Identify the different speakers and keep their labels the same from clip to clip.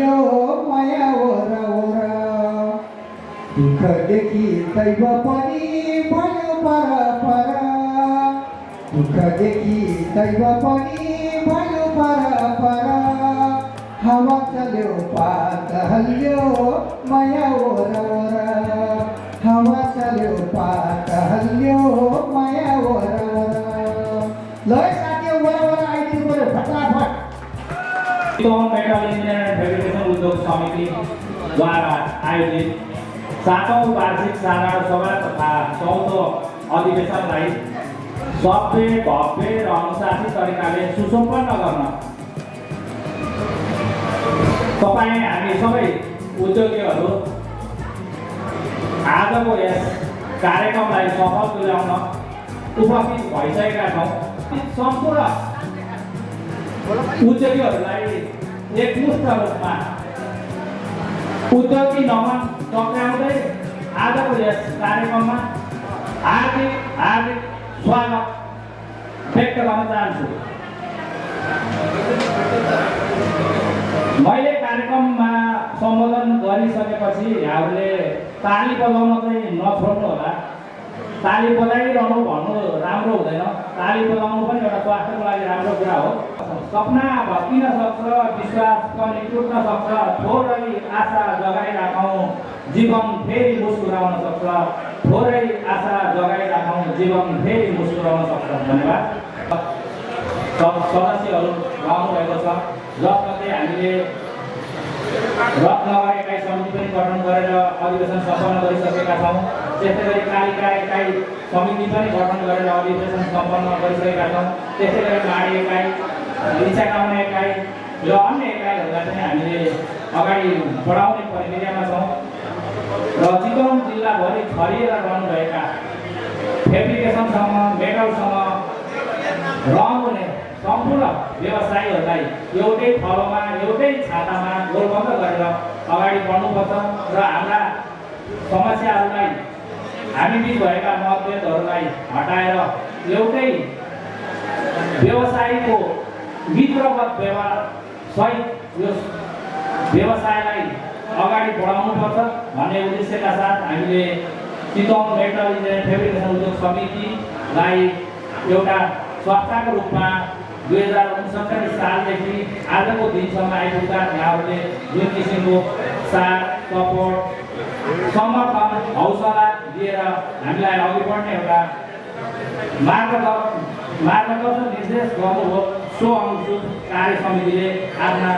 Speaker 1: हल्यो माया ओर दुःखदेखि दैव पनि भयो पर दुःखदेखि दैव पनि भयो पर हावा चल्यो पात हल्यो माया ओर हावा चल्यो पात हल्यो माया ओर ल साथी ओर आइदिनु पर्यो फटाफट
Speaker 2: मेटल इन्जिनियर एन्ड फेब्रिकेसन उद्योग समितिद्वारा आयोजित 7औं वार्षिक साधारण सभा तथा 14औं अधिवेशनलाई सभ्य भव्य र अनुशासित तरिकाले सुसम्पन्न गर्न तपाईँ हामी सबै उद्योगीहरू आजको यस कार्यक्रमलाई सफल तुल्याउन उपस्थित भइसकेका छौँ। सम्पूर्ण उद्योगीहरूलाई एकमुष्ट रूपमा उद्योगी नमन टक्राउँदै आजको यस कार्यक्रममा हार्दिक स्वागत व्यक्त गर्न चाहन्छु। मैले कार्यक्रममा सम्बोधन गरिसकेपछि यहाँहरूले ताली बजाउन चाहिँ नछोड्नु होला। ताली बजाइरहनु भन्नु राम्रो हुँदैन। ताली बजाउनु पनि एउटा स्वास्थ्यको लागि राम्रो कुरा हो। सपना भत्किन सक्छ, विश्वास पनि टुट्न सक्छ, थोरै आशा जगाइराखौँ जीवन फेरि मुस्कुराउन सक्छ, थोरै आशा जगाइराखौँ जीवन फेरि मुस्कुराउन सक्छ। धन्यवाद। सदस्यहरू गाउनुभएको छ जसमध्ये हामीले रत्नगर एकाइ समिति पनि गठन गरेर अधिवेशन सम्पन्न गरिसकेका छौँ। त्यस्तै गरी कालिका एकाइ समिति पनि गठन गरेर अधिवेशन सम्पन्न गरिसकेका छौँ। त्यस्तै गरी माडी एकाइ, इच्छा कामना एकाइ र अन्य एकाइहरूलाई पनि हामीले अगाडि बढाउने प्रक्रियामा छौँ र चितवन जिल्लाभरि छरिएर रहनुभएका फेब्रिकेसनसम्म मेटलसम्म रहनुहुने सम्पूर्ण व्यवसायीहरूलाई एउटै थलोमा एउटै छातामा गोलबन्द गरेर अगाडि बढ्नुपर्छ र हाम्रा समस्याहरूलाई हामी बिच भएका मतभेदहरूलाई हटाएर एउटै व्यवसायको मित्रवत व्यवहार सहित यो व्यवसायलाई अगाडि बढाउनुपर्छ भन्ने उद्देश्यका साथ हामीले चितवन मेटल इन्जिनियरिङ फेब्रिकेसन उद्योग समितिलाई एउटा संस्थाको रूपमा 2069 सालदेखि आजको दिनसम्म आइपुग्दा यहाँहरूले जुन किसिमको साथ सपोर्ट समर्थन हौसला दिएर हामीलाई अघि बढ्ने एउटा मार्गदर्शन निर्देश गर्नुभयो। सो अनुरूप कार्य समितिले आफ्ना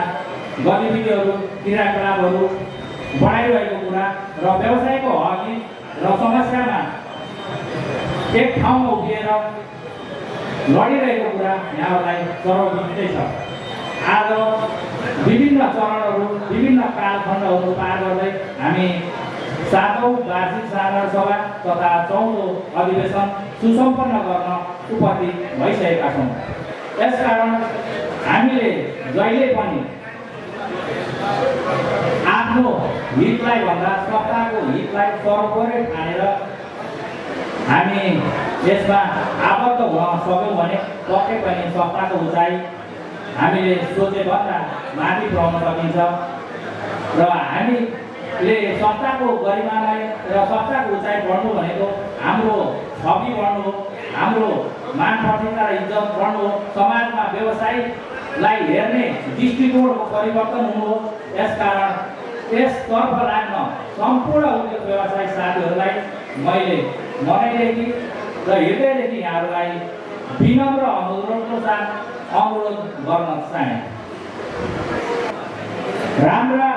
Speaker 2: गतिविधिहरू क्रियाकलापहरू बढाइरहेको कुरा र व्यवसायको हकि र समस्यामा एक ठाउँमा उभिएर लडिरहेको कुरा यहाँहरूलाई सर्वविदितै छ। आज विभिन्न चरणहरू विभिन्न कालखण्डहरू पार गर्दै हामी 7औं वार्षिक साधारण सभा तथा 14औं अधिवेशन सुसम्पन्न गर्न उपस्थित भइसकेका छौँ। यसकारण हामीले जहिले पनि आफ्नो हितलाई भन्दा सत्ताको हितलाई सर्वोपरि ठानेर हामी यसमा आबद्ध हुन सक्यौँ भने पक्कै पनि सत्ताको उचाइ हामीले सोचेभन्दा माथि पुर्याउन सकिन्छ र हामीले सत्ताको गरिमालाई र सत्ताको उचाइ बढ्नु भनेको हाम्रो छवि बढ्नु, हाम्रो मान प्रतिष्ठा र इज्जत बढ्नु, समाजमा व्यवसायलाई हेर्ने दृष्टिकोणको परिवर्तन हुनु हो। यसकारण यसतर्फ लाग्न सम्पूर्ण उद्योग व्यवसाय साथीहरूलाई मैले मनैदेखि र हृदयदेखि यहाँहरूलाई विनम्र अनुरोधको साथ अनुरोध गर्न चाहे। राम्रो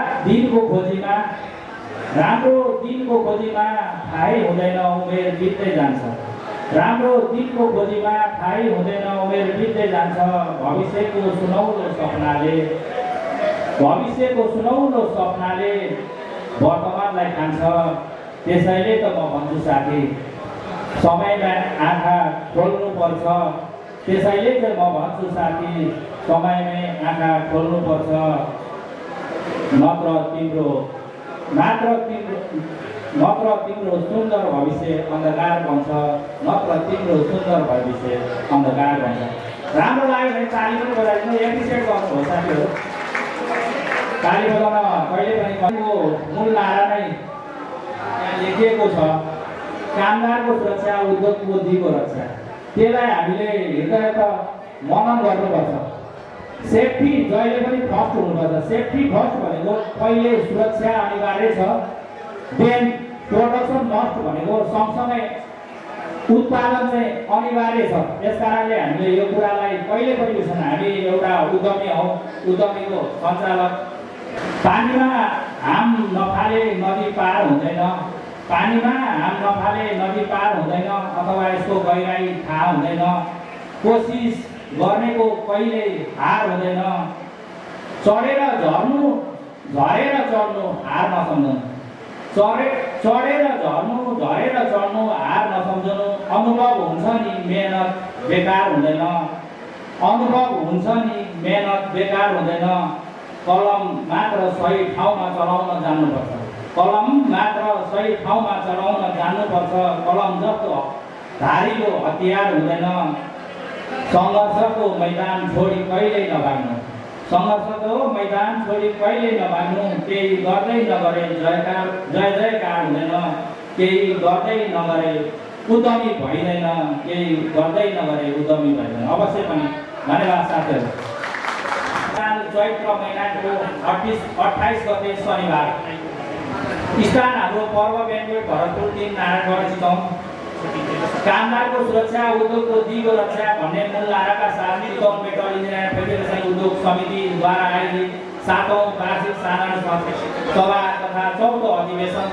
Speaker 2: दिनको खोजीमा थाहै हुँदैन उमेर बित्दै जान्छ। राम्रो दिनको खोजीमा थाहै हुँदैन उमेर बित्दै जान्छ। भविष्यको सुनौलो सपनाले वर्तमानलाई खान्छ। त्यसैले त म भन्छु साथी समयमा आँखा खोल्नुपर्छ। त्यसैले त म भन्छु साथी समयमै आँखा खोल्नुपर्छ। नत्र तिम्रो सुन्दर भविष्य अन्धकार बन्छ। नत्र तिम्रो सुन्दर भविष्य अन्धकार बन्छ। राम्रो लाग्यो भने ताली पनि बजाइदिनु, एप्रिसिएट गर्नुहोस् साथीहरू। ताली बजाउन कहिले पनि मूल नारा नै यहाँ लेखिएको छ, कामदारको सुरक्षा, उद्योग बुद्धिको रक्षा। त्यसलाई हामीले हृदय त मनन गर्नुपर्छ। सेफ्टी जहिले पनि फर्स्ट हुनुपर्छ। सेफ्टी फर्स्ट भनेको पहिले सुरक्षा अनिवार्य छ, देन प्रोडक्सन मस्ट भनेको सँगसँगै उत्पादन चाहिँ अनिवार्य छ। त्यस कारणले हामीले यो कुरालाई कहिले पनि बिर्सन। हामी एउटा उद्यमी हौँ, उद्यमीको सञ्चालक। पानीमा हाम नफाले नदी पार हुँदैन, पानीमा हाम नफाले नदी पार हुँदैन, अथवा यसको गहिराई थाहा हुँदैन। कोसिस गर्नेको कहिले हार हुँदैन। चढेर झर्नु, झरेर चढ्नु हार नसम्झनु। चढेर झर्नु, झरेर चढ्नु हार नसम्झनु। अनुभव हुन्छ नि मेहनत बेकार हुँदैन, अनुभव हुन्छ नि मेहनत बेकार हुँदैन। कलम मात्र सही ठाउँमा चलाउन जान्नुपर्छ, कलम मात्र सही ठाउँमा चलाउन जान्नुपर्छ। कलम जस्तो धारिलो हतियार हुँदैन। सङ्घर्षको मैदान छोडी कहिल्यै नभाग्नु, सङ्घर्षको मैदान छोडी कहिल्यै नभाग्नु। केही गर्दै नगरे जयकार जय जयकार हुँदैन, केही गर्दै नगरे उद्यमी भइँदैन, केही गर्दै नगरे उद्यमी भइँदैन। अवश्य पनि धन्यवाद साथीहरू। चैत्र महिनाको 28 गते शनिबार स्थान हाम्रो पर्व ब्याङ्कवेट भरतपुर 3 नारायणगढ चितौन। कामदारको सुरक्षा, उद्योगको दिगो रक्षा भन्ने मूल नाराका साथ चितौन मेटल इन्जिनियर फेडरेसन उद्योग समितिद्वारा आयोजित 7औं वार्षिक साधारण सभा तथा 4औं अधिवेशनमा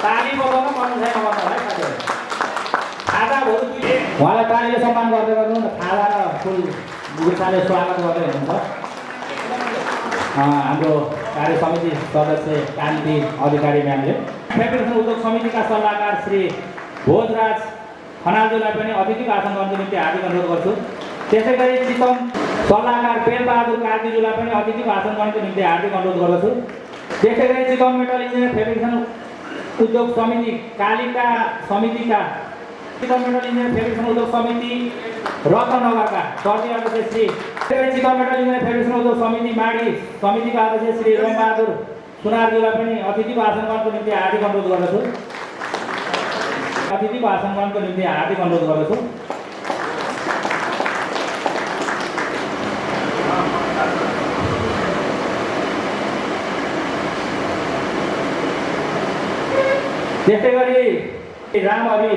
Speaker 2: ताली बजाउन पर्ने छैन भन्नुभयो साथीहरू। खाजा भोलि उहाँलाई तालीले सम्मान गर्दै गर्नु न, खाजा र फुल गुच्छाले स्वागत गर्दै हुनुहुन्छ। हाम्रो कार्य समिति सदस्य कान्ति अधिकारी म्यामले फेडरेसन उद्योग समितिका सल्लाहकार श्री भोजराज खनालज्यूलाई पनि अतिथि भाषण गर्नको निम्ति हार्दिक अनुरोध गर्छु। त्यसै गरी चितौन सल्लाहकार बेलबहादुर कार्कीज्यूलाई पनि अतिथि भाषण गर्नको निम्ति हार्दिक अनुरोध गर्दछु। त्यसै गरी चितौन मेटल इन्जिनियर फेडरेसन उद्योग समिति कालिका समितिका चितौन मेटल इन्जिनियर फेडरेसन उद्योग समिति रत्नगरका सर्दी अध्यक्ष Shri, Chitwan metal engineer federation उद्योग समिति माडी समितिका अध्यक्ष श्री रोमबहादुर सुनारज्यूलाई पनि अतिथि भाषण गर्नको निम्ति हार्दिक अनुरोध गर्दछु। अतिथि भाषण गर्नको निम्ति हार्दिक अनुरोध गर्दछु। त्यसै गरी रामहरि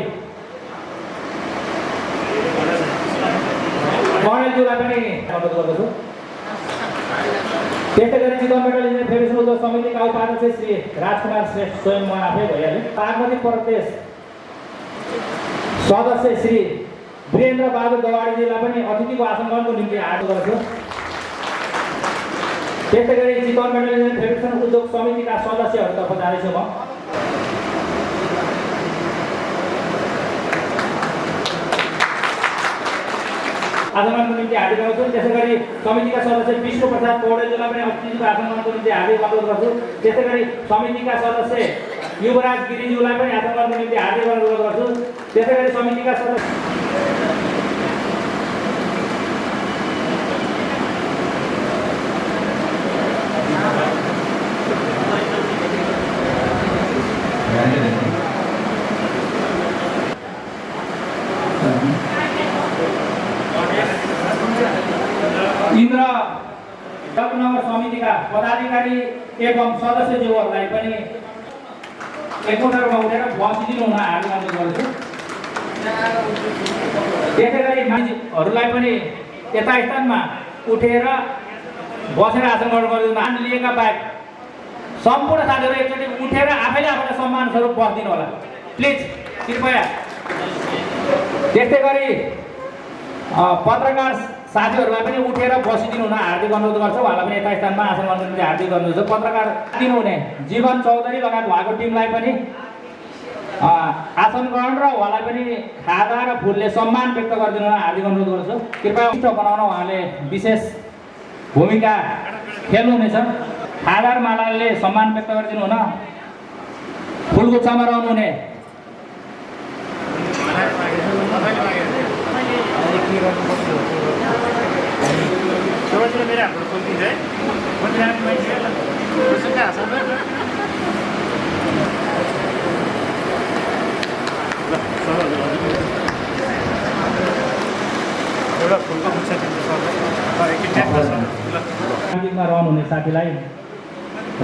Speaker 2: कणेलज्यूलाई पनि अनुरोध गर्दछु। त्यसै गरी चितौन मेटल इन्जिनियर फेडरेसन उद्योग समितिका उपाध्यक्ष श्री राजकुमार श्रेष्ठ स्वयं म आफै भइहाल्यो। बागमती प्रदेश सदस्य श्री वीरेन्द्र बहादुर गवाडीजीलाई पनि अतिथि भाषण गर्नको निम्ति हार्दिक गर्छु। त्यसै गरी चितौन मेटल इन्जिनियर फेडरेसन उद्योग समितिका सदस्यहरूतर्फ जाँदैछु म। आजमानको निम्ति हार्दिक अनुरोध गर्छु। त्यसै गरी समितिका सदस्य विष्णु प्रसाद पौडेलज्यूलाई पनि अतिथि भाषण गर्नको निम्ति हार्दिक अनुरोध गर्छु। त्यसै गरी समितिका सदस्य युवराज गिरिज्यूलाई पनि भाषण गर्नको निम्ति हार्दिक अनुरोध गर्छु। त्यसै गरी समितिका सदस्य इन्द्र रत्नगर समितिका पदाधिकारी एवं सदस्यज्यूहरूलाई पनि एकपटकमा उठेर बसिदिनु हुन हार्दिक अनुरोध गर्छु। त्यसै गरी मानिसहरूलाई पनि यता स्थानमा उठेर बसेर आसन गर्नु नाम लिएका बाहेक सम्पूर्ण साथीहरू एकचोटि उठेर आफैले आफूलाई सम्मान स्वरूप बसिदिनु होला प्लिज, कृपया। त्यस्तै गरी पत्रकार साथीहरूलाई पनि उठेर बसिदिनु हुन हार्दिक अनुरोध गर्छु। उहाँलाई पनि यता स्थानमा आसन गर्नु निम्ति हार्दिक अनुरोध गर्छु। पत्रकार दिनुहुने जीवन चौधरी लगायत उहाँको टिमलाई पनि आसन ग्रहण र उहाँलाई पनि खाजा र फुलले सम्मान व्यक्त गरिदिनु हुन हार्दिक अनुरोध गर्छु। कृपया उत्सव बनाउन उहाँले विशेष भूमिका खेल्नुहुनेछ। खाजा र मालाले सम्मान व्यक्त गरिदिनु हुन फुलगुच्छामा रहनुहुने
Speaker 3: सुरुवातीला मेरो हाम्रो खोलिदिन्छ है म त्यहाँ मान्छे त्यसो कहाँ छ एउटा फुलको मुच्छा दिन्छ सबलाई एकैचोटि
Speaker 2: प्राविधिकमा रहनुहुने साथीलाई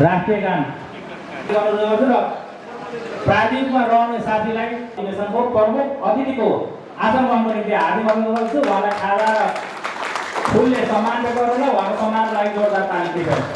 Speaker 2: राष्ट्रिय गान गर्नुपर्छ र प्राविधिकमा रहने साथीलाई अधिवेशनको प्रमुख अतिथिको आसन ग्रहणको निम्ति हार्दिक अभिनन्दन गर्छु। उहाँलाई खाजा र फुलले सम्मान गरेर उहाँको सम्मानको लागि जोरदार ताली दिनुहोस्।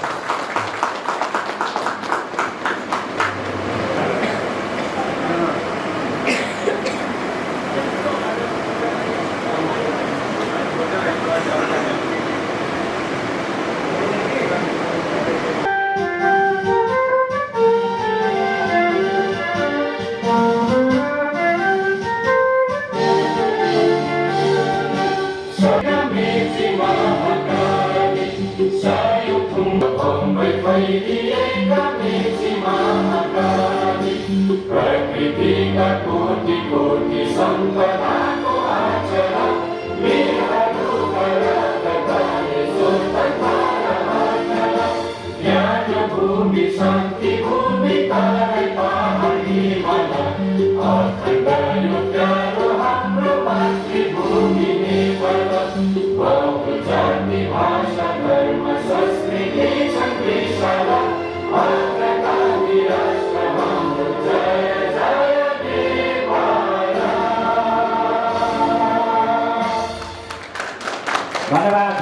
Speaker 2: धन्यवाद।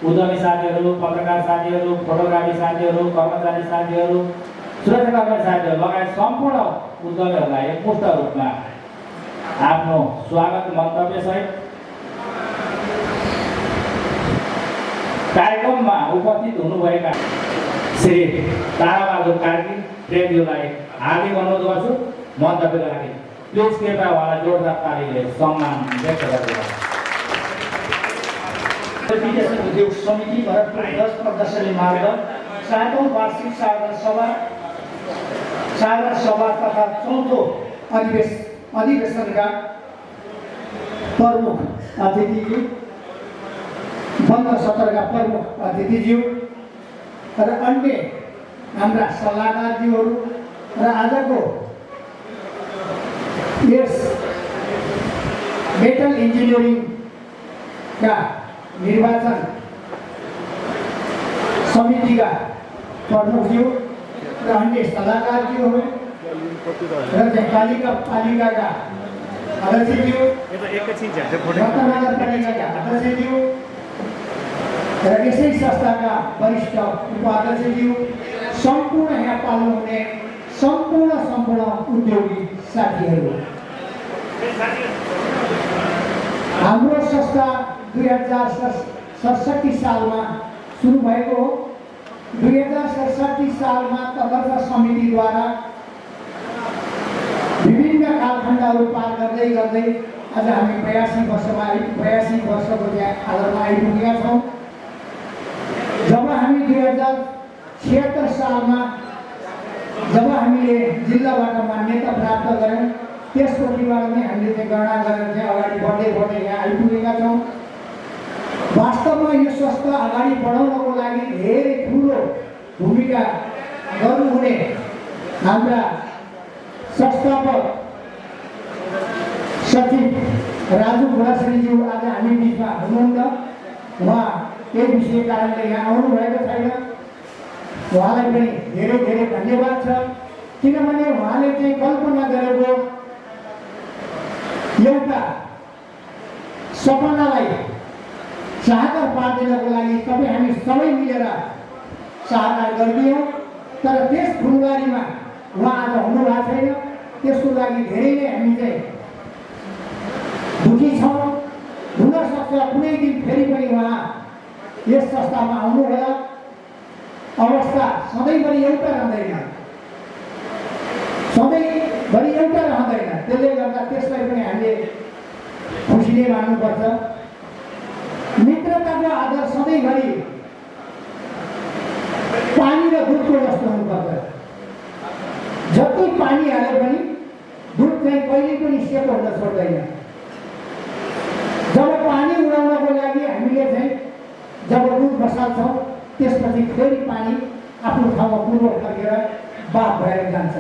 Speaker 2: उद्यमी साथीहरू, पत्रकार साथीहरू, फोटोग्राफी साथीहरू, कर्मचारी साथीहरू, सुरक्षाकर्मी साथीहरू लगायत सम्पूर्ण उद्यमीहरूलाई एकमुष्ट रूपमा आफ्नो स्वागत मन्तव्य सहित कार्यक्रममा उपस्थित हुनुभएका श्री ताराबहादुर कार्की प्रेमीलाई हार्दिक अनुरोध गर्छु मन्तव्यका लागि प्लिज कृपया उहाँलाई जोरदार तालीले सम्मान व्यक्त गर्नुहोस्।
Speaker 4: उद्योग समिति भरतपुर 10 प्रदर्शनी मार्ग 7औं वार्षिक साधारण सभा तथा 4थो अधिवेशनका प्रमुख अतिथिज्यू, बन्द सत्रका प्रमुख अतिथिज्यू र अन्य हाम्रा सल्लाहकारज्यूहरू र आजको यस मेटल इन्जिनियरिङका निर्वाचन समितिका प्रमुखज्यू र अन्य सल्लाहकारज्यूहरू र पालिकाका अध्यक्षज्यू, नगरपालिकाका अध्यक्षज्यू र यसै संस्थाका वरिष्ठ उपाध्यक्षज्यू, सम्पूर्ण यहाँ पाल्नुहुने सम्पूर्ण उद्योगी साथीहरू, हाम्रो संस्था 2067 सालमा सुरु भएको हो। 2067 सालमा तदर्थ समितिद्वारा विभिन्न कालखण्डहरू पार गर्दै आज हामी 82 वर्षको आधारमा आइपुगेका छौँ। जब हामी 2076 सालमा जब हामीले जिल्लाबाट मान्यता प्राप्त गऱ्यौँ त्यसपछिबाट नै हामीले चाहिँ गणना गरेर चाहिँ अगाडि बढ्दै यहाँ आइपुगेका छौँ। वास्तवमा यो संस्था अगाडि बढाउनको लागि धेरै ठुलो भूमिका गर्नुहुने हाम्रा संस्थापक सचिव राजु घोडाश्रीज्यू आज हामी बिचमा हुनुहुन्न। उहाँ यही विषय कारणले यहाँ आउनुभएको छैन। उहाँलाई पनि धेरै धन्यवाद छ, किनभने उहाँले चाहिँ कल्पना गरेको एउटा सपनालाई साकार पार्दिनको लागि तपाईँ हामी सबै मिलेर सहायता गरिदियौँ। तर त्यस फुलबारीमा उहाँ आज हुनुभएको छैन। त्यसको लागि धेरै नै हामी चाहिँ दुखी छौँ। हुनसक्छ कुनै दिन फेरि पनि उहाँ यस संस्थामा आउनुहोला। अवस्था सधैँभरि एउटा रहँदैन, सधैँभरि एउटा रहँदैन। त्यसले गर्दा त्यसलाई पनि हामीले खुसीले मान्नुपर्छ। मित्रताको आधार सधैँभरि पानी र दुधको जस्तो हुनुपर्छ। जति पानी हाले पनि दुध चाहिँ कहिले पनि सेतो हुन छोड्दैन। जब पानी उडाउनको लागि हामीले चाहिँ जब दुध बसाल्छौँ त्यसपछि फेरि पानी आफ्नो ठाउँमा पूर्व फर्केर बाफ भएर जान्छ।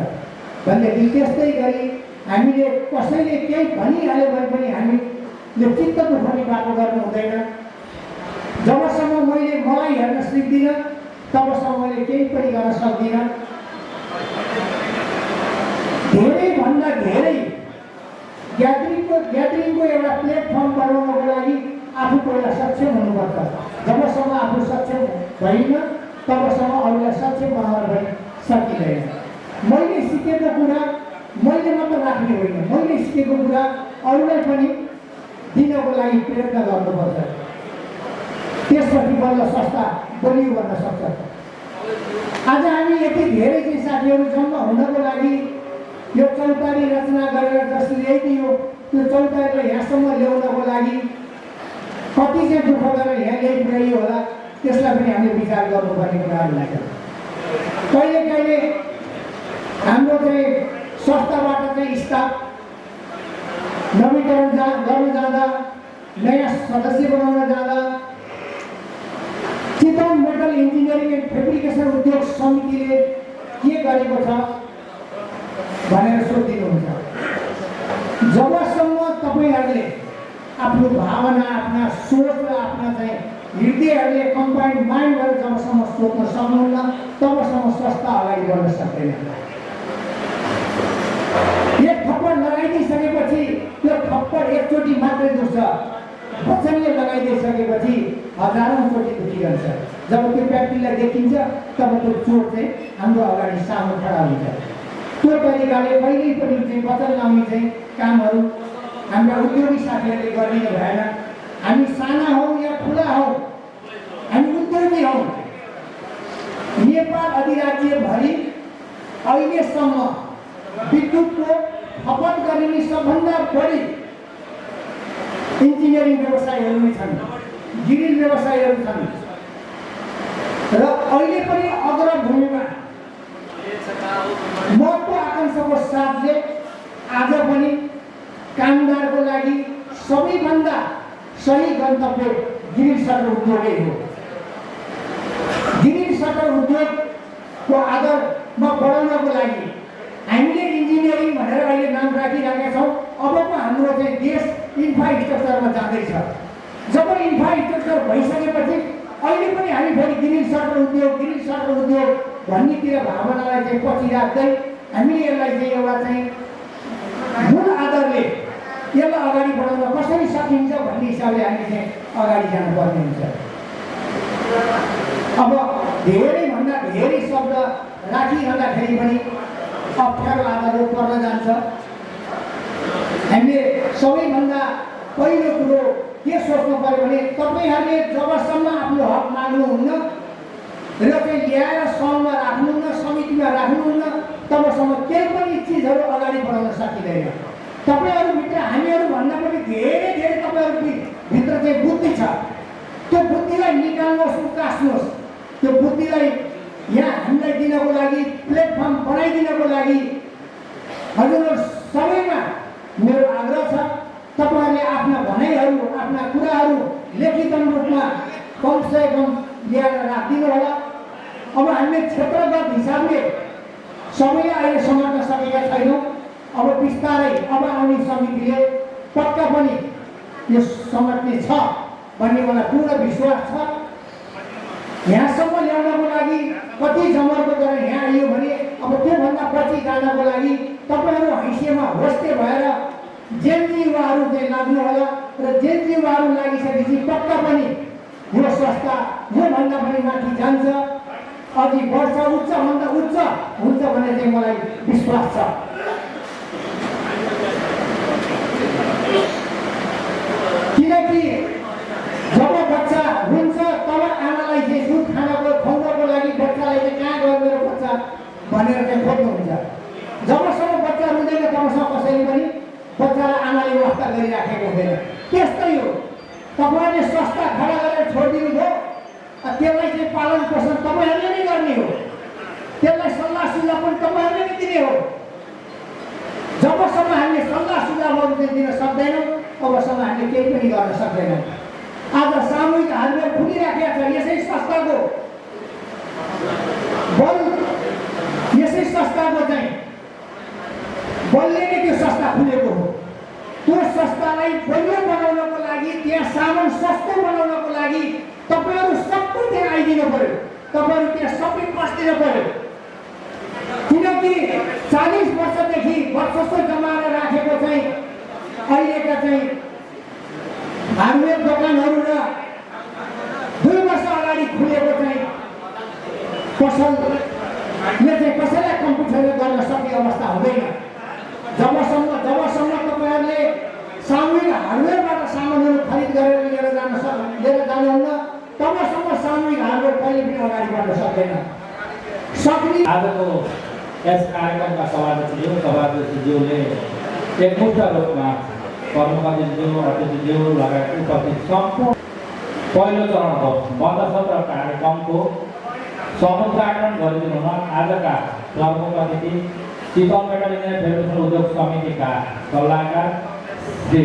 Speaker 4: भनेदेखि त्यस्तै गरी हामीले कसैले केही भनिहाल्यो भने पनि हामीले चित्त दुखाउने बाटो गर्नु हुँदैन। जबसम्म मैले मलाई हेर्न सिक्दिनँ तबसम्म मैले केही पनि गर्न सक्दिनँ। धेरैभन्दा धेरै ग्यादरिङको एउटा प्लेटफर्म बनाउनको लागि आफू पहिला सक्षम हुनुपर्छ। जबसम्म आफू सक्षम भइन्न तबसम्म अरूलाई सक्षम बनाउन पनि सकिँदैन। मैले सिकेको कुरा मैले मात्र राख्ने होइन, मैले सिकेको कुरा अरूलाई पनि दिनको लागि प्रयत्न गर्नुपर्छ। त्यसपछि बल्ल संस्था बलियो बन्न सक्छ। आज हामी यति धेरै चाहिँ साथीहरू जम्मा हुनको लागि यो चौतारी रचना गरेर जसले ल्याइदियो त्यो चौतारीलाई यहाँसम्म ल्याउनको लागि कति चाहिँ दुःख गरेर यहाँ ल्याइपुर्याइयो होला त्यसलाई पनि हामीले विचार गर्नुपर्ने कुराहरू लाग्छ। कहिले कहिले हाम्रो चाहिँ संस्थाबाट चाहिँ स्टाफ नवीकरण गर्न जाँदा, नयाँ सदस्य बनाउन जाँदा Chitwan metal engineering and fabrication उद्योग समितिले के गरेको छ भनेर सोधिदिनुहुन्छ। जबसम्म तपाईँहरूले आफ्नो भावना, आफ्ना सोच र आफ्ना चाहिँ हृदयहरूले कम्बाइन्ड माइन्ड गरेर जबसम्म सोच्न सक्नुहुन्न तबसम्म संस्था अगाडि बढ्न सक्दैन। एक थप्पड लगाइदिइसकेपछि त्यो थप्पड एकचोटि मात्रै दुख्छ, वचनले लगाइदिइसकेपछि हजारौँ चोटि दुखिरहन्छ। जब त्यो व्यक्तिलाई देखिन्छ तब त्यो चोट चाहिँ हाम्रो अगाडि सामु खडा हुन्छ। त्यो तरिकाले कहिल्यै पनि चाहिँ वचन लाउने चाहिँ कामहरू हाम्रा उद्योगी साथीहरूले गरिदिनु भएन। हामी साना हौँ या ठुला हौँ, हामी उद्योगी हौँ। नेपाल अधिराज्यभरि अहिलेसम्म विद्युतको खपत गरिने सबभन्दा बढी इन्जिनियरिङ व्यवसायहरू नै छन्, गिरिल व्यवसायहरू छन् र अहिले पनि अग्रभूमिमा महत्त्वाकांक्षाको साथले आज पनि कामदारको लागि सबैभन्दा सही गन्तव्य गिरिल सटर उद्योगै हो। गिरिल सटर उद्योगको आधारमा बढाउनको लागि हामीले इन्जिनियरिङ भनेर अहिले नाम राखिरहेका छौँ। अबको हाम्रो चाहिँ देश इन्फ्रास्ट्रक्चरमा जाँदैछ। जब इन्फ्रास्ट्रक्चर भइसकेपछि अहिले पनि हामी फेरि गिरिल सटर उद्योग भन्नेतिर भावनालाई चाहिँ पछि राख्दै हामीले यसलाई चाहिँ एउटा चाहिँ मूल आधारले यसलाई अगाडि बढाउन कसरी सकिन्छ भन्ने हिसाबले हामी चाहिँ अगाडि जानुपर्ने हुन्छ। अब धेरैभन्दा धेरै शब्द राखिरहँदाखेरि पनि अप्ठ्यारो आधारहरू पर्न जान्छ। हामीले सबैभन्दा पहिलो कुरो के सोच्नु पर्यो भने तपाईँहरूले जबसम्म आफ्नो हक माग्नुहुन्न र चाहिँ ल्याएर सङ्घमा राख्नुहुन्न, समितिमा राख्नुहुन्न तबसम्म केही पनि चिजहरू अगाडि बढाउन सकिँदैन। तपाईँहरूभित्र हामीहरूभन्दा पनि धेरै धेरै तपाईँहरूभित्र चाहिँ बुद्धि छ। त्यो बुद्धिलाई निकाल्नुहोस्, उकास्नुहोस्। त्यो बुद्धिलाई यहाँ हामीलाई दिनको लागि, प्लेटफर्म बनाइदिनको लागि हजुरहरू सबैमा मेरो आग्रह छ। तपाईँहरूले आफ्ना भनाइहरू, आफ्ना कुराहरू लिखित रूपमा कमसेकम ल्याएर राखिदिनु होला। अब हामीले क्षेत्रगत हिसाबले सबैले अहिले समात्न सकेका छैनौँ। अब बिस्तारै अब आउने समितिले पक्का पनि यो समात्ने छ भन्ने मलाई पूर्ण विश्वास छ। यहाँसम्म ल्याउनको लागि कति जमर्को गरेर यहाँ आइयो भने अब त्योभन्दा पछि जानको लागि तपाईँहरू हैसियतमा होस्टे भएर जेनजी युवाहरू चाहिँ लाग्नु होला र जेनजी युवाहरू लागिसकेपछि पक्का पनि यो संस्था योभन्दा पनि माथि जान्छ। अघि बढ्छ, उच्चभन्दा उच्च हुन्छ भन्ने चाहिँ मलाई विश्वास छ। किनकि जब बच्चा रुन्छ तब आमालाई चाहिँ दुध खुवाउनको लागि बच्चालाई चाहिँ कहाँ गयो मेरो बच्चा भनेर चाहिँ खोज्नुहुन्छ। जबसम्म बच्चा रुँदैन तबसम्म कसैले पनि बच्चालाई आमाले वास्ता गरिराखेको हुँदैन। त्यस्तै हो, तपाईँले संस्था खडा गरेर छोडिदिनु भयो, त्यसलाई चाहिँ पालन पोषण तपाईँहरूले नै गर्ने हो, त्यसलाई सल्लाह सुझाव पनि तपाईँहरूले नै दिने हो। जबसम्म हामीले सल्लाह सुझावहरू चाहिँ दिन सक्दैनौँ तबसम्म हामीले केही पनि गर्न सक्दैनौँ। आज सामूहिक हार्डवेयर खुलिराखेका छ, यसै संस्थाको बल, यसै संस्थाको चाहिँ बलले नै त्यो संस्था खुलेको हो। त्यो संस्थालाई बलियो बनाउनको लागि, त्यहाँ सामान सस्तो बनाउनको लागि तपाईँहरू सबै त्यहाँ आइदिनु पर्यो, तपाईँहरू त्यहाँ सबै बस्दिनु पर्यो। किनकि 40 वर्षदेखि वर्षौँ जमाएर राखेको चाहिँ अहिलेका चाहिँ हार्डवेयर दोकानहरू र 2 वर्ष अगाडि खुलेको चाहिँ पसलले चाहिँ कसैलाई कम्पिटिसन गर्न सक्ने अवस्था हुँदैन। जबसम्म तपाईँहरूले सामूहिक हार्डवेयरबाट सामानहरू खरिद गरेर लिएर जानुहुन्न तबसम्म सामूहिक हार्डवेयर कहिले पनि अगाडि बढ्न सक्दैन।
Speaker 2: आजको यस कार्यक्रमका सभापतिज्यूले एकमुष्ट रूपमा कर्मकर्ताज्यू, अतिथिज्यू लगायत उपस्थित सम्पूर्ण पहिलो चरणको बन्द सत्र कार्यक्रमको समुद्घाटन गरिदिनु हुन आजका प्रमुख अतिथि चितवन मेटल इन्जिनियर फेडरेसन उद्योग समितिका सल्लाहकार श्री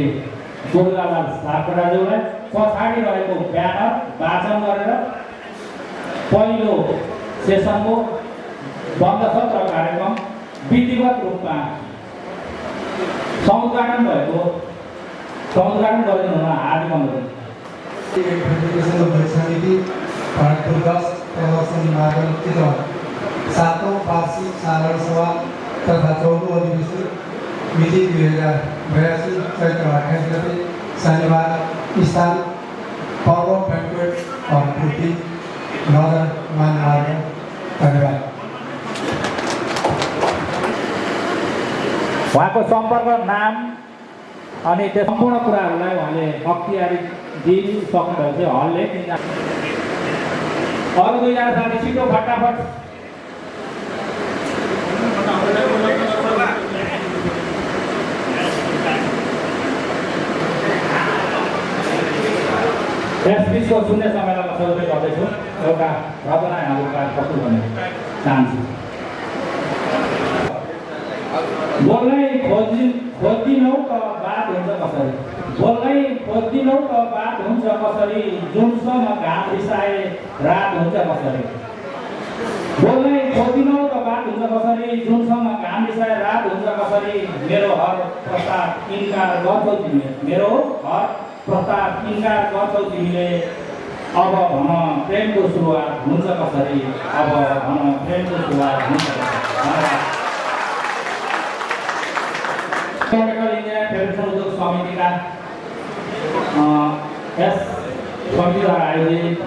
Speaker 2: दुर्गालाल सापकोटाज्यूलाई पछाडि रहेको ब्यानर वाचन गरेर पहिलो सेसनको बन्द सत्र कार्यक्रम विधिवत रूपमा समुद्घाटन गरिदिनु हुन हार्दिक अनुरोध।
Speaker 1: फेडरेसन उद्योग समिति भरतपुर 10 प्रदर्शन मार्ग चितवन 7औं वार्षिक साधारण सभा तथा 14औं अधिवेशन मिति 2082 चैत्र 28 गते शनिबार स्थान पर्व ब्याङ्क्वेट हल पूर्ति नगर मानमार्ग। धन्यवाद।
Speaker 2: उहाँको सम्पर्क, नाम अनि त्यो सम्पूर्ण कुराहरूलाई उहाँले अख्तियारी दिइसक्नुभएको थियो हलले। अरू 2 जना साथी छिटो फटाफट। यस बिचको शून्य समयलाई म सबै गर्दैछु। एउटा रचना यहाँहरूका प्रस्तुत गर्न चाहन्छु। बोल्नै खोज्दिनौ त बात हुन्छ कसरी, बोल्नै खोज्दिनौ त बात हुन्छ कसरी, जुनसम्म घाम रिसाए रात हुन्छ कसरी। बोल्नै खोज्दिनौ त बात हुन्छ कसरी, जुनसम्म घाम रिसाए रात हुन्छ कसरी। मेरो हर प्रस्ताव इन्कार गर्छौ तिमीले, मेरो हर प्रस्ताव इन्कार गर्छौ तिमीले। अब भन प्रेमको सुरुवात हुन्छ कसरी, अब भन प्रेमको सुरुवात हुन्छ कसरी। मेटल इन्जिनियर फेडरेसन उद्योग समितिका यस समितिद्वारा आयोजित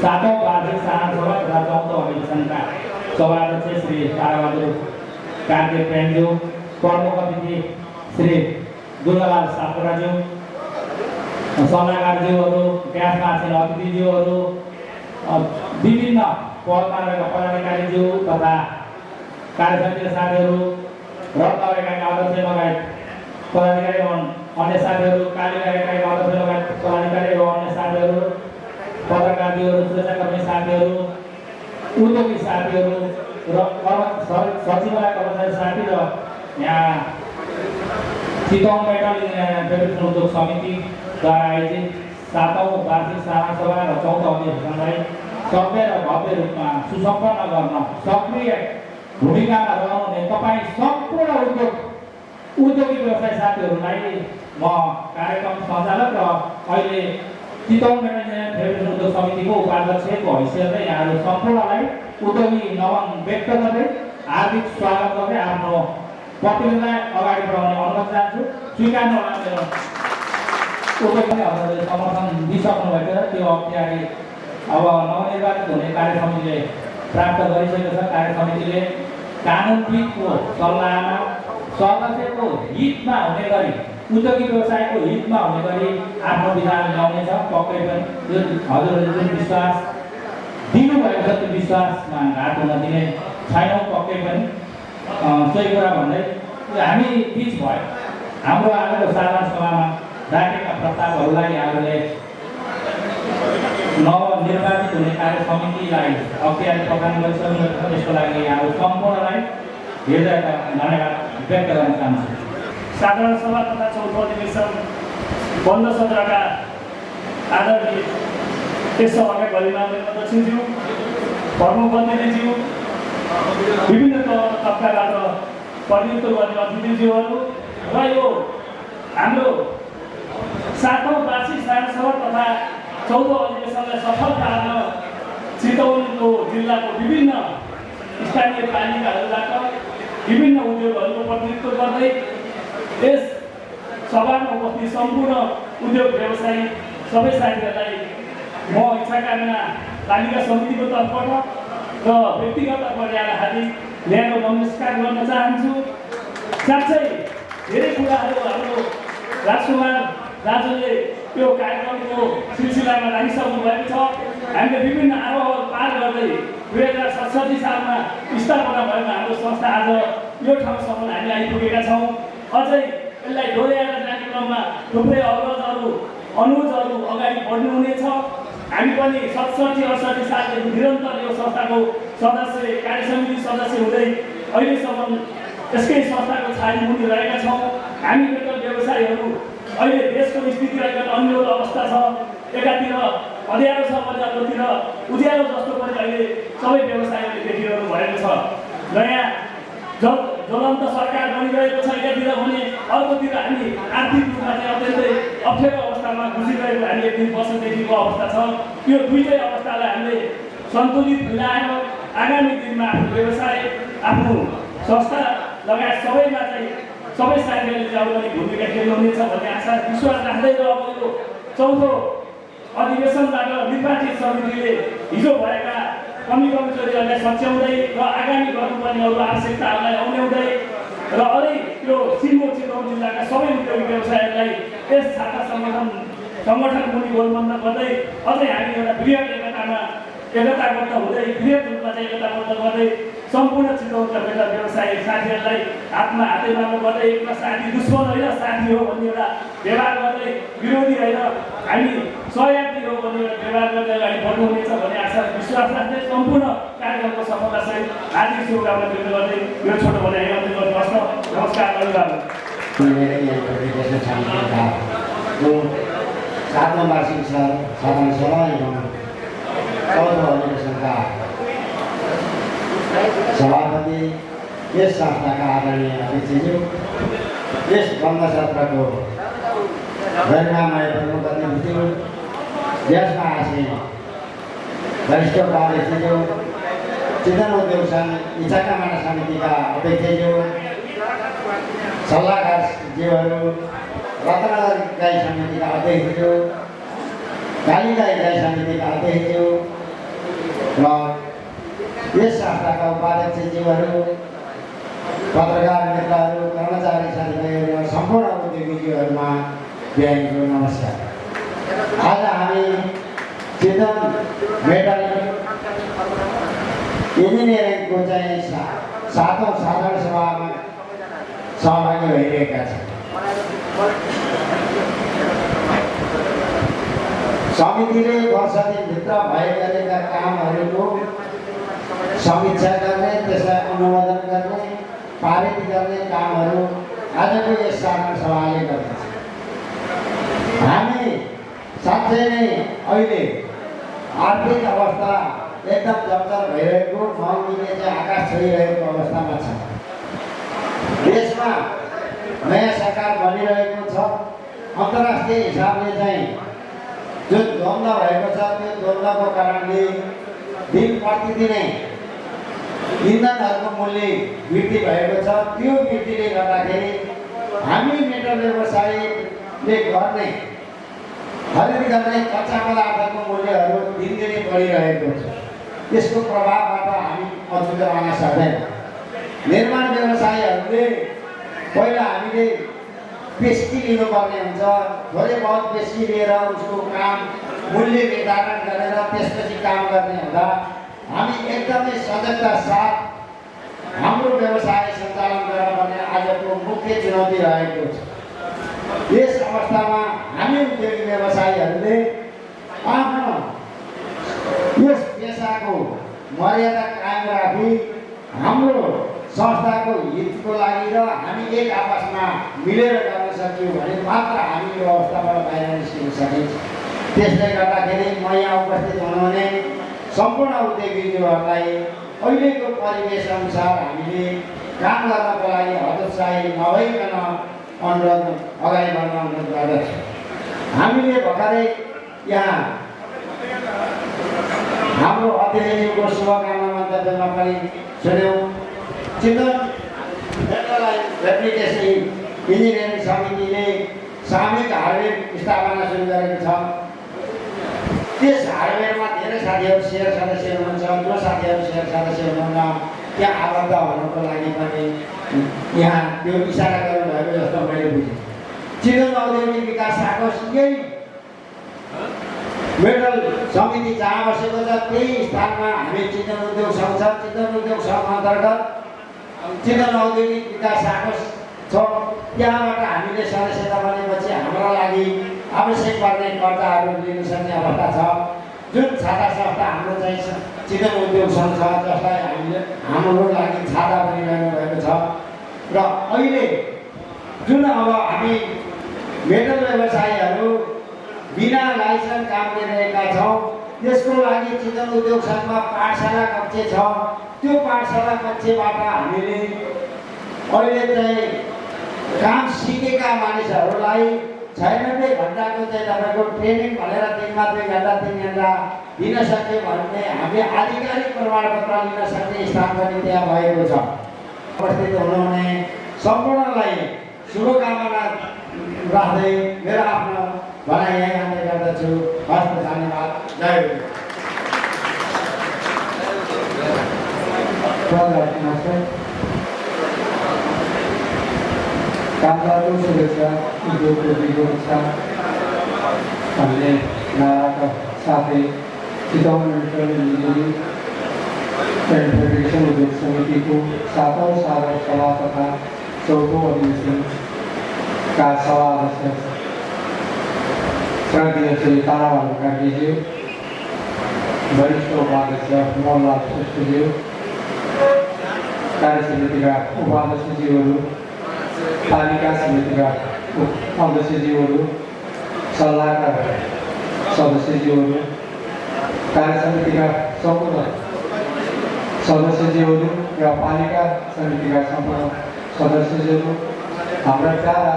Speaker 2: 7औं वार्षिक साधारण सभा तथा 14औं अधिवेशनका सभाध्यक्ष श्री ताराबहादुर कार्के प्रेमज्यू, प्रमुख अतिथि श्री दुर्गालाल सापकोटाज्यू, सल्लाहकारज्यूहरू, ग्यासमा आसीन अतिथिज्यूहरू, विभिन्न पदमा रहेका पदाधिकारीज्यू तथा कार्यसमितिका साथीहरू, रत्न एकाइका अध्यक्ष लगायत पदाधिकारी एवं अन्य साथीहरू, कालिका एकाइका अध्यक्ष लगायत पदाधिकारी एवं अन्य साथीहरू, पत्रकारज्यूहरू, सुरक्षाकर्मी साथीहरू, उद्योगी साथीहरू र सचिवालय कर्मचारी साथी र यहाँ चितवन मेटल फेडरेसन उद्योग समितिद्वारा आयोजित 7औं वार्षिक साधारण सभा र 14औं अधिवेशनलाई सभ्य र भव्य रूपमा सुसम्पन्न गर्न सक्रिय भूमिकामा रहनुहुने तपाईँ सम्पूर्ण उद्योगी व्यवसाय साथीहरूलाई म कार्यक्रम सञ्चालक र अहिले चितवन मेटल फेडरेसन उद्योग समितिको उपाध्यक्षको हैसियतले यहाँहरू सम्पूर्णलाई उद्योगी नमन व्यक्त गर्दै हार्दिक स्वागत गर्दै आफ्नो प्रतिनिधिलाई अगाडि बढाउने अनुरोध चाहन्छु। स्वीकार्नु होला मेरो उद्योगीहरूले समर्थन दिइसक्नु भएको छ। त्यो अख्तियारी अब नवनिर्वाचित हुने कार्य समितिले प्राप्त गरिसकेको छ। कार्य समितिले कानुनविदको सल्लाहमा सदस्यको हितमा हुने गरी उद्योगिक व्यवसायको हितमा हुने गरी आफ्नो विधान ल्याउनेछ। पक्कै पनि यो हजुरहरूले जुन विश्वास दिनुभएको छ त्यो विश्वासमा घात हुन दिने छैनौँ पक्कै पनि। सोही कुरा भन्दै हामी बिच भयो हाम्रो आजको साधारण सभामा राखेका प्रस्तावहरूलाई यहाँहरूले नवनिर्वाचित हुने कार्य समितिलाई अख्तियार प्रदान गरिसक्नु छ। त्यसको लागि यहाँहरू सम्पूर्णलाई हृदयका धन्यवाद व्यक्त गर्न चाहन्छु।
Speaker 3: साधारण सभा तथा चौथो अधिवेशन बन्द सत्रका आदरणीय त्यस सभाका गरिमा अध्यक्षज्यू, प्रमुख अतिथिज्यू, विभिन्न तबकाबाट प्रतिनिधित्व गर्ने अतिथिज्यूहरू र यो हाम्रो 7औं वार्षिक साधारण सभा तथा चौथो अधिवेशनलाई सफल पार्न चितवनको जिल्लाको विभिन्न स्थानीय पालिकाहरूबाट विभिन्न उद्योगहरूको प्रतिनिधित्व गर्दै यस सभामा उपस्थित सम्पूर्ण उद्योग व्यवसायी सबै साथीहरूलाई म इच्छाकामना पालिका समितिको तर्फबाट र व्यक्तिगत तर्फबाट यहाँलाई हार्दिक न्यानो नमस्कार गर्न चाहन्छु। साँच्चै धेरै कुराहरू हाम्रो राजकुमार दाजुले त्यो कार्यक्रमको सिलसिलामा राखिसक्नु भएको छ। हामीले विभिन्न आरोहहरू पार गर्दै 2067 सालमा स्थापना भएको हाम्रो संस्था आज यो ठाउँसम्म हामी आइपुगेका छौँ। अझै यसलाई डोर्याएर जाने क्रममा थुप्रै अग्रजहरू अनुजहरू अगाडि बढ्नु हुनेछ। हामी पनि 67-68 सालदेखि निरन्तर यो संस्थाको सदस्य, कार्य समिति सदस्य हुँदै अहिलेसम्म यसकै संस्थाको छाया मुनि रहेका छौँ। हामी मेटल व्यवसायीहरू अहिले देशको स्थिति रहेको अन्यल अवस्था छ। एकातिर अँध्यारो छ भने अर्कोतिर उज्यालो जस्तो पनि अहिले सबै व्यवसायीहरूले देखिरहनु भएको छ। नयाँ ज्वलन्त सरकार बनिरहेको छ एकातिर भने, अर्कोतिर हामी आर्थिक रूपमा चाहिँ अत्यन्तै अप्ठ्यारो अवस्थामा गुजिरहेको हामी एक दिन वर्षदेखिको अवस्था छ। यो दुईटै अवस्थालाई हामीले सन्तुलित मिलाएर आगामी दिनमा आफ्नो व्यवसाय, आफ्नो संस्था लगायत सबैमा चाहिँ सबै साथीहरूले चाहिँ पनि भूमिका खेल्नुहुनेछ भन्ने आशा विश्वास राख्दै र अब यो चौथो अधिवेशनबाट निर्वाचित समितिले हिजो भएका कमी कमजोरीहरूलाई सच्याउँदै र आगामी गर्नुपर्ने अरू आवश्यकताहरूलाई औल्याउँदै र अझै त्यो सिङ्गो चितवन जिल्लाका सबै उद्योगिक व्यवसायहरूलाई यस छाता सङ्गठन मुनि गोलबन्द गर्दै अझै हामी एउटा बृहत एकताबद्ध हुँदै बृहत रूपमा चाहिँ एकताबद्ध गर्दै सम्पूर्ण चितवनका मेटल व्यवसायी साथीहरूलाई हातमा हातैमालो गर्दै एकमा साथी दुश्मन होइन साथी हो भन्ने एउटा व्यवहार गर्दै, विरोधी होइन हामी सहयात्री हो भन्ने एउटा व्यवहार गर्दै अगाडि बढ्नुहुनेछ भन्ने आशा विश्वास राख्दै सम्पूर्ण कार्यक्रमको सफलतासहित हार्दिक शुभकामना व्यक्त गर्दै यो छोटो भनाइ अन्त्य गर्नुहोस्। नमस्कार, धन्यवाद।
Speaker 5: सातौं वार्षिक साधारण सभा एवं चौथो अधिवेशनका सभापति, यस संस्थाका आदरणीय अध्यक्षज्यू, यस बन्द सत्रको गरिमामय प्रमुख अतिथिज्यू, यसमा आसीन वरिष्ठ उपाध्यक्षज्यू, चितवन उद्योग संघ इच्छाकामना समितिका अध्यक्षज्यू, सल्लाहकारज्यूहरू, रत्नगर इकाइ समितिका अध्यक्षज्यू, कालिका इकाइ समितिका अध्यक्षज्यू र यस संस्थाका उपाध्यक्षज्यूहरू, पत्रकार मित्रहरू, कर्मचारी साथीभाइहरू र सम्पूर्ण उद्योगीज्यूहरूमा बिहानीको नमस्कार। आज हामी चितवन मेटल इन्जिनियरिङको चाहिँ 7औं साधारण सभामा सहभागी भइरहेका छौँ। समितिले वर्ष दिनभित्र भइरहेका कामहरूको समीक्षा गर्ने, त्यसलाई अनुमोदन गर्ने, पारित गर्ने कामहरू आजको यस साधारण सभाले गर्दछ। हामी साँच्चै नै अहिले आर्थिक अवस्था एकदम जर्जर भइरहेको, महँगीले चाहिँ आकाश छोइरहेको अवस्थामा छ। देशमा नयाँ सरकार बनिरहेको छ। अन्तर्राष्ट्रिय हिसाबले चाहिँ जुन द्वन्द्व भएको छ त्यो द्वन्द्वको कारणले दिन प्रतिदिनै इन्धनहरूको मूल्य वृद्धि भएको छ। त्यो वृद्धिले गर्दाखेरि हामी मेटल व्यवसायीले गर्ने खरिद गर्ने कच्चा पदार्थको मूल्यहरू दिनदिनै बढिरहेको छ। त्यसको प्रभावबाट हामी अछुतो रहन सक्दैन। निर्माण व्यवसायीहरूले पहिला हामीले पेस्की लिनुपर्ने हुन्छ, थोरै बहुत पेस्की लिएर उसको काम मूल्य निर्धारण गरेर त्यसपछि काम गर्ने हुँदा हामी एकदमै सजगता साथ हाम्रो व्यवसाय सञ्चालन गर्नुपर्ने आजको मुख्य चुनौती रहेको छ। यस अवस्थामा हामी उद्योगी व्यवसायीहरूले आफ्नो यस पेसाको मर्यादा कायम राखी हाम्रो संस्थाको हितको लागि र हामी एक आपसमा मिलेर गर्न सक्यौँ भने मात्र हामी यो अवस्थाबाट बाहिर निस्किन सकिन्छ। त्यसले गर्दाखेरि म यहाँ उपस्थित हुनुहुने सम्पूर्ण उद्योगीज्यूहरूलाई अहिलेको परिवेश अनुसार हामीले काम गर्नको लागि हतोत्साही नभइकन अनुरोध अगाडि बढ्न अनुरोध गर्दछु। हामीले भर्खरै यहाँ हाम्रो अध्यक्षज्यूको शुभकामना मन्तव्यमा पनि सुन्यौँ। चिन्तन एप्लिकेसन इन्जिनियरिङ समितिले सामूहिक हार्डवेयर स्थापना सुरु गरेको छ। त्यस हार्डवेयरमा धेरै साथीहरू सेयर सदस्य हुनुहुन्छ, जो साथीहरू सेयर सदस्य हुनुहुन्न त्यहाँ आबद्ध हुनको लागि पनि यहाँ त्यो इसारा गर्नुभएको जस्तो मैले बुझेँ। चिन्तन औद्योगिक विकास आकोश यही मेडल समिति जहाँ बसेको छ त्यही स्थानमा हामी चिन्तन उद्योग सङ्घ छ। चिन्तन उद्योग सङ्घ अन्तर्गत चिन्तन औद्योगिक विकास आकोश छ। त्यहाँबाट हामीले सदस्यता बनेपछि हाम्रो लागि आवश्यक पर्ने कर्ताहरू लिन सक्ने अवस्था छ। जुन छाता संस्था हाम्रो चाहिँ चिन्तन उद्योग सङ्घ छ, जसलाई हामीले हाम्रो लागि छाता बनिरहनु भएको छ। र अहिले जुन अब हामी मेटल व्यवसायीहरू बिना लाइसेन्स काम गरिरहेका छौँ, त्यसको लागि चिन्तन उद्योग सङ्घमा पाठशाला कक्ष छ। त्यो पाठशाला कक्षबाट हामीले अहिले चाहिँ काम सिकेका मानिसहरूलाई 96 घन्टाको चाहिँ तपाईँको ट्रेनिङ भनेर 3 घन्टा दिन सक्यो भने हामीले आधिकारिक प्रमाणपत्र लिन सक्ने स्थान पनि त्यहाँ भएको छ। उपस्थित हुनुहुने सम्पूर्णलाई शुभकामना राख्दै मेरो आफ्नो भनाइ यहीँ अन्त्य गर्दछु। हस्त धन्यवाद। जय
Speaker 1: कामदारको सुरक्षा उद्योगको विरोधमा भन्ने नाराका साथै Chitwan metal engineering and federation उद्योग समितिको 7औं साधारण सभा तथा 4औं अधिवेशनका सभा अध्यक्ष श्रद्धेय श्री ताराबहादुर कार्कीज्यू, वरिष्ठ उपाध्यक्ष मोहनलाल श्रेष्ठज्यू, कार्य समितिका उपाध्यक्षज्यूहरू, पालिका समितिका अध्यक्षज्यूहरू, सल्लाहकार सदस्यज्यूहरू, कार्य समितिका सम्पूर्ण सदस्यज्यूहरू र पालिका समितिका सम्पूर्ण सदस्यज्यूहरू, हाम्रा प्यारा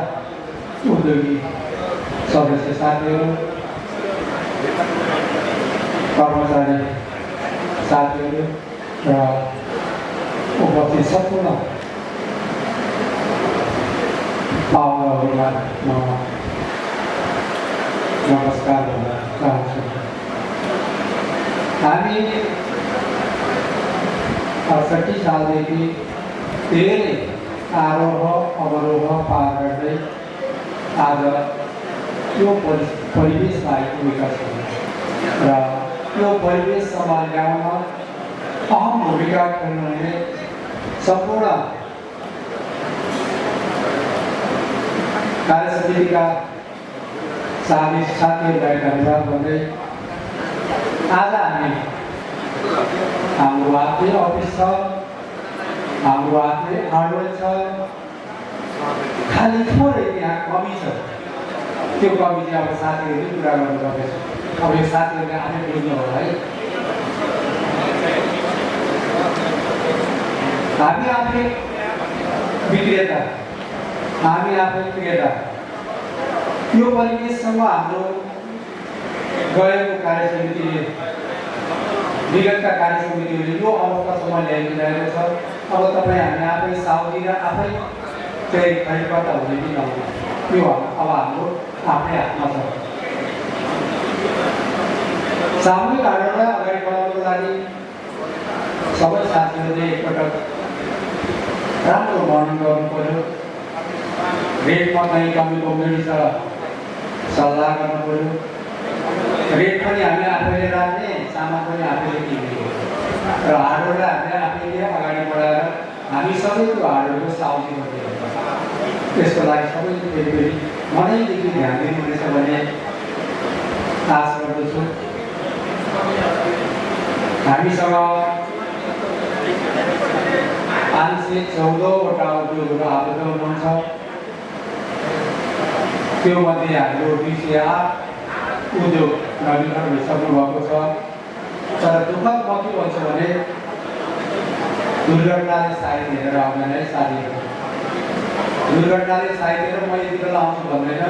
Speaker 1: उद्योगी सदस्य साथीहरू, कर्मचारी साथीहरू र उपस्थित सम्पूर्ण पाहुनाहरूलाई म नमस्कार भन्न चाहन्छु। हामी 68 सालदेखि धेरै आरोह अवरोह पार गर्दै आज यो परिवेशलाई विकास गर्छ र यो परिवेश सम्मान ल्याउन अहम भूमिका खेल्नुहुने सम्पूर्ण कार्य समितिका साथीहरूलाई धन्यवाद गर्दै आज हामी हाम्रो आफ्नै अफिस छ, हाम्रो आफ्नै हार्डवेयर छ, खालि थोरै यहाँ कमी छ। त्यो कमी चाहिँ अब साथीहरूले पुरा गर्नुपर्छ। अब यो साथीहरूले आफै बुझ्नु होला है। हामी आफै विक्रेता, हामी आफै क्रेता। यो परिवेशसँग हाम्रो गएको कार्य समितिले, विगतका कार्य समितिहरूले यो अवस्थासम्म ल्याइदिरहेको छ। अब तपाईँ हामी आफै साउदी र आफै चाहिँ खरिदकर्ता हुने कि नहुने यो अब हाम्रो आफ्नै हातमा छ। सामूहिक हार्डवेयरलाई अगाडि बढाउनको लागि सबै साथीहरूले एकपटक राम्रो वर्णन गर्नु पर्यो। रेटमा कहीँ कमी कमजोरी छ सल्लाह गर्नु पर्यो। रेट पनि हामी आफैले राख्ने, सामान पनि आफैले किन्ने र हार्डवेयरलाई हामीले आफैले अगाडि बढाएर हामी सबै त्यो हार्डवेयरको साउजी गर्दै हुन्छ। त्यसको लागि सबैले फेरि मनैदेखि ध्यान दिनुहुनेछ भन्ने आश गर्दछु। हामीसँग 514वटा उद्योगहरू आबद्ध हुनुहुन्छ। त्यो मध्ये हाम्रो 208 उद्योग नवीकरण भइसक्नु भएको छ। तर दुःखद म के भन्छु भने दुर्घटनाले सायद हेरेर आउँदैन है साथीहरू। दुर्घटनाले सायद हेरेर म यति बेला आउँछु भन्दैन।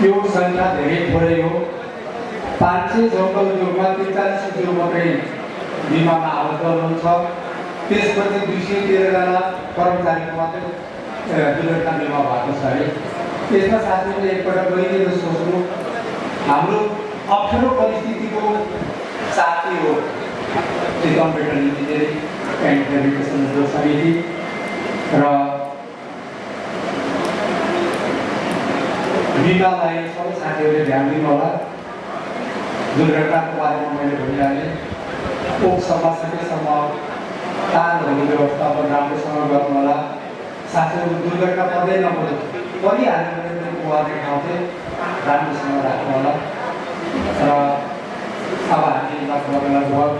Speaker 1: यो सङ्ख्या धेरै थोरै हो। 514 उद्योगमा 43 उद्योग मात्रै बिमामा आबद्ध हुनुहुन्छ। त्यसपछि 213जना कर्मचारीको मात्रै दुर्घटना बिमा भएको छ है। त्यसमा साथीहरूले एकपल्ट गइदिएर सोच्नु, हाम्रो अप्ठ्यारो परिस्थितिको साथी हो Chitwan metal engineering and fabrication उद्योग समिति र बिमालाई सबै साथीहरूले ध्यान दिनु होला। दुर्घटनाको बारेमा मैले भनिहालेँ। ओक्समा सकेसम्म तारहरू व्यवस्थापन राम्रोसँग गर्नु होला। साथीहरू दुर्घटना पर्दै नपरोस्, परिहाल्यो भने पनि उहाँको ठाउँ चाहिँ राम्रोसँग राख्नु होला। र अब हामी लगभग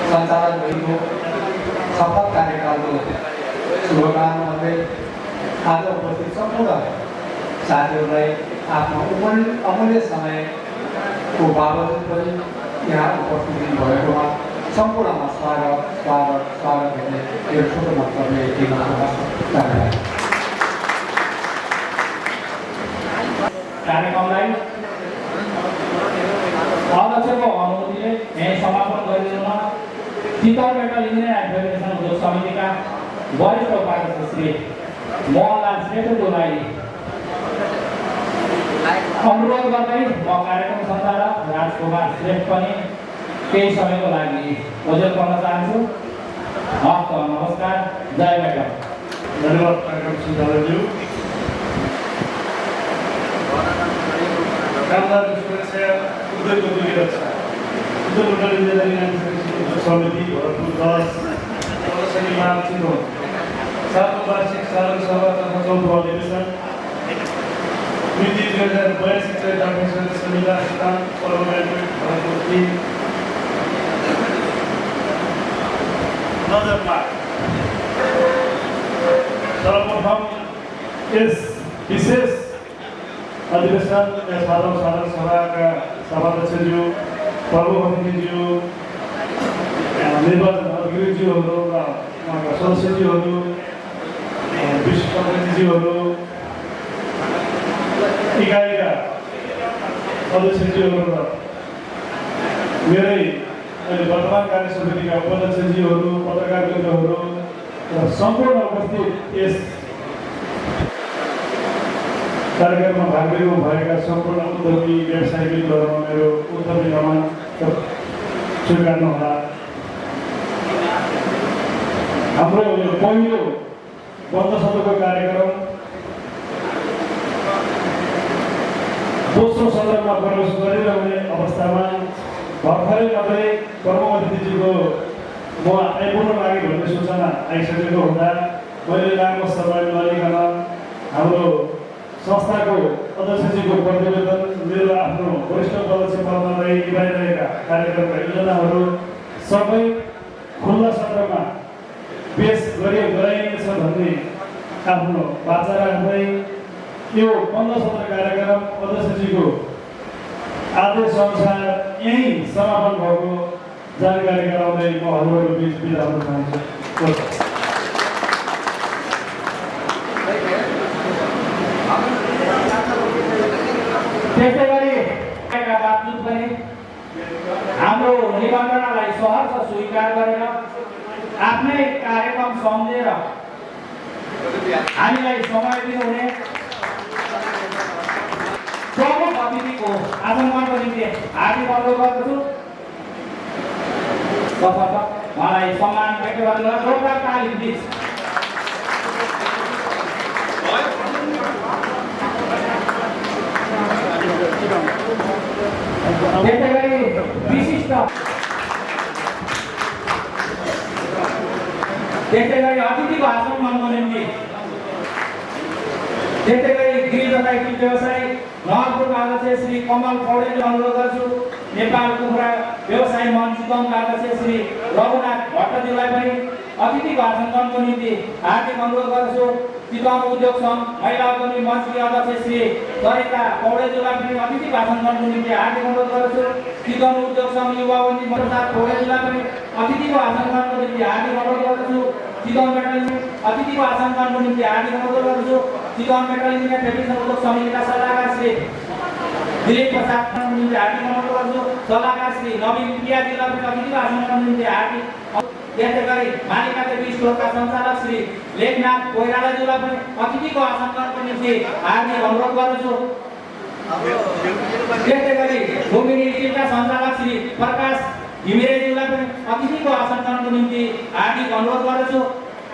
Speaker 1: सञ्चालन भएको शपथ कार्यकालको शुभकामना गर्दै आज उपस्थित सम्पूर्ण साथीहरूलाई आफ्नो अमूल्य समयको बावजुद पनि यहाँ उपस्थित भएकोमा सम्पूर्णमा स्वागत गर्ने मेरो छोटो वक्तव्य दिन धन्यवाद।
Speaker 2: कार्यक्रमलाई अध्यक्षको अनुमतिले यहीँ समापन गरिदिनुमा Chitwan metal engineering and fabrication उद्योग समितिका वरिष्ठ उपाध्यक्ष श्री मोहनलाल श्रेष्ठज्यूलाई अनुरोध गर्दै म कार्यक्रम सञ्चालक राजकुमार श्रेष्ठ पनि केही समयको लागि ओजेल गर्न चाहन्छु। हस्त नमस्कार, जय मेटल।
Speaker 3: धन्यवाद कार्यक्रम सञ्चालकज्यू। कामदार सुरक्षा उद्योग उद्योगी रक्षा उद्योग मेटल इन्जिनियरिङ एन्ड फेब्रिकेसन उद्योग समिति भरतपुर 10 प्रदर्शनी मार्च चितवन 7औं वार्षिक साधारण सभा तथा 4औं अधिवेशन मिति 2082 चैत 28 शनिबार स्थान पर्वमेन्ट भरतपुर 3 नजरमा सर्वप्रथम यस विशेष अधिवेशन साधारण सभाका सभाध्यक्षज्यू, प्रमुख अतिथिज्यू, निर्वाचन अधिकारीज्यूहरू र उहाँका सदस्यज्यूहरू, विशिष्ट अतिथिज्यूहरू, इकाइका सदस्यज्यूहरू र मेरै अहिले वर्तमान कार्य समितिका उपाध्यक्षज्यूहरू, पत्रकार मित्रहरू र सम्पूर्ण उपस्थित यस कार्यक्रममा भाग लिनु भएका सम्पूर्ण उद्योगी व्यवसायी मित्रहरूमा मेरो उद्यमी नमन स्वीकार्नुहोला। हाम्रो यो पहिलो बन्द सत्रको कार्यक्रम दोस्रो सदनमा प्रवेश गरिरहने अवस्थामा भर्खरै मात्रै प्रमुख अतिथिजीको म आइपुग्न लागि भन्ने सूचना आइसकेको हुँदा मैले लामो समय नलिकन हाम्रो संस्थाको अध्यक्षजीको प्रतिवेदन, मेरो आफ्नो वरिष्ठ पदस्य पदमा निभाइरहेका कार्यक्रमका योजनाहरू सबै खुल्ला सत्रमा पेश गराइनेछ भन्ने आफ्नो बाचा राख्दै यो बन्द सत्र कार्यक्रम अध्यक्षजीको आदेश अनुसार यहीँ समापन भएको जानकारी गराउँदै म हजुरहरू बिच बिदा हुन चाहन्छु।
Speaker 2: त्यसै गरी बावजुद पनि हाम्रो निमन्त्रणालाई सहर्ष स्वीकार गरेर आफ्नै कार्यक्रम सम्झेर हामीलाई समय दिनुहुने प्रमुख अतिथिको आगमनको निम्ति हार्दिक अनुरोध गर्दछु। तसर्थ उहाँलाई सम्मान व्यक्त गरेर जोरदार ताली प्लिज। त्यसै गरी विशिष्ट त्यसै गरी अतिथि भाषण गर्नको निम्ति त्यसै गरी गृह तथा कृषि व्यवसायी नगरपुरका अध्यक्ष श्री कमल पौडेलले अनुरोध गर्छु। नेपाल कुखुरा व्यवसायी मञ्च चितवनका अध्यक्ष श्री रघुनाथ भट्टज्यूलाई पनि अतिथि भाषण गर्नको निम्ति हार्दिक अनुरोध गर्छु। चितवन उद्योग सङ्घ महिला उद्यमी मञ्चकी अध्यक्ष श्री सरिता पौडेलज्यूलाई पनि अतिथि भाषण गर्नको निम्ति हार्दिक अनुरोध गर्छु। चितवन उद्योग सङ्घ युवा मन्त्री प्रसाद पौडेलज्यूलाई पनि अतिथि भाषण गर्नको निम्ति हार्दिक अनुरोध गर्छु। चितवन मेटल अतिथि भाषण गर्नको निम्ति हार्दिक अनुरोध गर्छु। चितवन मेटल इन्जिनियर फेडरेसन उद्योग समितिका सल्लाहकार श्री दिलीप प्रसादका निम्ति हार्दिक अनुरोध गर्छु। सल्लाहकार श्री नवीन पियाजीलाई पनि अतिथि भाषण गर्नको निम्ति हार्दिक। त्यसै गरी मालिका देवी स्टोरका सञ्चालक श्री लेखनाथ कोइरालाज्यूलाई पनि अतिथिको भाषण गर्नको निम्ति हार्दिक अनुरोध गर्छु। त्यसै गरी भूमिनी स्टिलका सञ्चालक श्री प्रकाश घिमिरेज्यूलाई पनि अतिथिको भाषण गर्नको निम्ति हार्दिक अनुरोध गर्छु।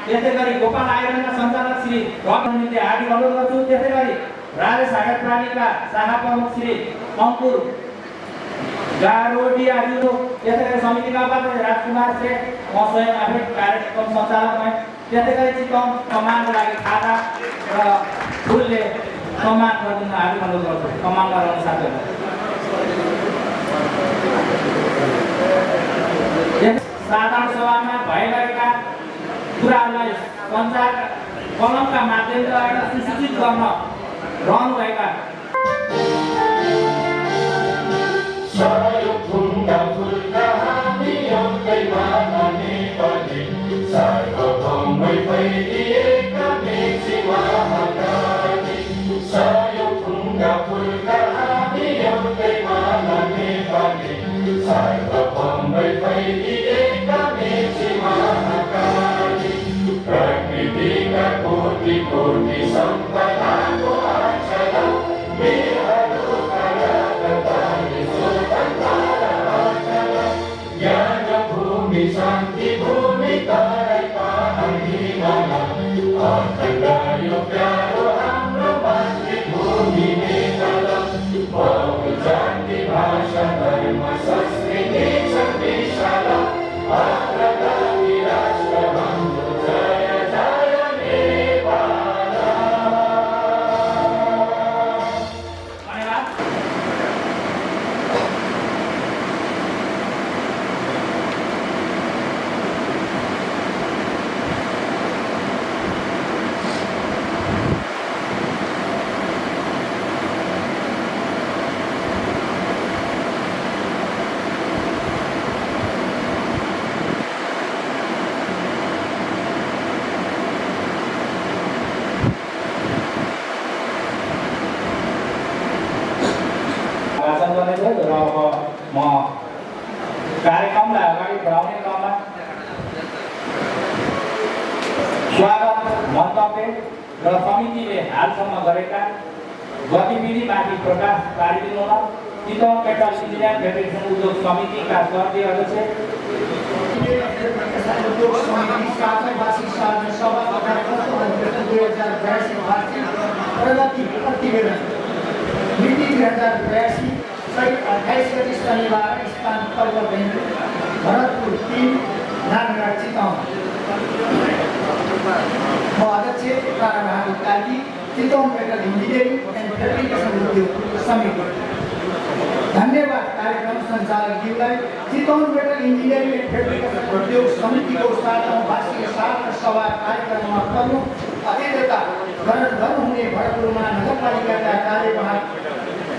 Speaker 2: त्यसै गरी गोपाल आइरनका सञ्चालक श्री रघुको निम्ति हार्दिक अनुरोध गर्छु। त्यसै गरी राजेश सागर प्रालीका शाखा प्रमुख श्री अङ्कुर गारोडियाज्यू, त्यसै गरी समितिका उपाध्यक्ष राजकुमार श्रेष्ठ, म स्वयं आफै कार्यक्रम सञ्चालक भएँ। त्यसै गरी चितवन सम्मानको लागि खाता र फुलले सम्मान गरिदिन हार्दिक अनुरोध गर्छु। सम्मानमा रहनु साथीहरू। साधारण सभामा भइरहेका कुराहरूलाई सञ्चार कलमका माध्यमबाट सुसूचित गर्न रहनुभएका कार्यक्रमलाई अगाडि बढाउने क्रममा स्वागत मन्तव्य र समितिले हालसम्म गरेका गतिविधिमाथि प्रकाश पारिदिनुहोला। चितवन मेटल इन्जिनियर फेडरेसन उद्योग समितिका सहयोगी अध्यक्ष
Speaker 4: उद्योग समिति सातौं वार्षिक साधारण सभा तथा 2082 वार्षिक प्रगति प्रतिवेदन मिति 2082 सहित 28 गते शनिबार स्थान पर्व भेन्यू भरतपुर 3 नानगढ चितवन। म अध्यक्ष Tarabahadur Karki, Chitwan metal engineering and fabrication उद्योग समिति। धन्यवाद कार्यक्रम सञ्चालकज्यूलाई। Chitwan metal engineering and fabrication उद्योग समितिको 7औं वार्षिक साधारण सभा कार्यक्रममा प्रमुख अतिथिता ग्रहण गर्नुहुने भरतपुरमा नगरपालिकाका कार्यवाहक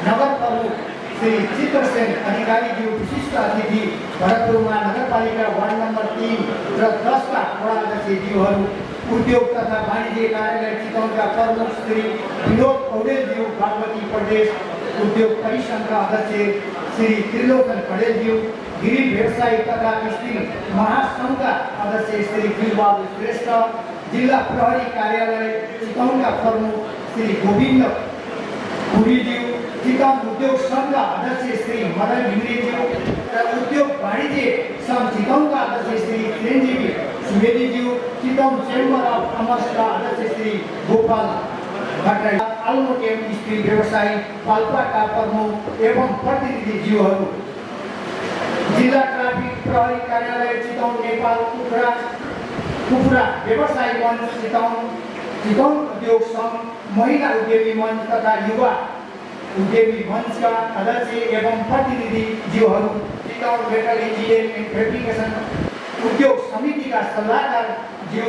Speaker 4: नगर प्रमुख श्री चित्रसेन अधिकारीज्यू, विशिष्ट अतिथि भरतपुरमा नगरपालिका वार्ड नम्बर 3 र 10 का वडाध्यक्षज्यूहरू, उद्योग तथा वाणिज्य कार्यालय चितवनका प्रमुख श्री विनोद पौडेलज्यू, बागमती प्रदेश उद्योग परिसङ्घका अध्यक्ष श्री त्रिलोचन खडेलज्यू, गिरी व्यवसायी तथा स्टिल महासङ्घका अध्यक्ष श्री बिलबहादुर श्रेष्ठ, जिल्ला प्रहरी कार्यालय चितवनका प्रमुख श्री गोविन्द पुरीज्यू, चितवन उद्योग सङ्घका अध्यक्ष श्री मदन घिमिरेज्यू, र उद्योग वाणिज्य सङ्घ चितवनका अध्यक्ष श्री चिरञ्जीवी सुवेदीज्यू, चितवन चेम्बर अफ कमर्सका अध्यक्ष श्री गोपाल भट्टराई, अल्मोनियम स्टिल व्यवसायी पाल्पाका प्रमुख एवं प्रतिनिधिज्यूहरू, जिल्ला ट्राफिक प्रहरी कार्यालय चितवन नेपाल कुखुरा व्यवसायी मञ्च चितवन उद्योग सङ्घ, महिला उद्यमी मञ्च तथा युवा उद्यमी मञ्चका अध्यक्ष एवं प्रतिनिधिज्यूहरू, Chitwan metal engineering and fabrication उद्योग समितिका सल्लाहकारज्यू,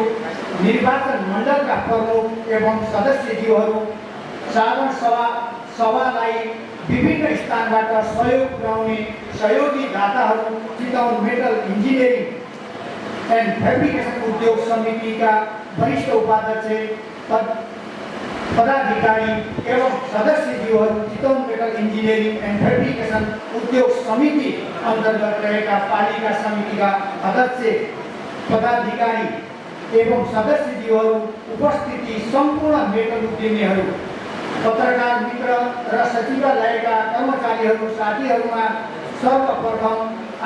Speaker 4: निर्वाचन मण्डलका प्रमुख एवं सदस्यज्यूहरू, साधारण सभालाई विभिन्न स्थानबाट सहयोग पुर्याउने सहयोगी दाताहरू, Chitwan metal engineering and fabrication उद्योग समितिका वरिष्ठ उपाध्यक्ष पदाधिकारी एवं सदस्यज्यूहरू, Chitwan metal engineering and fabrication उद्योग समिति अन्तर्गत रहेका पालिका समितिका अध्यक्ष पदाधिकारी एवं सदस्यज्यूहरू, उपस्थिति सम्पूर्ण मेटल उद्यमीहरू, पत्रकार मित्र र सचिवालयका कर्मचारीहरू, साथीहरूमा सर्वप्रथम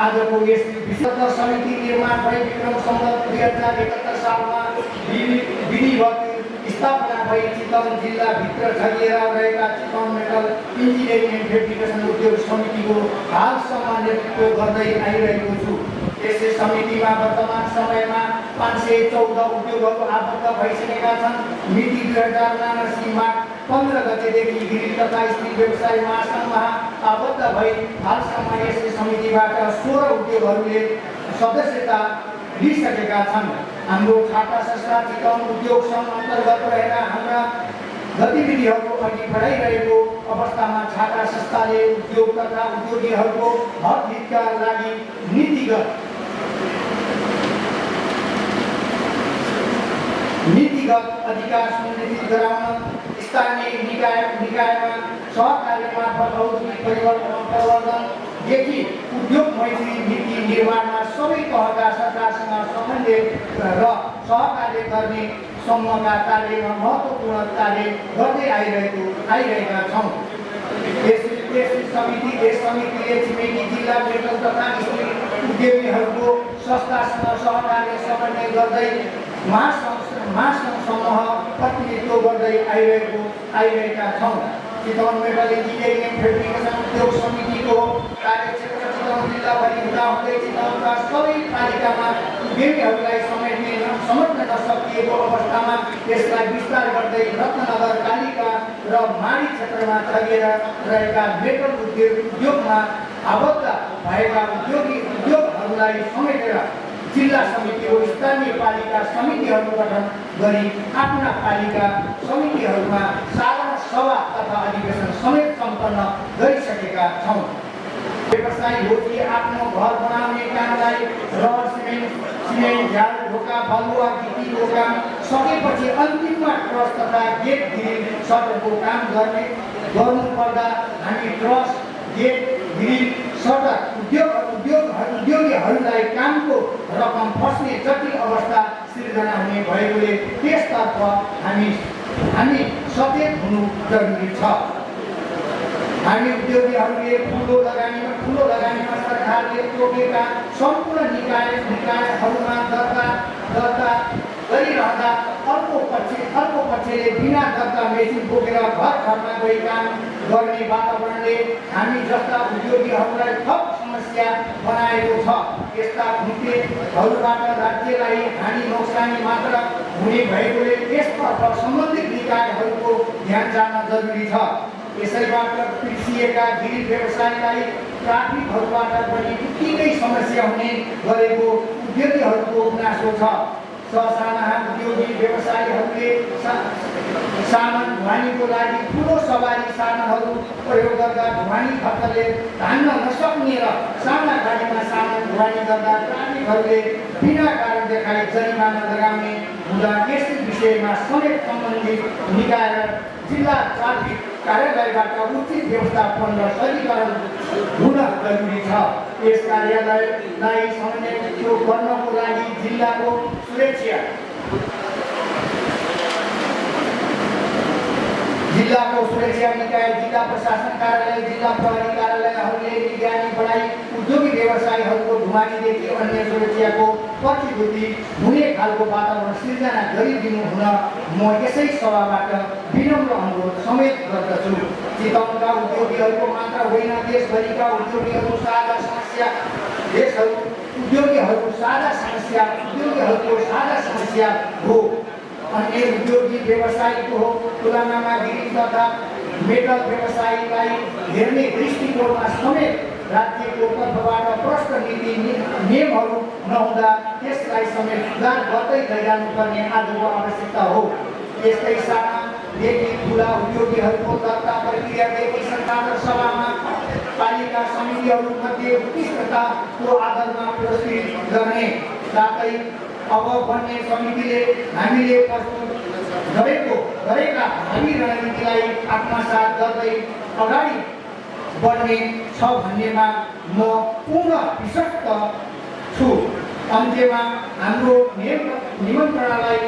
Speaker 4: आजको यस विशेष समिति निर्माण भई विक्रम सम्वत 2071 सालमा विधिवत स्थापना भई चितवन जिल्लाभित्र छरिएर रहेका Chitwan metal engineering and fabrication उद्योग समितिको हालसम्म नेतृत्व गर्दै आइरहेको छु। यसै समितिमा वर्तमान समयमा 514 उद्योगहरू आबद्ध भइसकेका छन्। मिति 2079 मार्च 15 गतेदेखि गिरिल तथा स्टिल व्यवसाय महासङ्घमा आबद्ध भई हालसम्म यसै समितिबाट 16 उद्योगहरूले सदस्यता लिइसकेका छन्। हाम्रो छाता संस्था चितवन उद्योग सङ्घ अन्तर्गत रहेर हाम्रा गतिविधिहरू अघि बढाइरहेको अवस्थामा छाता संस्थाले उद्योग तथा उद्योगीहरूको हक हितका लागि नीतिगत अधिकार सुनिश्चित गराउन स्थानीय निकायमा सहकार्य मार्फत औद्योगिक परिवर्तनदेखि उद्योग मैत्री नीति निर्माणमा सबै तहका सरकारसँग समन्वय र सहकार्य गर्ने सम्मका कार्यमा महत्त्वपूर्ण कार्य गर्दै आइरहेका छौँ। यस समितिले छिमेकी जिल्ला मेटल तथा स्टिल उद्यमीहरूको संस्थासँग सहकार्य समन्वय गर्दै महासङ्घ समूह प्रतिनिधित्व गर्दै आइरहेका छौँ। Chitwan metal engineering and fabrication उद्योग समितिको कार्यक्षेत्र चितवन जिल्लाभरि हुँदाहुँदै चितवनका सबै पालिकामा उद्यमीहरूलाई समेट्न नसकिएको अवस्थामा यसलाई विस्तार गर्दै रत्नगर, कालिका र माडी क्षेत्रमा छरिएर रहेका मेटल उद्योगमा आबद्ध भएका उद्योगहरूलाई समेटेर जिल्ला समितिको स्थानीय पालिका समितिहरू गठन गरी आफ्ना पालिका समितिहरूमा साधारण सभा तथा अधिवेशन समेत सम्पन्न गरिसकेका छौँ। व्यवसायी हो कि आफ्नो घर बनाउने कामलाई रड, सिमेन्ट, झाल, ढोका, बालुवा, गिटीको काम सकेपछि अन्तिममा ट्रस तथा गेट, ग्रिल, सटरको काम गर्नुपर्दा हामी ट्रस, गेट, ग्रिल, सटक उद्योगीहरूलाई कामको रकम फस्ने जटिल अवस्था सिर्जना हुने भएकोले त्यसतर्फ हामी सचेत हुनु जरुरी छ। हामी उद्योगीहरूले ठुलो लगानीमा सरकारले तोकेका सम्पूर्ण निकायहरूमा दर्ता गरिरहँदा अर्को पक्षले बिना दर्ता मेसिन बोकेर घरमा गई काम गर्ने वातावरणले हामी जस्ता उद्योगीहरूलाई थप समस्या बनाएको छ। यस्ता घुम्तीहरूबाट राज्यलाई हानि नोक्सानी मात्र हुने भएकोले यसतर्फ सम्बन्धित निकायहरूको ध्यान जान जरुरी छ। यसैबाट पिर्सिएका गिरिल व्यवसायलाई ट्राफिकहरूबाट पनि उत्तिकै समस्या हुने गरेको उद्योगीहरूको गुनासो छ। ससाना उद्योगी व्यवसायीहरूले सामान ढुवानीको लागि ठुलो सवारी साधनहरू प्रयोग गर्दा ढुवानी खर्चले धान्न नसक्ने र साना गाडीमा सामान ढुवानी गर्दा ट्राफिकहरूले बिना कारण देखाई जरिमाना लगाउने हुँदा यस विषयमा समेत सम्बन्धित निकाय र जिल्ला ट्राफिक कार्यालयबाट उचित व्यवस्थापन र सरलीकरण हुन जरुरी छ। यस कार्यालयलाई समन्वय गर्नको लागि जिल्लाको सुरक्षा जिल्लाको सुरक्षा निकाय, जिल्ला प्रशासन कार्यालय, जिल्ला प्रहरी कार्यालयहरूले निगरानी बढाई उद्योगी व्यवसायीहरूको ढुवानीदेखि अन्य सुरक्षाको प्रतिभूति हुने खालको वातावरण सिर्जना गरिदिनु हुन म यसै सभाबाट विनम्र अनुरोध समेत गर्दछु। चितवनका उद्योगीहरूको मात्र होइन, देशभरिका उद्योगीहरूको साझा समस्या उद्योगीहरूको साझा समस्या हो। अन्य उद्योगी व्यवसायीको तुलनामा गिरिङ तथा मेटल व्यवसायीलाई हेर्ने दृष्टिकोणमा समेत राज्यको तर्फबाट प्रष्ट नीति नियमहरू नहुँदा त्यसलाई समेत सुधार गर्दै लैजानुपर्ने आजको आवश्यकता हो। यस्तै सानादेखि ठुला उद्योगीहरूको दर्ता प्रक्रियादेखि संस्थागत सभामा पालिका समितिहरूमध्ये उत्कृष्टताको आधारमा पुरस्कृत गर्ने साथै अब बन्ने समितिले हामीले प्रस्तुत गरेका भावी रणनीतिलाई आत्मसात गर्दै अगाडि बढ्ने छ भन्नेमा म पूर्ण विश्वस्त छु। अन्त्यमा हाम्रो निमन्त्रणालाई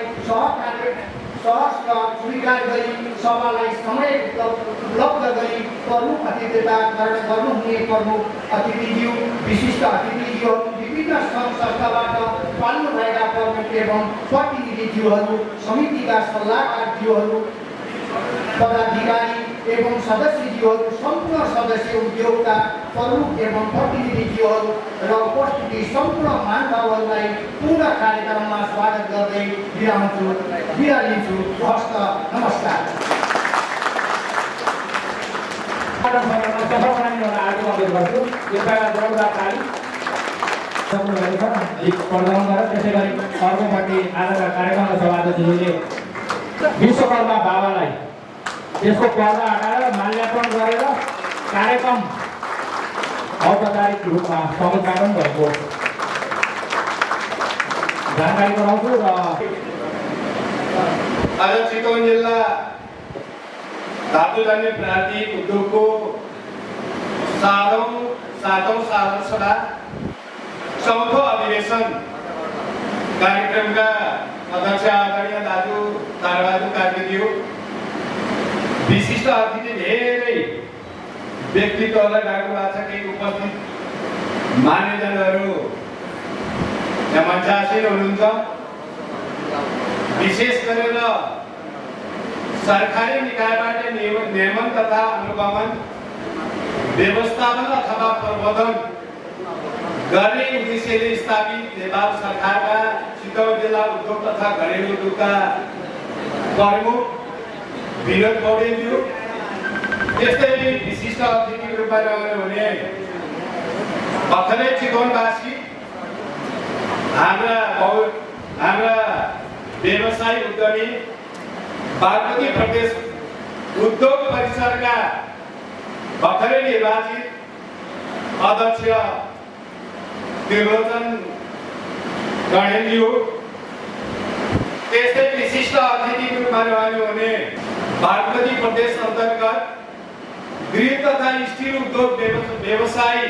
Speaker 4: सहर्ष स्वीकार गरी सभालाई समय उपलब्ध गरी प्रमुख अतिथिता गर्नुहुने प्रमुख अतिथिज्यू, विशिष्ट अतिथिज्यूहरू, विभिन्न सङ्घ संस्थाबाट पाल्नुभएका प्रमुख एवं प्रतिनिधिज्यूहरू, समितिका सल्लाहकारज्यूहरू, पदाधिकारी एवं सदस्यज्यूहरू, सम्पूर्ण सदस्य उद्योगका प्रमुख एवं प्रतिनिधिज्यूहरू र उपस्थिति सम्पूर्ण महानुभावहरूलाई पूर्ण कार्यक्रममा स्वागत गर्दै बिदा लिन्छु। हस्त नमस्कार।
Speaker 2: त्यसै गरी अर्कोपट्टि आजका कार्यक्रमका सभापतिज्यूले विश्वकर्मा बाबालाई त्यसको पर्दा हटाएर माल्यार्पण गरेर कार्यक्रम औपचारिक रूपमा समुद्घाटन भएको जानकारी गराउँछु। र
Speaker 6: आज चितवन जिल्ला धातुजन्य प्राविधिक उद्योगको सातौं साधारण सभा चौथो अधिवेशन कार्यक्रमका अध्यक्ष आदरणीय दाजु ताराबहादुर कार्कीज्यू, विशिष्ट अतिथि धेरै व्यक्तित्वहरूलाई राख्नु भएको छ। केही उपस्थित मान्यजनहरू यहाँ मञ्चासीन हुनुहुन्छ। विशेष गरेर सरकारी निकायबाट नियमन तथा अनुगमन, व्यवस्थापन अथवा प्रबन्धन गर्ने उद्देश्यले स्थापित नेपाल सरकारका चितवन जिल्ला उद्योग तथा घरेलु उद्योगका प्रमुख विनोद पौडेलज्यू, त्यस्तै विशिष्ट अतिथि रूपमा रहनुहुने भर्खरै चितवनवासी हाम्रा व्यवसायी उद्यमी बागमती प्रदेश उद्योग परिसरका भर्खरै निर्वाचित अध्यक्ष त्रिलोचन गणेलज्यू, त्यस्तै विशिष्ट अतिथि रूपमा रहनुहुने बागमती प्रदेश अन्तर्गत गृह तथा स्टिल उद्योग व्यवसायी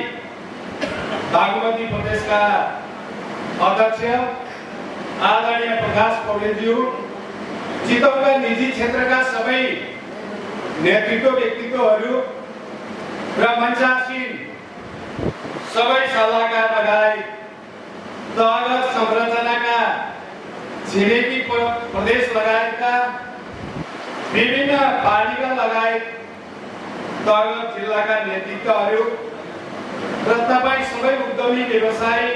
Speaker 6: बागमती प्रदेशका अध्यक्ष आदरणीय प्रकाश पौडेलज्यू, चितवनका निजी क्षेत्रका सबै नेतृत्व व्यक्तित्वहरू र मञ्चासीन सबै सल्लाहकार लगायत तहगत संरचनाका छिमेकी प्रदेश लगायतका विभिन्न पालिका लगायत तहगत जिल्लाका नेतृत्वहरू र तपाईँ सबै उद्यमी व्यवसायी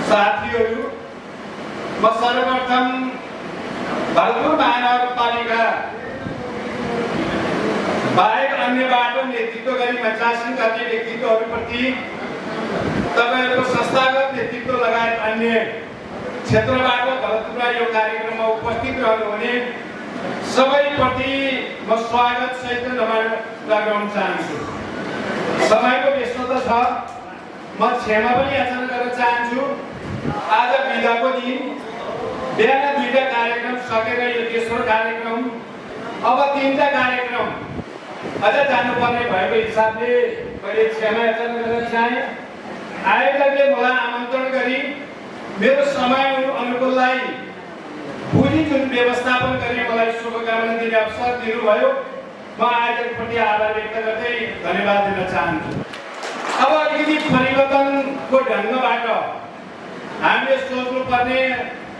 Speaker 6: साथीहरू, म सर्वप्रथम भरतपुर महानगरपालिका बाहेक अन्यबाट नेतृत्व गरी मञ्चासीन गर्ने व्यक्तित्वहरूप्रति, तपाईँहरूको संस्थागत नेतृत्व लगायत अन्य क्षेत्रबाट भरतपुरमा यो कार्यक्रममा उपस्थित रहनुहुने सबैप्रति म स्वागत सहित लगाउन चाहन्छु। समयको व्यस्तता छ, म क्षमा पनि याचना गर्न चाहन्छु। आज बिदाको दिन, बिहान 2टा कार्यक्रम सकेर यो तेस्रो कार्यक्रम, अब 3टा कार्यक्रम अझ जानुपर्ने भएको हिसाबले मैले क्षमा याचना गर्न चाहे। आयोजकले मलाई आमन्त्रण गरी मेरो समय अनुकूललाई बुझी जुन व्यवस्थापन गरी मलाई शुभकामना दिने अवसर दिनुभयो म आयोजकप्रति आभार व्यक्त गर्दै धन्यवाद दिन चाहन्छु। अब अलिकति परिवर्तनको ढङ्गबाट हामीले सोच्नुपर्ने,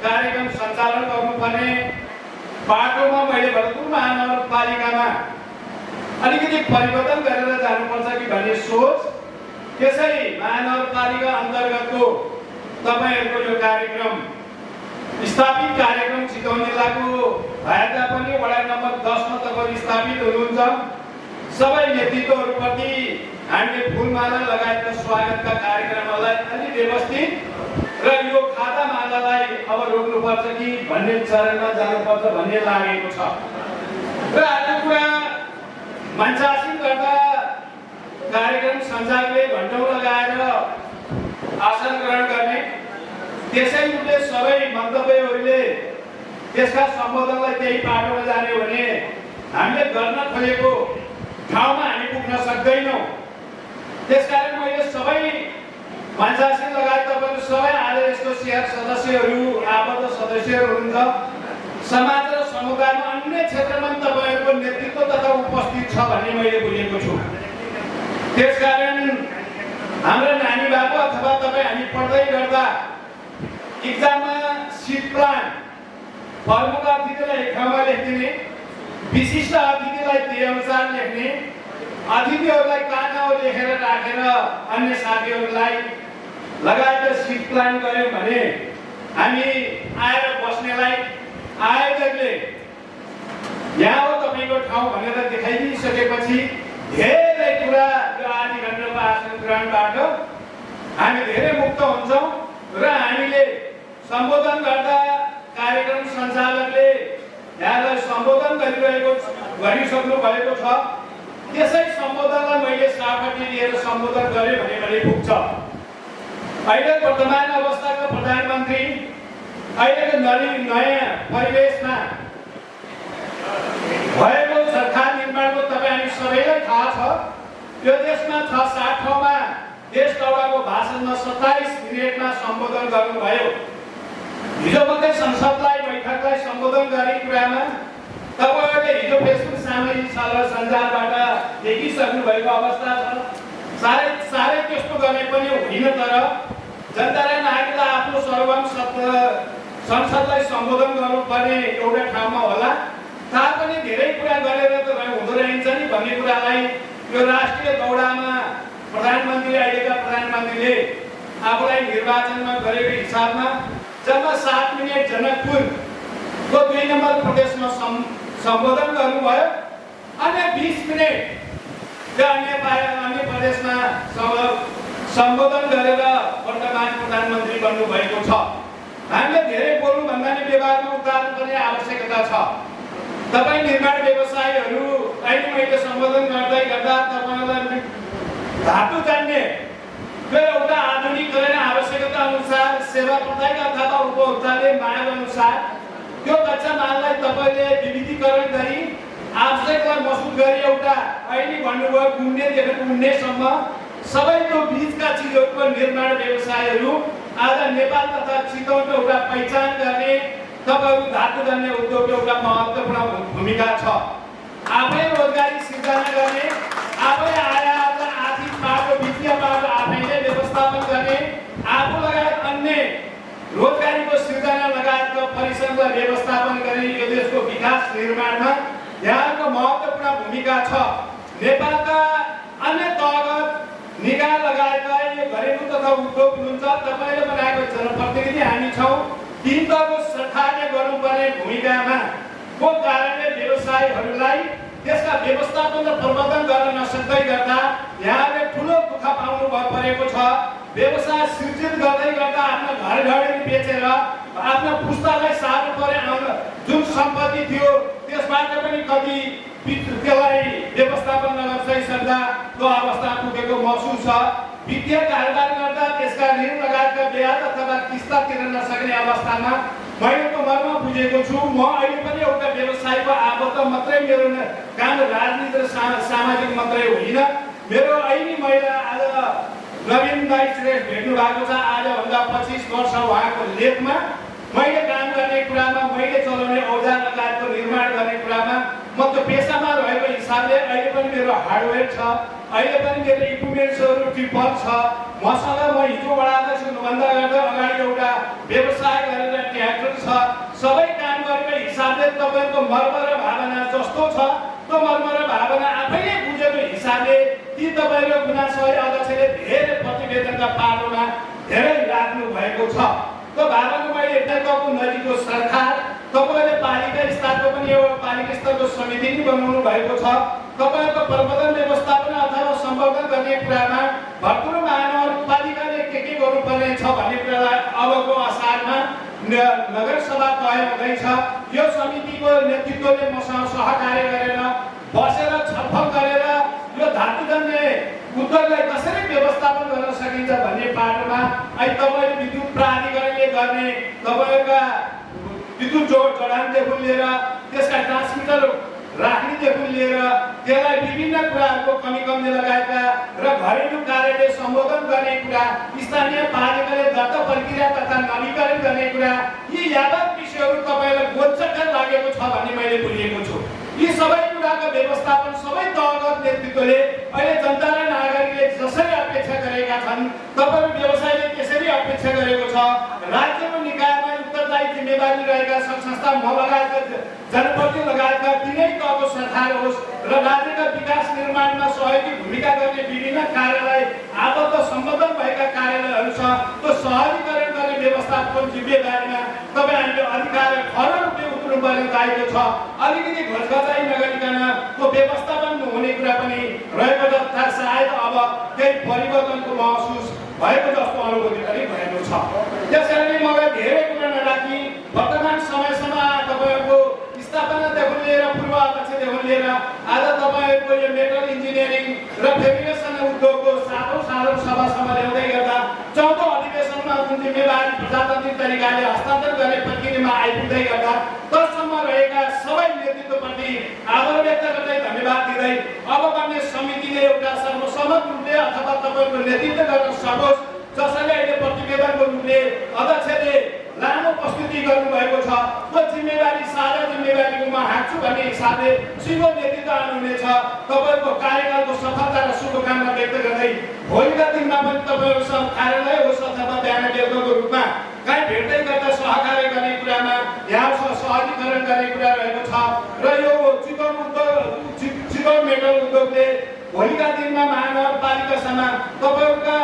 Speaker 6: कार्यक्रम सञ्चालन गर्नुपर्ने बाटोमा मैले भरतपुर महानगरपालिकामा अलिकति परिवर्तन गरेर जानुपर्छ कि भन्ने सोच, त्यसै महानगरपालिका अन्तर्गतको तपाईँहरूको यो कार्यक्रम स्थापित कार्यक्रम चितवन जिल्लाको भए तापनि वडा नम्बर 10 मा तपाईँ स्थापित हुनुहुन्छ। सबै नेतृत्वहरूप्रति हामीले फुलमाला लगायतका स्वागतका कार्यक्रमहरूलाई अलि व्यवस्थित र यो खादा मालालाई अब रोक्नुपर्छ कि भन्ने चरणमा जानुपर्छ भन्ने लागेको छ। र आजको कुरा मञ्चासीन गर्दा कार्यक्रम सञ्चालकले घण्टौँ लगाएर आसन ग्रहण गर्ने, त्यसै रूपले सबै मन्तव्यहरूले त्यसका सम्बोधनलाई त्यही पाटोमा जाने हो भने हामीले गर्न खोजेको ठाउँमा हामी पुग्न सक्दैनौँ। त्यसकारण मैले सबै मञ्चासीन लगायत तपाईँहरू सबै आज यसको सदस्यहरू, आबद्ध सदस्यहरू हुनुहुन्छ। समाज र समुदायमा अन्य क्षेत्रमा तपाईँहरूको नेतृत्व तथा उपस्थित छ भन्ने मैले बुझेको छु। त्यसकारण हाम्रो नानी बाबु अथवा तपाईँ हामी पढ्दै गर्दा इक्जाममा सिट प्लान प्रमुख अतिथिलाई एक ठाउँमा लेखिदिने, विशिष्ट अतिथिलाई त्यही अनुसार लेख्ने, अतिथिहरूलाई कहाँ लेखेर राखेर अन्य साथीहरूलाई लगाएर सिट प्लान गर्यौँ भने हामी आएर बस्नेलाई आयोजकले यहाँ हो तपाईँको ठाउँ भनेर देखाइदिइसकेपछि धेरै कुरा यो आधी घन्टाको आसन ग्रहणबाट हामी धेरै मुक्त हुन्छौँ र हामीले सम्बोधन गर्दा कार्यक्रम सञ्चालकले यहाँलाई सम्बोधन गरिसक्नु भएको छ। त्यसै सम्बोधनलाई मैले सापट्टि लिएर सम्बोधन गरेँ भने पुग्छ। अहिले वर्तमान अवस्थाको प्रधानमन्त्री अहिलेको नयाँ परिवेशमा भएको सरकार निर्माणको तपाईँ हामी सबैलाई थाहा छ। यो देशमा 6-7 ठाउँमा देश दौडाको भाषणमा 27 मिनेटमा सम्बोधन गर्नुभयो। हिजो मात्रै संसदलाई बैठकलाई सम्बोधन गर्ने कुरामा तपाईँहरूले हिजो फेसबुक सामाजिक सञ्जालबाट देखिसक्नु भएको अवस्था छ। साह्रै त्यस्तो गर्ने पनि होइन, तर जनतालाई नागरिकलाई आफ्नो सर्वोच्च संसदलाई सम्बोधन गर्नुपर्ने एउटा ठाउँमा होला। तापनि धेरै कुरा गरेर त हुँदो रहन्छ नि भन्ने कुरालाई यो राष्ट्रिय दौडामा प्रधानमन्त्री, अहिलेका प्रधानमन्त्रीले आफूलाई निर्वाचनमा गरेको हिसाबमा जम्मा 7 मिनेट जनकपुरको 2 नम्बर प्रदेशमा सम्बोधन गर्नुभयो। अन्य 20 मिनेट अन्य प्रदेशमा सम्बोधन गरेर वर्तमान प्रधानमन्त्री बन्नुभएको छ। हामीले धेरै बोल्नुभन्दा नि व्यवहारमा उतार्नुपर्ने आवश्यकता छ। तपाईँ निर्माण व्यवसायीहरू अहिले मैले सम्बोधन गर्दै गर्दा तपाईँलाई धातु जान्ने र एउटा आधुनिकीकरण आवश्यकता अनुसार सेवा प्रदायक अथवा उपभोक्ताले माग अनुसार त्यो कच्चा माललाई तपाईँले विविधीकरण गरी आवश्यकलाई मसुल गरी एउटा अहिले भन्नुभयो गुन्नेदेखि उन्नेसम्म सबैको बिचका चिजहरूको निर्माण व्यवसायहरू आज नेपाल तथा चितवनको एउटा पहिचान गर्ने तपाईँहरू धातु जान्ने उद्योग एउटा महत्त्वपूर्ण भूमिका छ। आफै रोजगारी सिर्जना गर्ने, आफै आर्थिक बाटो, वित्तीय बाटो आफैले व्यवस्थापन गर्ने, आफू लगायत अन्य रोजगारीको सिर्जना लगायतको परिश्रमलाई व्यवस्थापन गर्ने यो देशको विकास निर्माणमा यहाँको महत्त्वपूर्ण भूमिका छ। नेपालका अन्य तहगत निकाय लगायतका यो घरेलु तथा उद्योग हुनुहुन्छ, तपाईँले बनाएको जनप्रतिनिधि हामी छौँ। तीन तहको सरकारले गर्नुपर्ने भूमिकामा को कारणले व्यवसायीहरूलाई त्यसका व्यवस्थापन र प्रबन्धन गर्न नसक्दै गर्दा यहाँले ठुलो दुःख पाउनु परेको छ। व्यवसाय सृजित गर्दै गर्दा आफ्नो घरघरेली बेचेर आफ्नो पुस्तालाई सार्नु पर्ने जुन सम्पत्ति थियो त्यसबाट पनि कति त्यसलाई व्यवस्थापन नगर्न सकिसक्दा त्यो अवस्था पुगेको महसुस छ। वित्तीय कारोबार गर्दा त्यसका ऋण लगायतका ब्याज अथवा किस्ता तिर्न नसक्ने अवस्थामा मैले त मर्म बुझेको छु। म अहिले पनि एउटा व्यवसायको आबद्ध मात्रै, मेरो काम राजनीति र सामाजिक मात्रै होइन। मेरो अहिले मैले आज नवीन दाइ श्रेष्ठ भेट्नु भएको छ। आजभन्दा 25 वर्ष उहाँको लेखमा मैले काम गर्ने कुरामा, मैले चलाउने औजार लगायतको निर्माण गर्ने कुरामा म हिसाबले अहिले पनि मेरो हार्डवेयर छ, अहिले पनि मेरो इक्विपमेन्ट्सहरू टिपर छ। मसँग म हिजो अध्यक्ष हुनुभन्दा अगाडि एउटा व्यवसाय गरेर ट्र्याक्टर छ। सबै काम गरेको हिसाबले तपाईँको मर्म र भावना जस्तो छ, त्यो मर्म र भावना आफैले बुझेको हिसाबले ती तपाईँको गुनासो अध्यक्षले धेरै प्रतिवेदनका पाटोमा धेरै राख्नु भएको छ। त्यो भावना मैले तपाईँको नजिकको सरकार, तपाईँले पालिका स्तरको पनि एउटा पालिका स्तरको समिति पनि बनाउनु भएको छ। तपाईँको प्रबन्धन व्यवस्थापन अथवा सम्बोधन गर्ने कुरामा भरपुर महानगरपालिकाले के गर्नुपर्ने छ भन्ने कुरालाई अबको असारमा नगरसभा तय हुँदैछ। यो समितिको नेतृत्वले मसँग सहकार्य गरेर बसेर छलफल गरेर यो धातुजन्य उद्योगलाई कसरी व्यवस्थापन गर्न सकिन्छ भन्ने पाटोमा अहिले तपाईँले विद्युत प्राधिकरणले गर्ने तपाईँका विद्युत जडानदेखि लिएर त्यसका ट्रान्समिटर राख्नेदेखि लिएर त्यसलाई विभिन्न कुराहरूको कमी कमी लगाएका र घरेलु कार्यले सम्बोधन गर्ने कुरा, स्थानीय पालिकाले दर्ता प्रक्रिया तथा नवीकरण गर्ने कुरा, यी यावत विषयहरू तपाईँलाई गोचर लागेको छ भन्ने मैले बुझेको छु। यी सबै कुराको व्यवस्थापन सबै तहगत नेतृत्वले अहिले जनता र नागरिकले जसरी अपेक्षा गरेका छन्, तपाईँको व्यवसायले त्यसरी अपेक्षा गरेको छ। राज्यको निकायमा उत्तरदायी जिम्मेवारी रहेका सङ्घ संस्था म लगायतका जनप्रतिनिधि लगायतका तिनै तहको सरकार होस् र राज्यका विकास निर्माणमा सहयोगी भूमिका गर्ने विभिन्न कार्यालय आबद्ध सम्बोधन भएका कार्यालयहरू छ, त्यो सहजीकरण गर्ने व्यवस्थापन जिम्मेवारीमा तपाईँ हामीले अधिकार खर रूपले उत्रनुपर्ने दायित्व छ। अलिकति घोषघचाइ नगरिकन त्यो व्यवस्थापन हुने कुरा पनि रहेको जस्ता सायद अब केही परिवर्तनको महसुस भएको जस्तो अनुभूति पनि भएको छ। त्यसकारणले मलाई धेरै कुरा नराखी वर्तमान समयसम्म तपाईँहरूको स्थापनादेखि लिएर पूर्व अध्यक्षदेखि लिएर आज तपाईँहरूको यो मेटल इन्जिनियरिङ र फेब्रिकेसन उद्योगको साधारण सभासम्म ल्याउँदै गर्दा 14औं अधिवेशनमा जुन जिम्मेवारी प्रजातान्त्रिक तरिकाले हस्तान्तरण गर्ने प्रक्रियामा आइपुग्दै गर्दा तत्सम्म रहेका सबै नेतृत्वप्रति आभार व्यक्त गर्दै धन्यवाद दिँदै अब बन्ने समितिले एउटा सर्वसम्मत रूपले अथवा तपाईँको नेतृत्व गर्न सकोस्, जसले अहिले प्रतिवेदनको रूपले अध्यक्षले लामो प्रस्तुति गर्नुभएको छ, त्यो जिम्मेवारी साझा जिम्मेवारीको म हाँक्छु भन्ने हिसाबले सिधो नेतृत्व आउनुहुनेछ। तपाईँको कार्यकालको सफलता र शुभकामना व्यक्त गर्दै भोलिका दिनमा पनि तपाईँहरूसँग कार्यालय होस् अथवा बिहान बेलुकाको रूपमा कहीँ भेट्दै गर्दा सहकार्य गर्ने कुरामा यहाँसँग सहजीकरण गर्ने कुरा रहेको छ र यो चितवन मेटल उद्योगले भोलिका दिनमा महानगरपालिकासँग तपाईँहरूका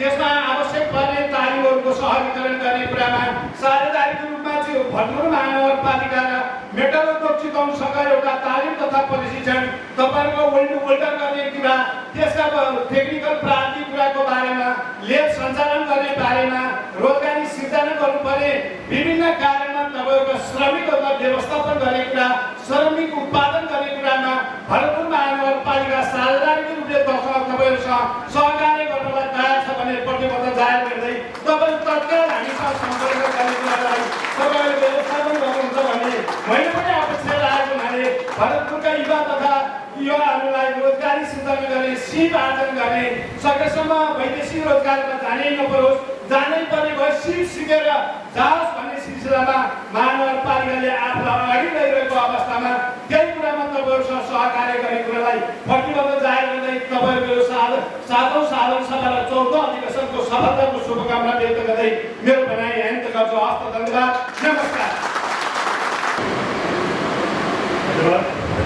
Speaker 6: त्यसमा आवश्यक पर्ने तालिमहरूको सहजीकरण गर्ने कुरामा साझेदारीको रूपमा चाहिँ भरपुर महानगरपालिका र मेटल उद्योग चितवनसँग एउटा तालिम तथा प्रशिक्षण तपाईँहरूको वेल्डर गर्ने कुरा, त्यसका टेक्निकल प्राविधिक कुराको बारेमा, लेब सञ्चालन गर्ने बारेमा, रोजगारी सिर्जना गर्नुपर्ने विभिन्न कार्यमा तपाईँहरूको श्रमिकहरूलाई व्यवस्थापन गर्ने कुरा, श्रमिक उत्पादन गर्ने कुरामा भरपुर महानगरपालिका साझेदारीको रूपले तपाईँहरूसँग सहकार्य गर्नलाई तयार छ भन्ने प्रतिबद्धता जाहेर गर्दै तपाईँ तत्काल हामीसँग सम्पर्क गर्ने कुरालाई तपाईँहरूले व्यवस्थापन गर्नुहुन्छ भन्ने मैले पनि अपेक्षा राखेको हुनाले भरतपुरका युवा तथा युवाहरूलाई रोजगारी सृजना गर्ने, सिप आर्जन गर्ने, सकेसम्म वैदेशिक रोजगारमा जानै नपरोस्, जानै पर्ने भयो सिप सिकेर जाओस् भन्ने सिलसिलामा महानगरपालिकाले आफूलाई अगाडि ल्याइरहेको अवस्थामा त्यही कुरामा तपाईँहरूसँग सहकार्य गर्ने कुरालाई प्रतिबद्ध जाहेर गर्दै तपाईँहरूको यो सातौँ साधारण सभा र 14औं अधिवेशनको सफलताको शुभकामना व्यक्त गर्दै मेरो भनाइ यहीँ गर्छु। हस्त धन्यवाद, नमस्कार।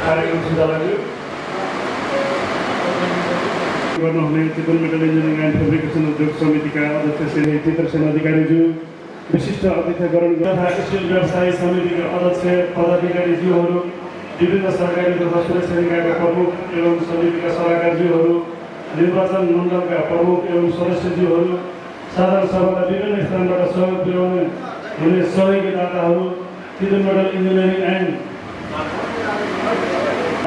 Speaker 3: कार्यक्रम सञ्चालक गर्नुहुने Chitwan metal engineering and fabrication उद्योग समितिका अध्यक्ष श्री चित्रसेन अधिकारीज्यू, विशिष्ट अतिथिगण तथा स्टिल व्यवसायी समितिका अध्यक्ष पदाधिकारीज्यूहरू, विभिन्न सरकारी तथा सुरक्षा निकायका प्रमुख एवं समितिका सल्लाहकारज्यूहरू, निर्वाचन मण्डलका प्रमुख एवं सदस्यज्यूहरू, साधारण सभालाई विभिन्न स्थानबाट सहयोग पुर्याउने हुने सहयोगीदाताहरू, चितवन मेटल इन्जिनियरिङ एन्ड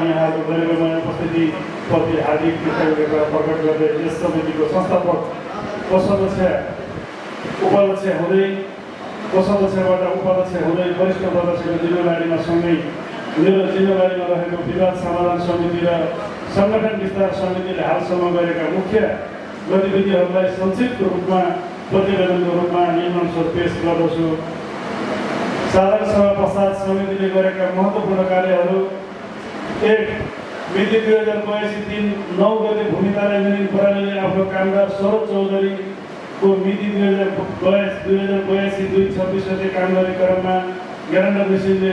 Speaker 3: यहाँको गैरमान्य उपस्थिति प्रति हार्दिक कृतज्ञता प्रकट गर्दै यस समितिको संस्थापक कोषाध्यक्षबाट उपाध्यक्ष हुँदै वरिष्ठ सदस्यको जिम्मेवारीमा सँगै मेरो जिम्मेवारीमा रहेको विवाद समाधान समिति र सङ्गठन विस्तार समितिले हालसम्म गरेका मुख्य गतिविधिहरूलाई संक्षिप्त रूपमा प्रतिवेदनको रूपमा निम्नस्वरूप पेश गर्दछु। साधारण सभा पश्चात समितिले गरेका महत्त्वपूर्ण कार्यहरू: 1. मिति 2082-3-9 गते भूमिकाला इन्जिनियरिङ प्रणालीले आफ्नो कामदार सरोज चौधरीको मिति 2082-2-26 गते काम गर्ने क्रममा ज्ञानेन्द्र मिसिनले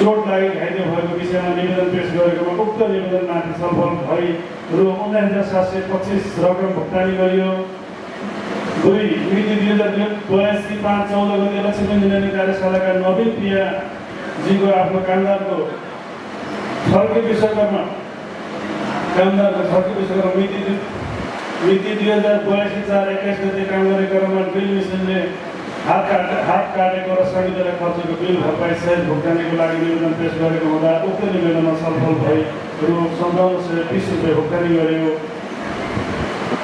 Speaker 3: चोट लागि घाइते भएको विषयमा निवेदन पेश गरेकोमा उक्त निवेदनमाथि छलफल भई रु 19,725 रकम भुक्तानी गरियो। 2 मिति 2082-5-14 गते लक्ष्मी इन्जिनियरिङ कार्यशालाका नवीन प्रियाजीको आफ्नो कामदारको छर्के विश्वकर्मा मिति 2082-4-21 गते काम गर्ने क्रममा ड्रिल मिसिनले हात काटेको र समितिलाई खर्चको बिल भरपाई सहित भुक्तानीको लागि निवेदन पेश गरेको हुँदा उक्त निवेदनमा छलफल भई रु 5720 रुपियाँ भुक्तानी गरियो।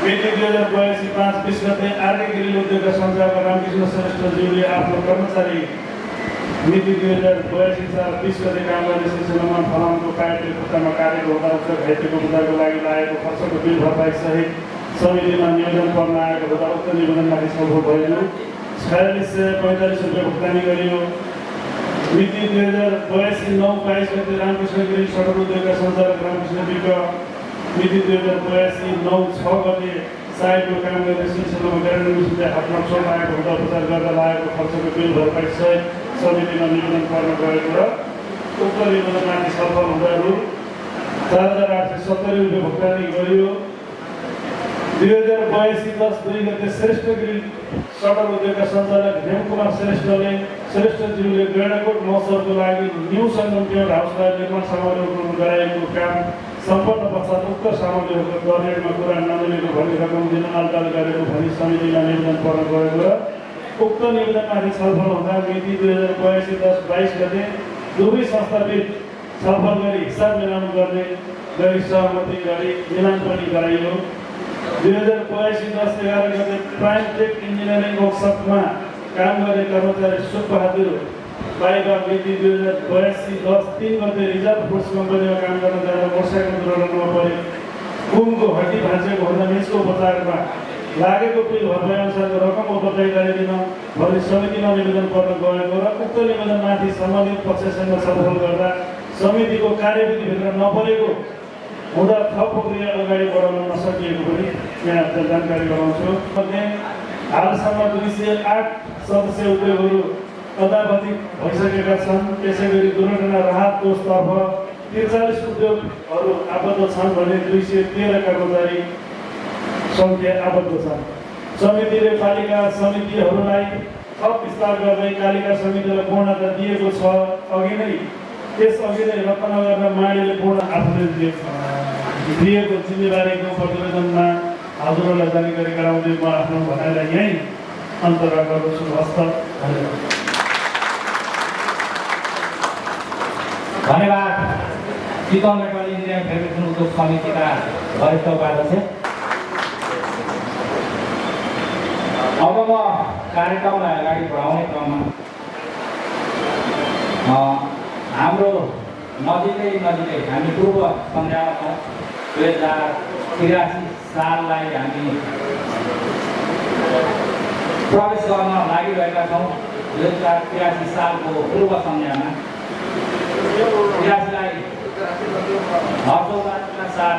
Speaker 3: मिति 2082-5-20 गते आर्के ग्रिल उद्योगका सञ्चालक रामकृष्ण श्रेष्ठज्यूले आफ्नो कर्मचारी मिति 2082-4-20 गते काम गर्ने सिलसिलामा फलामको पाइपले खुट्टामा काटेको हुँदा उक्त घाइतेको उपचारको लागि लागेको खर्चको बिल भरपाई सहित समितिमा निवेदन पर्न आएको हुँदा उक्त निवेदनमाथि छलफल भयो। 4645 रुपियाँ भुक्तानी गरियो। मिति 2082-9-22 गते रामकृष्ण ग्रिल सडक उद्योगका सञ्चालक रामकृष्ण विक मिति 2082-9-6 गते साइडको काम गर्ने सिलसिलामा ज्ञानेन्द्र मिसिनले हातमा चोट आएको हुँदा उपचार गर्दा लागेको खर्चको बिल भरपाई सहित समितिमा निवेदन पर्न गएको र उक्त निवेदनमाथि छलफल हुँदा रु 4,870 रुपियाँ भुक्तानी गरियो। 2082-10-2 गते श्रेष्ठ ग्रिल सडक उद्योगका सञ्चालक हेमकुमार श्रेष्ठज्यूले गैँडाकोट महोत्सवको लागि न्यू सङ्गम टेन्ट हाउसलाई निर्माण सामग्री उपलब्ध गराएको काम सम्पन्न पश्चात उक्त सामग्रीहरूको दर रेटमा कुरा नमिलेको भनी रकम दिन अलटाल गरेको भनी समितिमा निवेदन पर्न गएको र उक्त निवेदनमाथि छलफल हुँदा मिति 2082-10-22 गते दुवै संस्थाबीच छलफल गरी हिसाब मिलान गर्ने गरी सहमति गरी मिलान पनि गराइयो। 2082-10-11 गते प्राइम टेक इन्जिनियरिङ वर्कसपमा काम गर्ने कर्मचारी सुखबहादुर बाइबा मिति 2082-10-3 गते रिजर्भ फुड्स कम्पनीमा काम गर्न जाँदा मोटरसाइकल दुर्घटनामा परे कुमको हड्डी भाँचिएको हुँदा निजको उपचारमा लागेको बिल भरपाई अनुसारको रकम उपलब्ध गराइदिन भनी समितिमा निवेदन पर्न गएको र उक्त निवेदनमाथि सम्बन्धित पक्षसँग छलफल गर्दा समितिको कार्यविधिभित्र नपरेको हुँदा थप प्रक्रिया अगाडि बढाउन नसकिएको पनि यहाँ जानकारी गराउँछु। हालसम्म 208 सदस्य उद्योगहरू अदालती भइसकेका छन्। त्यसै गरी दुर्घटना राहत कोषतर्फ 43 उद्योगहरू आबद्ध छन् भने 213 कर्मचारी सङ्ख्या आबद्ध छन्। समितिले पालिका समितिहरूलाई थप विस्तार गर्दै कालिका समितिलाई पूर्णता दिएको छ। त्यसअघि नै रत्नगर र माडीले पूर्ण आफूले दिएको जिम्मेवारीको प्रतिवेदनमा हजुरहरूलाई जानकारी गराउँदै म आफ्नो भनाइलाई यहीँ अन्तरा गर्दछु। हस्त
Speaker 2: धन्यवाद। चितवन मेटल इन्जिनियरिङ फेडरेसन उद्योग समितिका वरिष्ठ उपाध्यक्ष। अब म कार्यक्रमलाई अगाडि बढाउने क्रममा हाम्रो नजिकै हामी पूर्व सन्ध्यामा छौँ। 2083 साललाई हामी प्रवेश गर्न लागिरहेका छौँ। 2083 सालको पूर्व सन्ध्यामा 83लाई हर्षोल्लासका साथ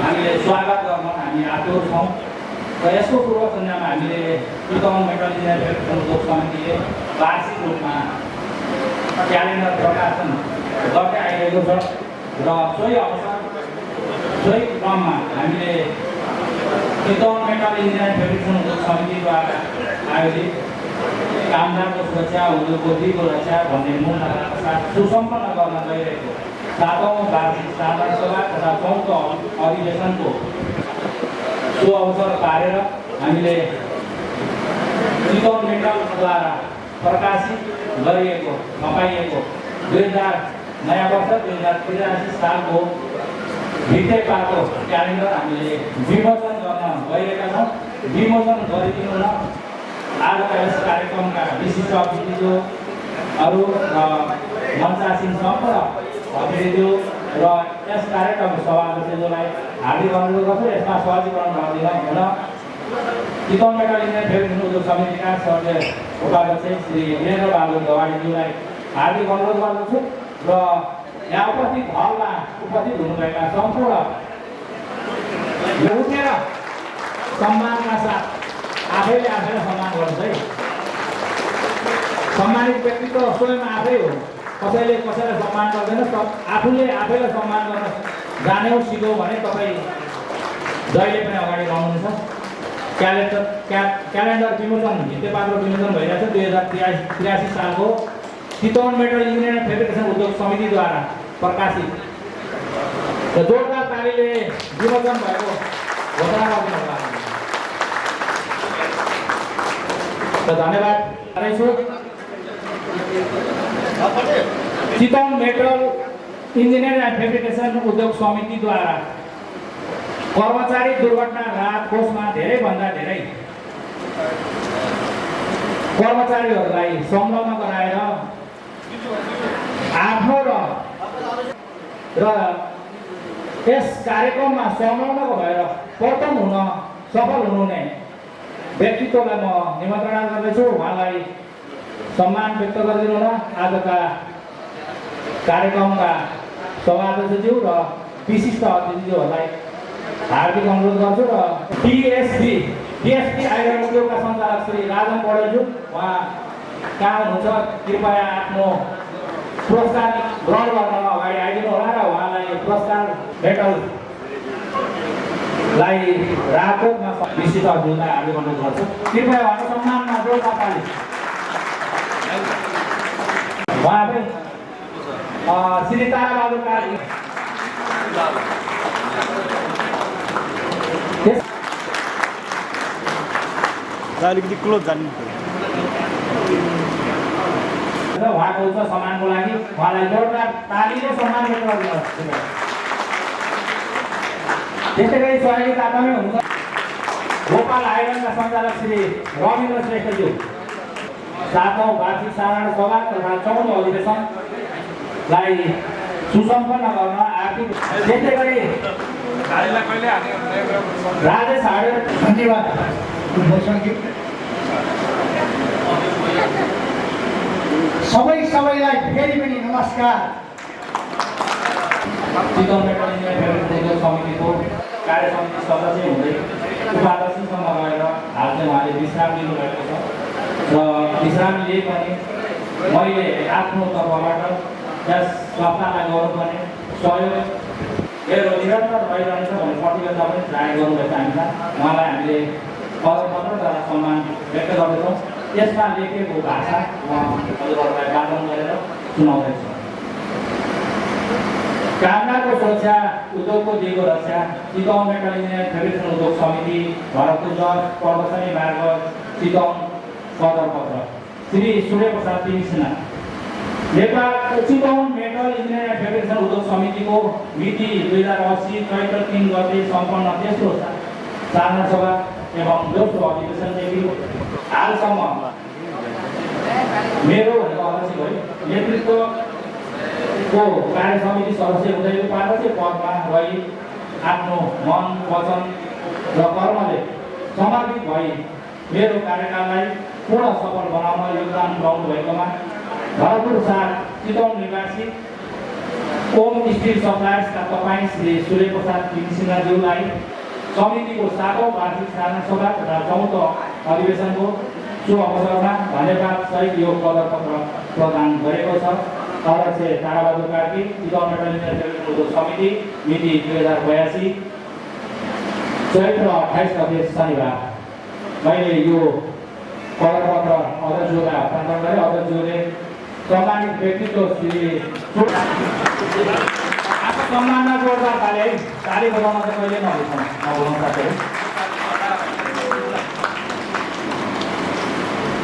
Speaker 2: हामीले स्वागत गर्न हामी आतुर छौँ र यसको पूर्व सन्ध्यामा हामीले चितवन मेटल इन्जिनियरिङ फेडरेसन उद्योग समितिले वार्षिक रूपमा क्यालेन्डर प्रकाशन गर्दै आइरहेको छ र सोही क्रममा हामीले चितवन मेटल इन्जिनियरिङ फेडरेसन उद्योग समितिद्वारा आयोजित कामदारको सुरक्षा उद्योगको दिगो रक्षा भन्ने मूल नाराका साथ सुसम्पन्न गर्न गइरहेको 7औं वार्षिक साधारण सभा तथा 4औं अधिवेशनको सो अवसर पारेर हामीले चितवन मेटलद्वारा प्रकाशित गरिएको छपाइएको 2083 सालको भित्रै पाएको क्यालेन्डर हामीले विमोचन गर्न गइरहेका छौँ। विमोचन गरिदिनु न आजका यस कार्यक्रमका विशिष्ट अतिथिज्यूहरू र मञ्चासीन सम्पूर्ण अतिथिज्यू र यस कार्यक्रमको सभाध्यक्षज्यूलाई हार्दिक अनुरोध गर्छु। यसमा सहजीकरण गरिदिन हुन चितवन मेटल इन्जिनियरिङ फेडरेसन उद्योग समितिका सर्वे उपाध्यक्ष श्री वीरेन्द्र बहादुर गवाडीज्यूलाई हार्दिक अनुरोध गर्दछु र यहाँ उपस्थित हलमा उपस्थित हुनुभएका सम्पूर्ण उठेर सम्मानका साथ आफैले आफैलाई सम्मान गर्नुहोस् है। सम्मानित व्यक्तित्व स्वयं आफै हो, कसैले कसैलाई सम्मान गर्दैन। आफूले आफैलाई सम्मान गर्न जान्यौ सिक्यौ भने तपाईँ जहिले पनि अगाडि रहनुहुन्छ। क्यालेन्डर विमोचन भित्तेपात्रो विमोचन भइरहेछ 2083 सालको Chitwan metal engineering and fabrication उद्योग समितिद्वारा प्रकाशित र जोरदार तालीले विमोचन भएको घोषणा गरिदिनु होला। धन्यवाद गर्दैछु। Chitwan metal engineering and fabrication उद्योग समितिद्वारा कर्मचारी दुर्घटना राहत कोषमा धेरैभन्दा धेरै कर्मचारीहरूलाई संलग्न गराएर आफ्नो र यस कार्यक्रममा संलग्न भएर प्रथम हुन सफल हुनुहुने व्यक्तित्वलाई म निमन्त्रणा गर्दैछु। उहाँलाई सम्मान व्यक्त गरिदिनु होला। आजका कार्यक्रमका सभाध्यक्षज्यू र विशिष्ट अतिथिज्यूहरूलाई हार्दिक अनुरोध गर्छु। र डिएसपी आइरन उद्योगका सञ्चालक श्री राजन पौडेलज्यू उहाँ कहाँ हुनुहुन्छ, कृपया आफ्नो पुरस्कार ग्रहण गर्न अगाडि आइदिनु होला र उहाँलाई पुरस्कार मेडललाई राहतमा विशिष्ट अतिथिलाई हार्दिक अनुरोध गर्छु। कृपया उहाँको सम्मानमा जोरदार ताली। उहाँ पनि श्री ताराबहादुर कार्की
Speaker 7: अलिकति क्लोज जानु
Speaker 2: उहाँको उच्च सम्मानको लागि उहाँलाई जोरदार तालीले सम्मान व्यक्त गरिदिनुहोस्। त्यस्तै गरी सहयोगी तातामै हुन्छ गोपाल आइरनका सञ्चालक श्री रविन्द्र श्रेष्ठज्यू 7औं वार्षिक साधारण सभा तथा 14औं अधिवेशनलाई सुसम्पन्न गर्न आर्थिक। त्यस्तै गरी राजेश हाडेर
Speaker 4: धन्यवाद। सबैलाई फेरि पनि नमस्कार।
Speaker 2: चितवन मेटल इन्जिनियरिङ उद्योग समितिको कार्य समिति सदस्य हुँदै उपाध्यक्षसम्म गएर हाल चाहिँ उहाँले विश्राम लिनुभएको छ र विश्राम लिए पनि मैले आफ्नो तर्फबाट यस संस्थालाई गर्नुपर्ने सहयोग मेरो निरन्तर रहिरहनेछ भन्ने प्रतिबद्धता पनि जाहेर गर्नुभएको हामीलाई। उहाँलाई हामीले पदपत्रद्वारा सम्मान व्यक्त गर्दैछौँ। यसमा लेखिएको भाषा म हजुरहरूलाई वाचन गरेर सुनाउँदैछु। कामदारको सुरक्षा, उद्योगको दिगो रक्षा, चितवन मेटल इन्जिनियरिङ फेब्रिकेसन उद्योग समिति, भरतपुर प्रदर्शनी मार्ग, चितवन पदपत्र श्री सूर्यप्रसाद तिमी Sinha. Nepal Chitwan metal engineering and fabrication उद्योग समितिको मिति 2080 चैत्र 3 गते सम्पन्न तेस्रो साधारण सभा एवं दोस्रो अधिवेशनदेखि हालसम्म मेरो अध्यक्ष भई नेतृत्वको कार्य समिति सदस्य हुँदै उपाध्यक्ष पदमा रही आफ्नो मन, वचन र कर्मले समर्पित भई मेरो कार्यकाललाई पूर्ण सफल बनाउन योगदान पुर्याउनु भएकोमा भरतपुर 7 चितवन निवासी ओम स्टिल सप्लायर्सका तपाईँ श्री सूर्यप्रसाद सिन्हाज्यूलाई समितिको 7औं वार्षिक साधारण सभा तथा 4औं अधिवेशनको शुभ अवसरमा धन्यवाद सहित यो पदपत्र प्रदान गरेको छ। अध्यक्ष ताराबहादुर कार्की, चितवन मेटल इन्जिनियरिङ फेब्रिकेसन उद्योग समिति, मिति 2082 चैत्र 28 गते शनिबार। मैले यो पदपत्र अध्यक्षज्यूलाई हस्तान्तरण गरेँ। अध्यक्षज्यूले सम्मानित व्यक्तित्व श्री आफ्नो सम्मानमा जोरदार ताली है। ताली बजाउन चाहिँ कहिले नभुल्नु साथीहरू।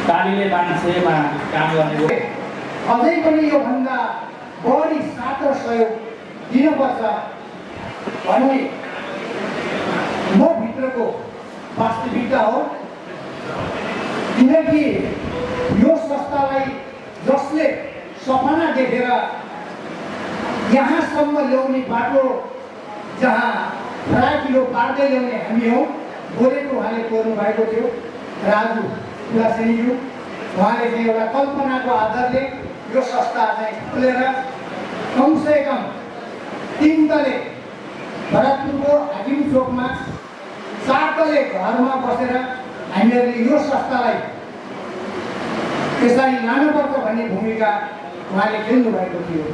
Speaker 2: तालीले मान्छेमा काम गर्ने
Speaker 4: अझै पनि योभन्दा बढी साथ र सहयोग दिनुपर्छ भन्ने म भित्रको वास्तविकता हो। किनकि यो संस्थालाई जसले सपना देखेर यहाँसम्म ल्याउने बाटो जहाँ फराकिलो पार्दै ल्याउने हामी हौँ। बोलेको उहाँले कोर्नु भएको थियो राजु कुलासेनीज्यू। उहाँले चाहिँ एउटा कल्पनाको आधारले यो संस्था चाहिँ खोलेर कमसे कम 3 तले भरतपुरको हाकिम चोकमा 4 तले घरमा बसेर हामीहरूले यो संस्थालाई त्यसलाई लानुपर्छ भन्ने भूमिका उहाँले खेल्नु भएको थियो।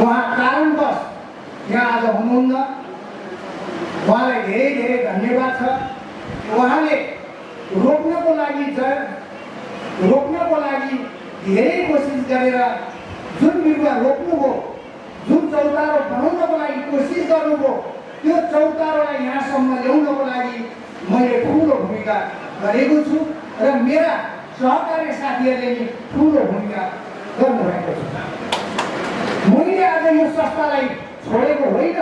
Speaker 4: उहाँ कारणवश यहाँ आज हुनुहुन्न, उहाँलाई धेरै धेरै धन्यवाद छ। उहाँले रोक्नको लागि धेरै कोसिस गरेर जुन बिरुवा रोप्नुभयो, जुन चौतारो बनाउनको लागि कोसिस गर्नुभयो, त्यो चौतारोलाई यहाँसम्म ल्याउनको लागि मैले ठुलो भूमिका गरेको छु र मेरा सहकारी साथीहरूले नि ठुलो भूमिका गर्नुभएको छ। मैले आज यो संस्थालाई छोडेको होइन,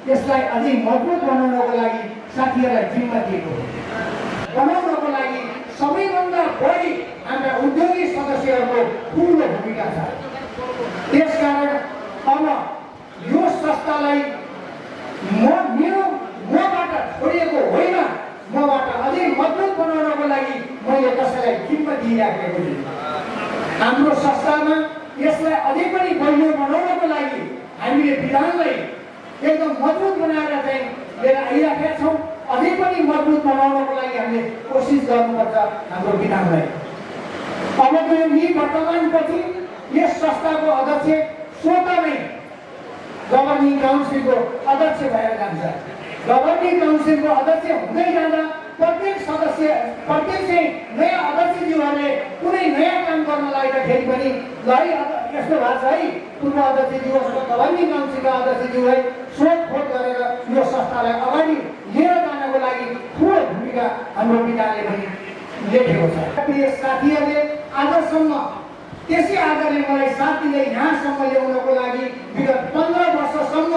Speaker 4: यसलाई अझै मजबुत बनाउनको लागि साथीहरूलाई जिम्मा दिएको हो। बनाउनको लागि सबैभन्दा बढी हाम्रा उद्योगी सदस्यहरूको ठुलो भूमिका छ। त्यसकारण अब यो संस्थालाई मबाट छोडिएको होइन, मबाट अझै मजबुत बनाउनको लागि मैले कसैलाई जिम्मा दिइराखेको छु। हाम्रो संस्थामा यसलाई अझै पनि बलियो बनाउनको लागि हामीले विधानलाई एकदम मजबुत बनाएर चाहिँ लिएर आइराखेका छौँ। अझै पनि मजबुत बनाउनको लागि हामीले कोसिस गर्नुपर्छ हाम्रो विधानलाई। अबको यो निवर्तमानपछि यस संस्थाको अध्यक्ष स्वतः नै गभर्निङ काउन्सिलको अध्यक्ष भएर जान्छ। गभर्निङ काउन्सिलको अध्यक्ष हुँदै जाँदा प्रत्येक चाहिँ नयाँ अध्यक्षज्यूहरूले कुनै नयाँ काम गर्न लाग्दाखेरि पनि ल है यस्तो भएको छ है, पूर्व अध्यक्षज्यू गभर्निङ काउन्सिलका अध्यक्षज्यूलाई सोधखोज गरेर यो संस्थालाई अगाडि लिएर जानको लागि ठुलो भूमिका हाम्रो विधानले पनि लेखेको छ। प्रिय साथीहरूले आजसम्म त्यसै आधारले मलाई साथ दिँदै यहाँसम्म ल्याउनको लागि विगत 15 वर्षसम्म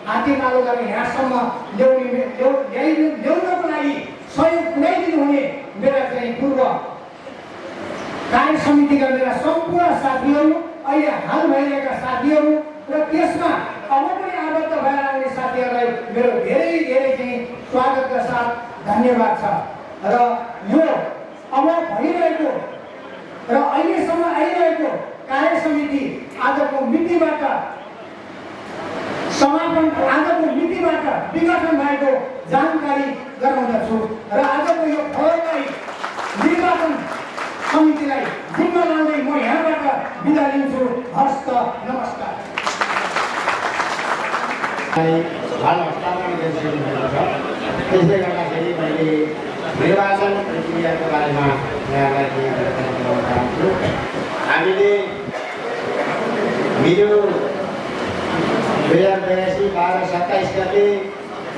Speaker 4: हातेमालो गरेर यहाँसम्म ल्याउनको लागि सहयोग पुर्याइदिनु हुने मेरा चाहिँ पूर्व कार्य समितिका मेरा सम्पूर्ण साथीहरू, अहिले हाल भइरहेका साथीहरू र त्यसमा अब पनि आबद्ध भएर आउने साथीहरूलाई मेरो धेरै धेरै चाहिँ स्वागतका साथ धन्यवाद छ। र यो अब भइरहेको र अहिलेसम्म आइरहेको कार्य समिति आजको मितिबाट विघटन भएको जानकारी गराउँदछु र आजको यो फललाई निर्वाचन समितिलाई जिम्मा लाउँदै म यहाँबाट बिदा लिन्छु। हस्त नमस्कार।
Speaker 5: हाल हस्तान्तरण गरिसक्नुभएको छ। त्यसले गर्दाखेरि मैले निर्वाचन प्रक्रियाको बारेमा यहाँलाई केही जानकारी गराउन चाहन्छु। हामीले मिल्यो 2082 12-27 गते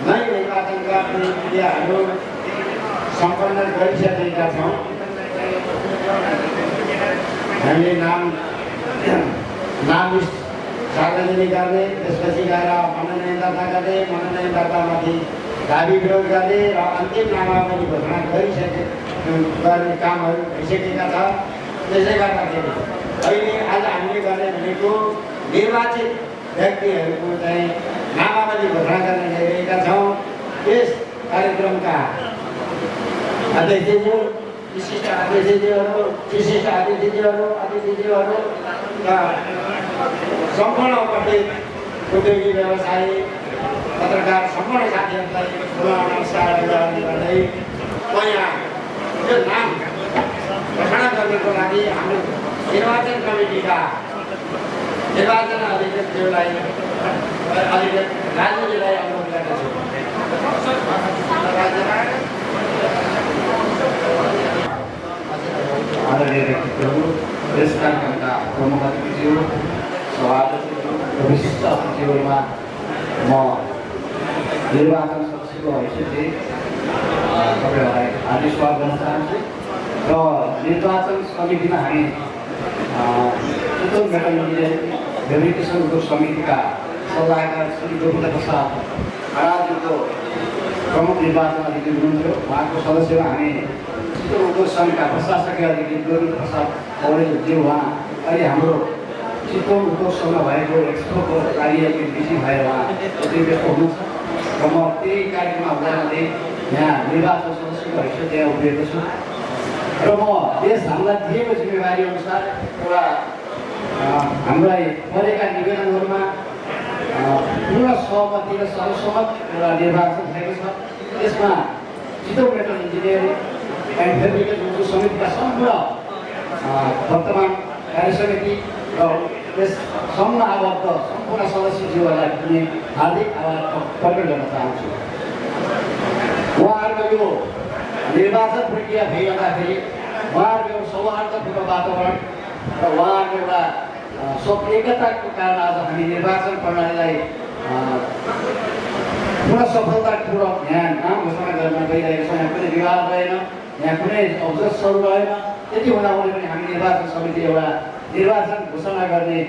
Speaker 5: नै निर्वाचनका प्रक्रियाहरू सम्पन्न गरिसकेका छौँ। हामीले नाम लिस्ट सार्वजनिक गर्ने, त्यसपछि गएर मनोनयन दर्ता गर्ने, मनोनयन दर्तामाथि दाबी विरोध गर्ने र अन्तिम नामावली घोषणा गर्ने कामहरू भइसकेका छ। त्यसले गर्दाखेरि अहिले आज हामीले गर्ने भनेको निर्वाचित व्यक्तिहरूको चाहिँ नामावली घोषणा गर्न गइरहेका छौँ। यस कार्यक्रमका अध्यक्षज्यू, विशिष्ट अध्यक्षज्यूहरू, अतिथिज्यूहरू र सम्पूर्ण उपस्थित उद्योगी व्यवसायी पत्रकार सम्पूर्ण साथीहरूलाई नमस्कार गर्दै म यहाँ यो नाम घोषणा गर्नको लागि हाम्रो निर्वाचन कमिटीका निर्वाचन अधिकृतज्यूलाई राजुजीलाई अनुरोध गर्दछु।
Speaker 1: आदरणीय व्यक्तित्वहरू, प्रेस कार्यक्रमका प्रमुख अतिथिज्यू, सभाध्यक्षज्यू र विशिष्ट अतिथिज्यूहरूमा म निर्वाचन सदस्यको हैसियतले तपाईँहरूलाई हार्दिक स्वागत गर्न चाहन्छु। र निर्वाचन समितिमा हामी चितवन मेटल भेरिफिकेसन उद्योग समितिका सल्लाहकार श्री गोविन्द प्रसाद आराज्यको प्रमुख निर्वाचन अधिकारी हुनुहुन्थ्यो। उहाँको सदस्यमा हामी चितवन उद्योग सङ्घका प्रशासकीय अधिकारी गोविन्द प्रसाद पौडेलज्यू, उहाँ अहिले हाम्रो चितवन उद्योग सङ्घमा भएको एक्सपोको लागि बिजी भएर उहाँ व्यस्त हुनुहुन्छ र म त्यही कार्यक्रममा हुँदै यहाँ निर्वाचन सदस्यको हैसियत यहाँ उभिएको छु र म देश हामीलाई दिएको जिम्मेवारी अनुसार एउटा
Speaker 8: हामीलाई परेका निवेदनहरूमा पूर्ण सहमति र सर्वसम्मत एउटा निर्वाचन भएको छ। यसमा Chitwan metal engineering and fabricate उद्योग समितिका सम्पूर्ण वर्तमान कार्य समिति र यससम्म आबद्ध सम्पूर्ण सदस्यज्यूहरूलाई पनि हार्दिक आभार प्रकट गर्न चाहन्छु। उहाँहरूको यो निर्वाचन प्रक्रिया भइरहँदाखेरि उहाँहरूको एउटा सौहार्दपूर्ण वातावरण र उहाँहरूको एउटा सब एकताको कारण आज हामी निर्वाचन प्रणालीलाई पुरा सफलतापूर्वक यहाँ नाम घोषणा गर्न गइरहेको छ। यहाँ कुनै विवाद रहेन, यहाँ कुनै अवजसहरू रहेन। त्यति हुँदाहुँदै पनि हामी निर्वाचन समिति एउटा निर्वाचन घोषणा गर्ने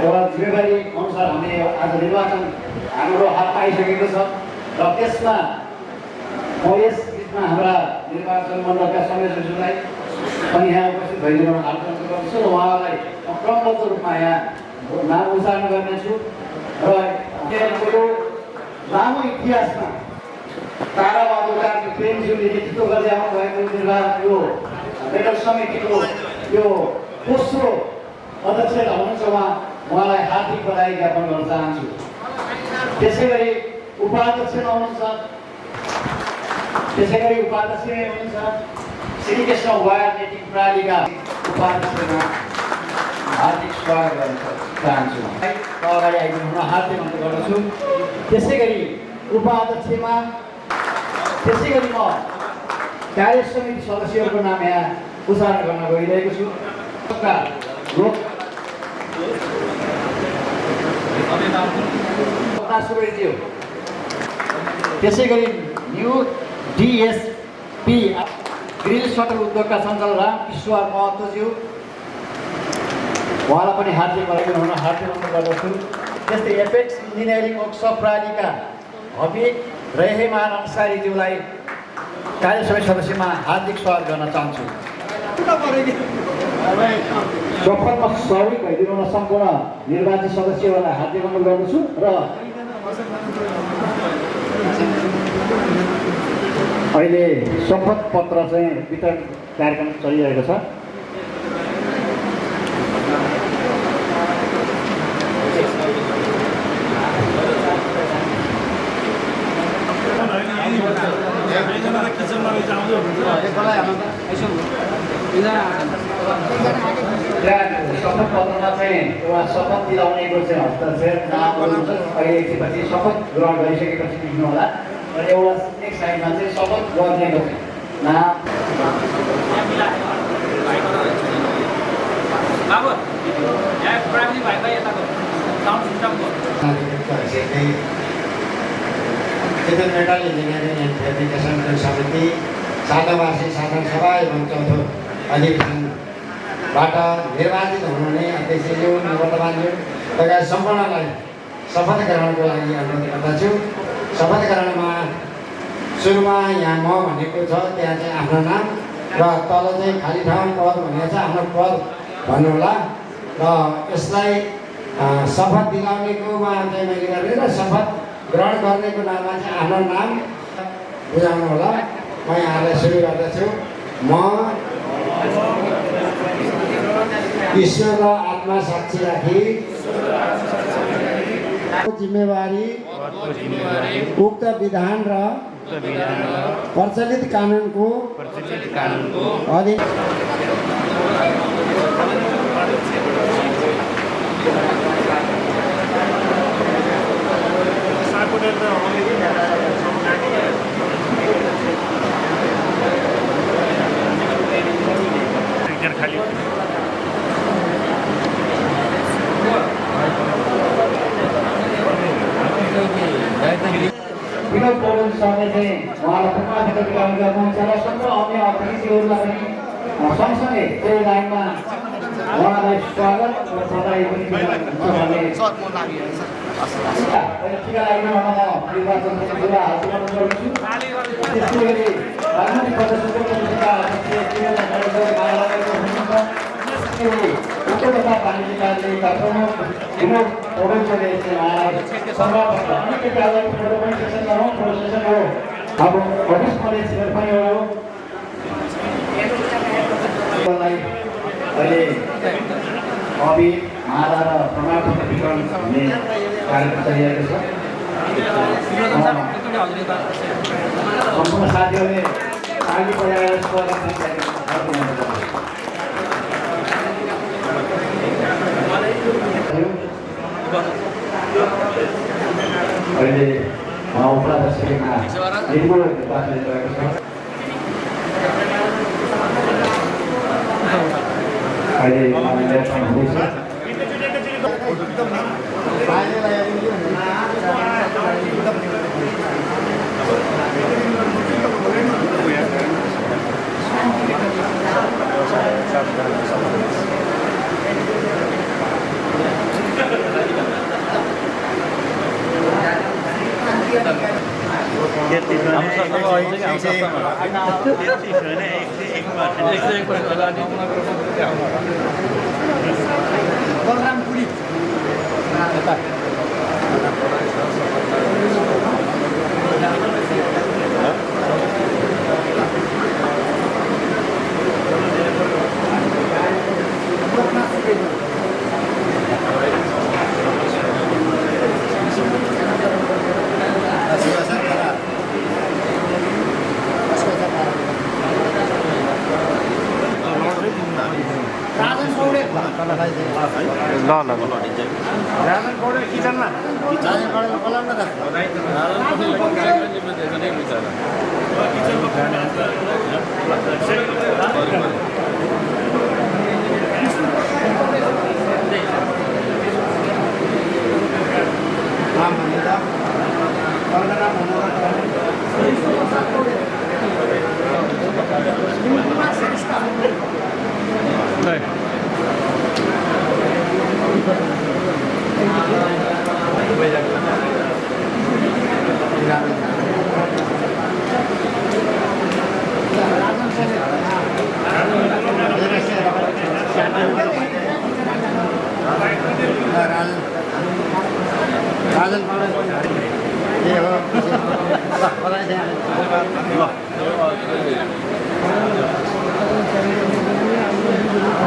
Speaker 8: एउटा जिम्मेवारी अनुसार हामीले आज निर्वाचन हाम्रो हात पाइसकेको छ र त्यसमा म यस बिचमा हाम्रा निर्वाचन मण्डलका सदस्यहरूलाई पनि यहाँ उपस्थित भइदिनु हार्दिक गर्दछु र उहाँलाई क्रमबद्ध रूपमा यहाँ नाम उच्चारण गर्नेछु र यो लामो इतिहासमा ताराबहादुर कार्की प्रेमज्यूले नेतृत्व गर्दै आउनुभएको यो मेटल समितिको यो दोस्रो अध्यक्ष हुनुहुन्छ। उहाँलाई हार्दिक बधाई ज्ञापन गर्न चाहन्छु। त्यसै गरी उपाध्यक्षमा हुनुहुन्छ श्रीकृष्ण वायर नेटिङ प्रणालीका उपाध्यक्षमा हार्दिक स्वागत गर्न चाहन्छु। अगाडि आइदिनु हुन हार्दिक अनुरोध गर्दछु। त्यसै गरी उपाध्यक्षमा म कार्य समिति सदस्यहरूको नाम यहाँ उच्चारण गर्न गइरहेको छु। त्यसै गरी न्यू डिएसपी ग्रिल सटल उद्योगका सञ्चालक रामकिशोर महतोज्यू, उहाँलाई पनि हार्दिक बधाई हुन हार्दिक अनुरोध गर्दछु। त्यस्तै एपेक्स इन्जिनियरिङ वर्कसप प्रणालीका हबिब रहेमान अन्सारीज्यूलाई कार्य समिति सदस्यमा हार्दिक स्वागत गर्न चाहन्छु। शपथमा सहयोग भइदिनु हुन सम्पूर्ण निर्वाचित सदस्यहरूलाई हार्दिक अनुरोध गर्दछु र अहिले शपथ पत्र चाहिँ वितरण कार्यक्रम चलिरहेको छ। शपथ पत्रमा चाहिँ एउटा शपथ दिलाउनेको चाहिँ हस्ताक्षर नामहरू हुन्छ। अहिले एकछिनपछि शपथ ग्रहण गरिसकेपछि लेख्नु होला र एउटा एक साइडमा चाहिँ शपथ गर्नेको चाहिँ नाम
Speaker 5: चितवन मेटल इन्जिनियरिङ एन्ड फेब्रिकेसन समिति सातवार्षिक साधारण सभा एवं चौथो अधिवेशनबाट निर्वाचित हुनुहुने अध्यक्षज्यू, निवर्तमानज्यू लगायत सम्पूर्णलाई शपथ ग्रहणको लागि अनुरोध गर्दछु। शपथ ग्रहणमा सुरुमा यहाँ म भनेको छ, त्यहाँ चाहिँ आफ्नो नाम र तल चाहिँ खाली ठाउँ पद भनेको छ, आफ्नो पद भन्नुहोला र यसलाई शपथ दिलाउनेकोमा चाहिँ मैले गरेँ र शपथ ग्रहण गर्नेको नाममा चाहिँ आफ्नो नाम बुझाउनु होला। म यहाँलाई सुरु गर्दछु। म ईश्वर र आत्मा साक्षी राखी जिम्मेवारी उक्त विधान र प्रचलित कानुनको अधीन
Speaker 8: विनोद पौडेल सरले चाहिँ उहाँलाई पुनः वितरण गर्नुहुन्छ र सम्पूर्ण अन्य अतिथिहरूलाई पनि सँगसँगै त्यो लाइनमा उहाँलाई स्वागत र बधाई पनि दिनुहुन्छ भन्ने टिका लाग्न निर्वाचन समितिलाई हाजिर गर्न गर्छु। त्यसै गरी राजनैतिक प्रदर्शनको समितिका अध्यक्ष उद्योग तथा वाणिज्य कार्यालयका प्रमुख विनोद पौडेल सरले चाहिँ उहाँलाई सम्मान अब अफिस कलेज पनि हो। अहिले अबि माला र प्रमाणपत्र वितरण हुने कार्यक्रम चलिरहेको छ। सम्पूर्ण साथीहरूले ताली बजाएर स्वागत अहिले उपाध्यक्षमा निर्मल निर्वाचन गरेको छ। अहिले इलेक्सन हुँदैछ।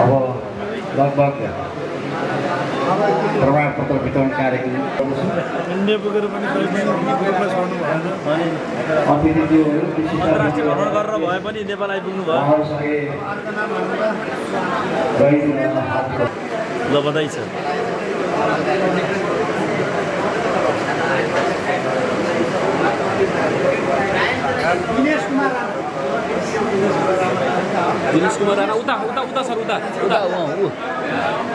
Speaker 8: अब लगभग प्रमाणपत्र वितरण कार्यक्रम अतिथिज्यूहरू
Speaker 7: भए पनि नेपाल आइपुग्नु भयो। ल बधाई छ।
Speaker 9: दिनेश कुमार राणा उता उता उता सर उता उता ऊ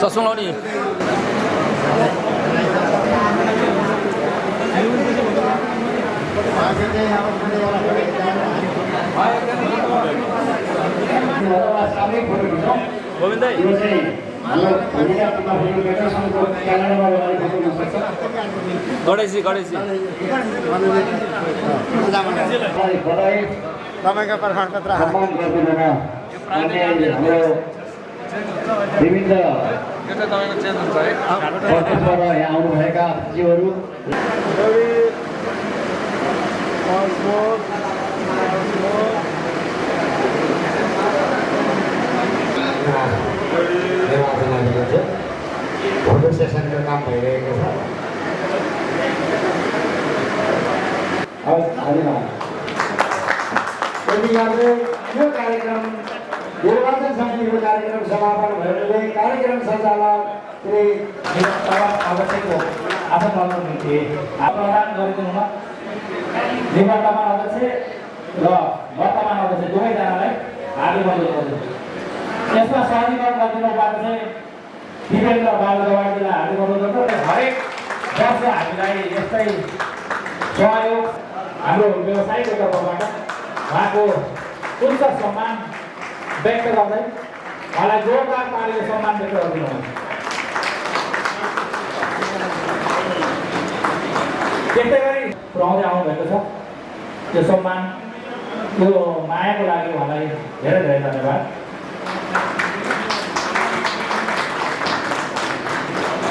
Speaker 9: चस्मा लाउने गोविन्द दाइ गणेशजी
Speaker 8: तपाईँको प्रमाणपत्र विभिन्न यहाँ आउनुभएका अतिथिहरू भोटर सेसनको काम भइरहेको छ। यदि यहाँले यो कार्यक्रम निर्वाचन समितिको कार्यक्रम समापन भएकोले कार्यक्रम सञ्चालक श्री
Speaker 2: आवश्यक हो आफू पाउनु निम्ति प्रदान गरिदिनुमा निवर्तमान अध्यक्ष र वर्तमान अध्यक्ष दुवैजनालाई हार्दिक अनुरोध गर्छु। यसमा सहजीकरण गरिदिनुबाट चाहिँ दिपेन्द्र बालगवाडीलाई हार्दिक अनुरोध गर्छु। हरेक वर्ष हामीलाई यस्तै सहयोग हाम्रो व्यवसायको तर्फबाट उहाँको उच्च सम्मान व्यक्त गर्दै उहाँलाई जोरदार पाराले सम्मान व्यक्त गरिदिनुहुन्छ। त्यस्तै गरी पुऱ्याउँदै आउनुभएको छ त्यो सम्मान त्यो मायाको लागि उहाँलाई धेरै धेरै धन्यवाद।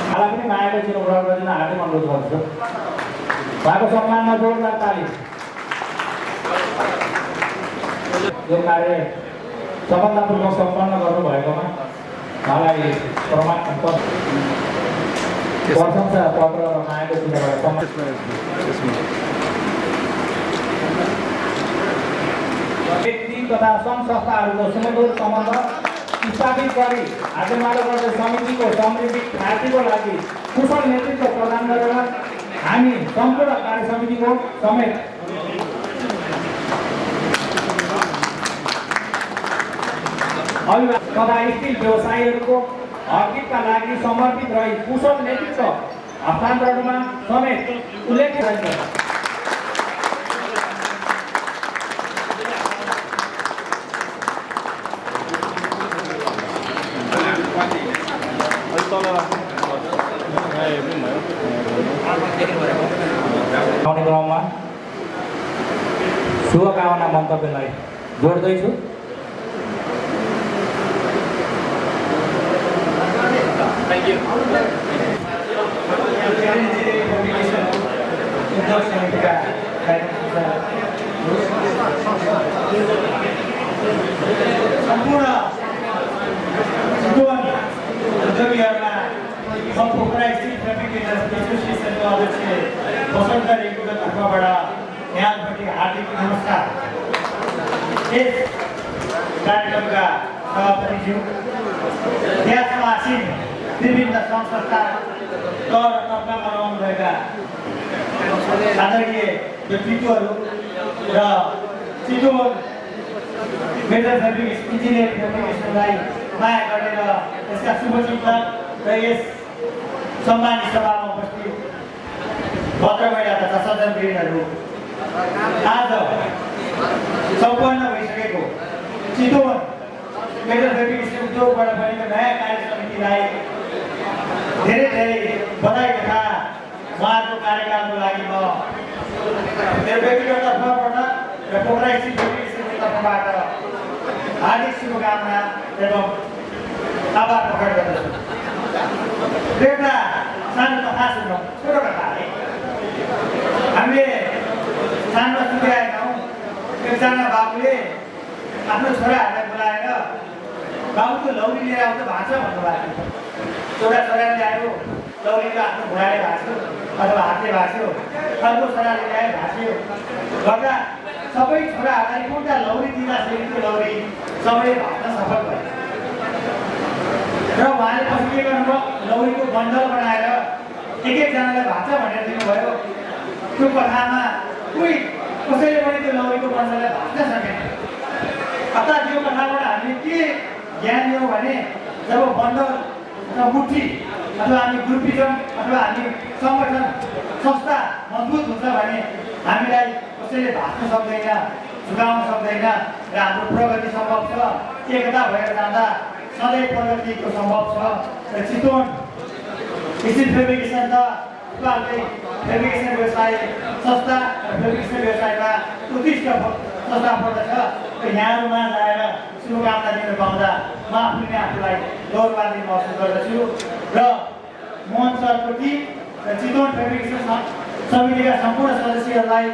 Speaker 2: उहाँलाई पनि मायाको चिनो ग्रहण गरिदिन हार्दिक अनुरोध गर्छु। उहाँको सम्मानमा जोरदार ताली। यो कार्य सफलतापूर्वक सम्पन्न गर्नुभएकोमा उहाँलाई प्रशंसा पत्र र मायाको चित्रबाट व्यक्ति तथा सङ्घ संस्थाहरूको सुमधुर सम्बन्ध स्थापित गरी हातेमालो गर्दै समितिको समृद्धि प्राप्तिको लागि कुशल नेतृत्व प्रदान गरेर हामी सम्पूर्ण कार्य समितिको समेत अभिभावक तथा स्टिल व्यवसायीहरूको हकितका लागि समर्पित रही कुशल नेतृत्व हस्तान्तरणमा समेत उल्लेखित छ। आउने क्रममा शुभकामना मन्तव्यलाई जोड्दैछु।
Speaker 4: सम्पूर्ण चितवन उद्योगीहरूमा पोखरा स्टिल फेब्रिकेटर्स एसोसिएसनको अध्यक्ष वसन्त रेग्मीको तर्फबाट यहाँपट्टि हार्दिक नमस्कार। यस कार्यक्रमका सभापतिज्यू, देशमा आसीन विभिन्न सङ्घ संस्था तह र तबकामा रहनुभएका आदरणीय व्यक्तित्वहरू र चितवन मेटल फेब्रिकेसन इन्जिनियर फेब्रिकेसनलाई माया गर्ने र यसका शुभचिन्तक र यस सम्मानित सभामा उपस्थित भद्र महिला तथा सज्जनवृन्दहरू, आज सम्पन्न भइसकेको चितवन मेटल फेब्रिकेसन उद्योगबाट बनेको नयाँ कार्य समितिलाई धेरै धेरै बधाई तथा उहाँहरूको कार्यकालको लागि म मेरो व्यक्तिगत तर्फबाट र पोखरा स्टिल फेब्रिकेसनको तर्फबाट हार्दिक शुभकामना एवं आभार प्रकट गर्दछु। एउटा सानो कथा सुनौँ, छोटो कथा है। हामीले सानो सुनिरहेका हौँ, एकजना बाबुले आफ्नो छोराहरूलाई बोलाएर बाबु त्यो लौरी लिएर आउँछ भाँच्छ भन्नुभएको थियो। छोराले ल्यायो, लौरीको आफ्नो घोडाले भाँच्यो अथवा हातले भाँच्यो, अर्को छोराले ल्यायो भाँच्यो गर्दा सबै छोराहरूलाई एउटा लौरी दिँदाखेरि त्यो लौरी सबैले भाँच्न सफल भयो। र उहाँले पछि के गर्नुभयो, लौरीको बन्डल बनाएर एकजनालाई भाँच्छ भनेर दिनुभयो। त्यो कथामा कसैले पनि त्यो लौरीको बन्डललाई भाँच्न सकेन। अर्थात् यो कथाबाट हामीले के ज्ञान लियौँ भने, जब बन्डल र मुठी अथवा हामी ग्रुपिजम अथवा हामी सङ्गठन संस्था मजबुत हुन्छ भने हामीलाई कसैले भाँच्न सक्दैन, झुकाउन सक्दैन र हाम्रो प्रगति सम्भव छ। एकता भएर जाँदा सधैँ प्रगतिको सम्भव छ। र चितवन स्टिल फेब्रिकेसन त नेपालकै फेब्रिकेसन व्यवसाय संस्था र फेब्रिकेसन व्यवसायमा उत्कृष्ट संस्था पर्दछ। र यहाँहरूमा आएर शुभकामना दिन पाउँदा म आफूले आफूलाई गौरवान्वित महसुस गर्दछु। र मोहन सरको टिम र चितवन फेब्रिकेसन समितिका सम्पूर्ण सदस्यहरूलाई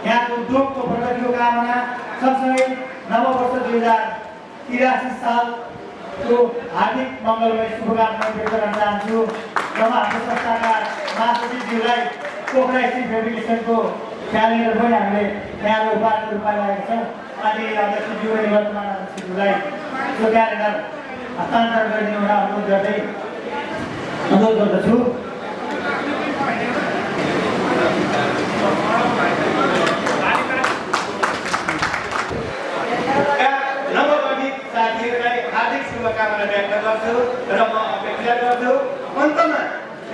Speaker 4: यहाँको उद्योगको प्रगतिको कामना सँगसँगै नववर्ष 2083 सालको हार्दिक मङ्गलमय शुभकामना व्यक्त गर्न चाहन्छु। र हाम्रो संस्थाका महासचिवज्यूलाई पोखरा स्टिल फेब्रिकेसनको क्यालेन्डर पनि हामीले यहाँ उपहारको रूपमा ल्याएको छौँ। अनि अध्यक्षज्यू अनि वर्तमान अध्यक्षज्यूलाई त्यो क्यालेन्डर हस्तान्तरण गरिदिनु हुन अनुरोध गर्दछु। नवगठित साथीहरूलाई हार्दिक शुभकामना व्यक्त गर्छु र म अपेक्षा गर्छु अन्तमा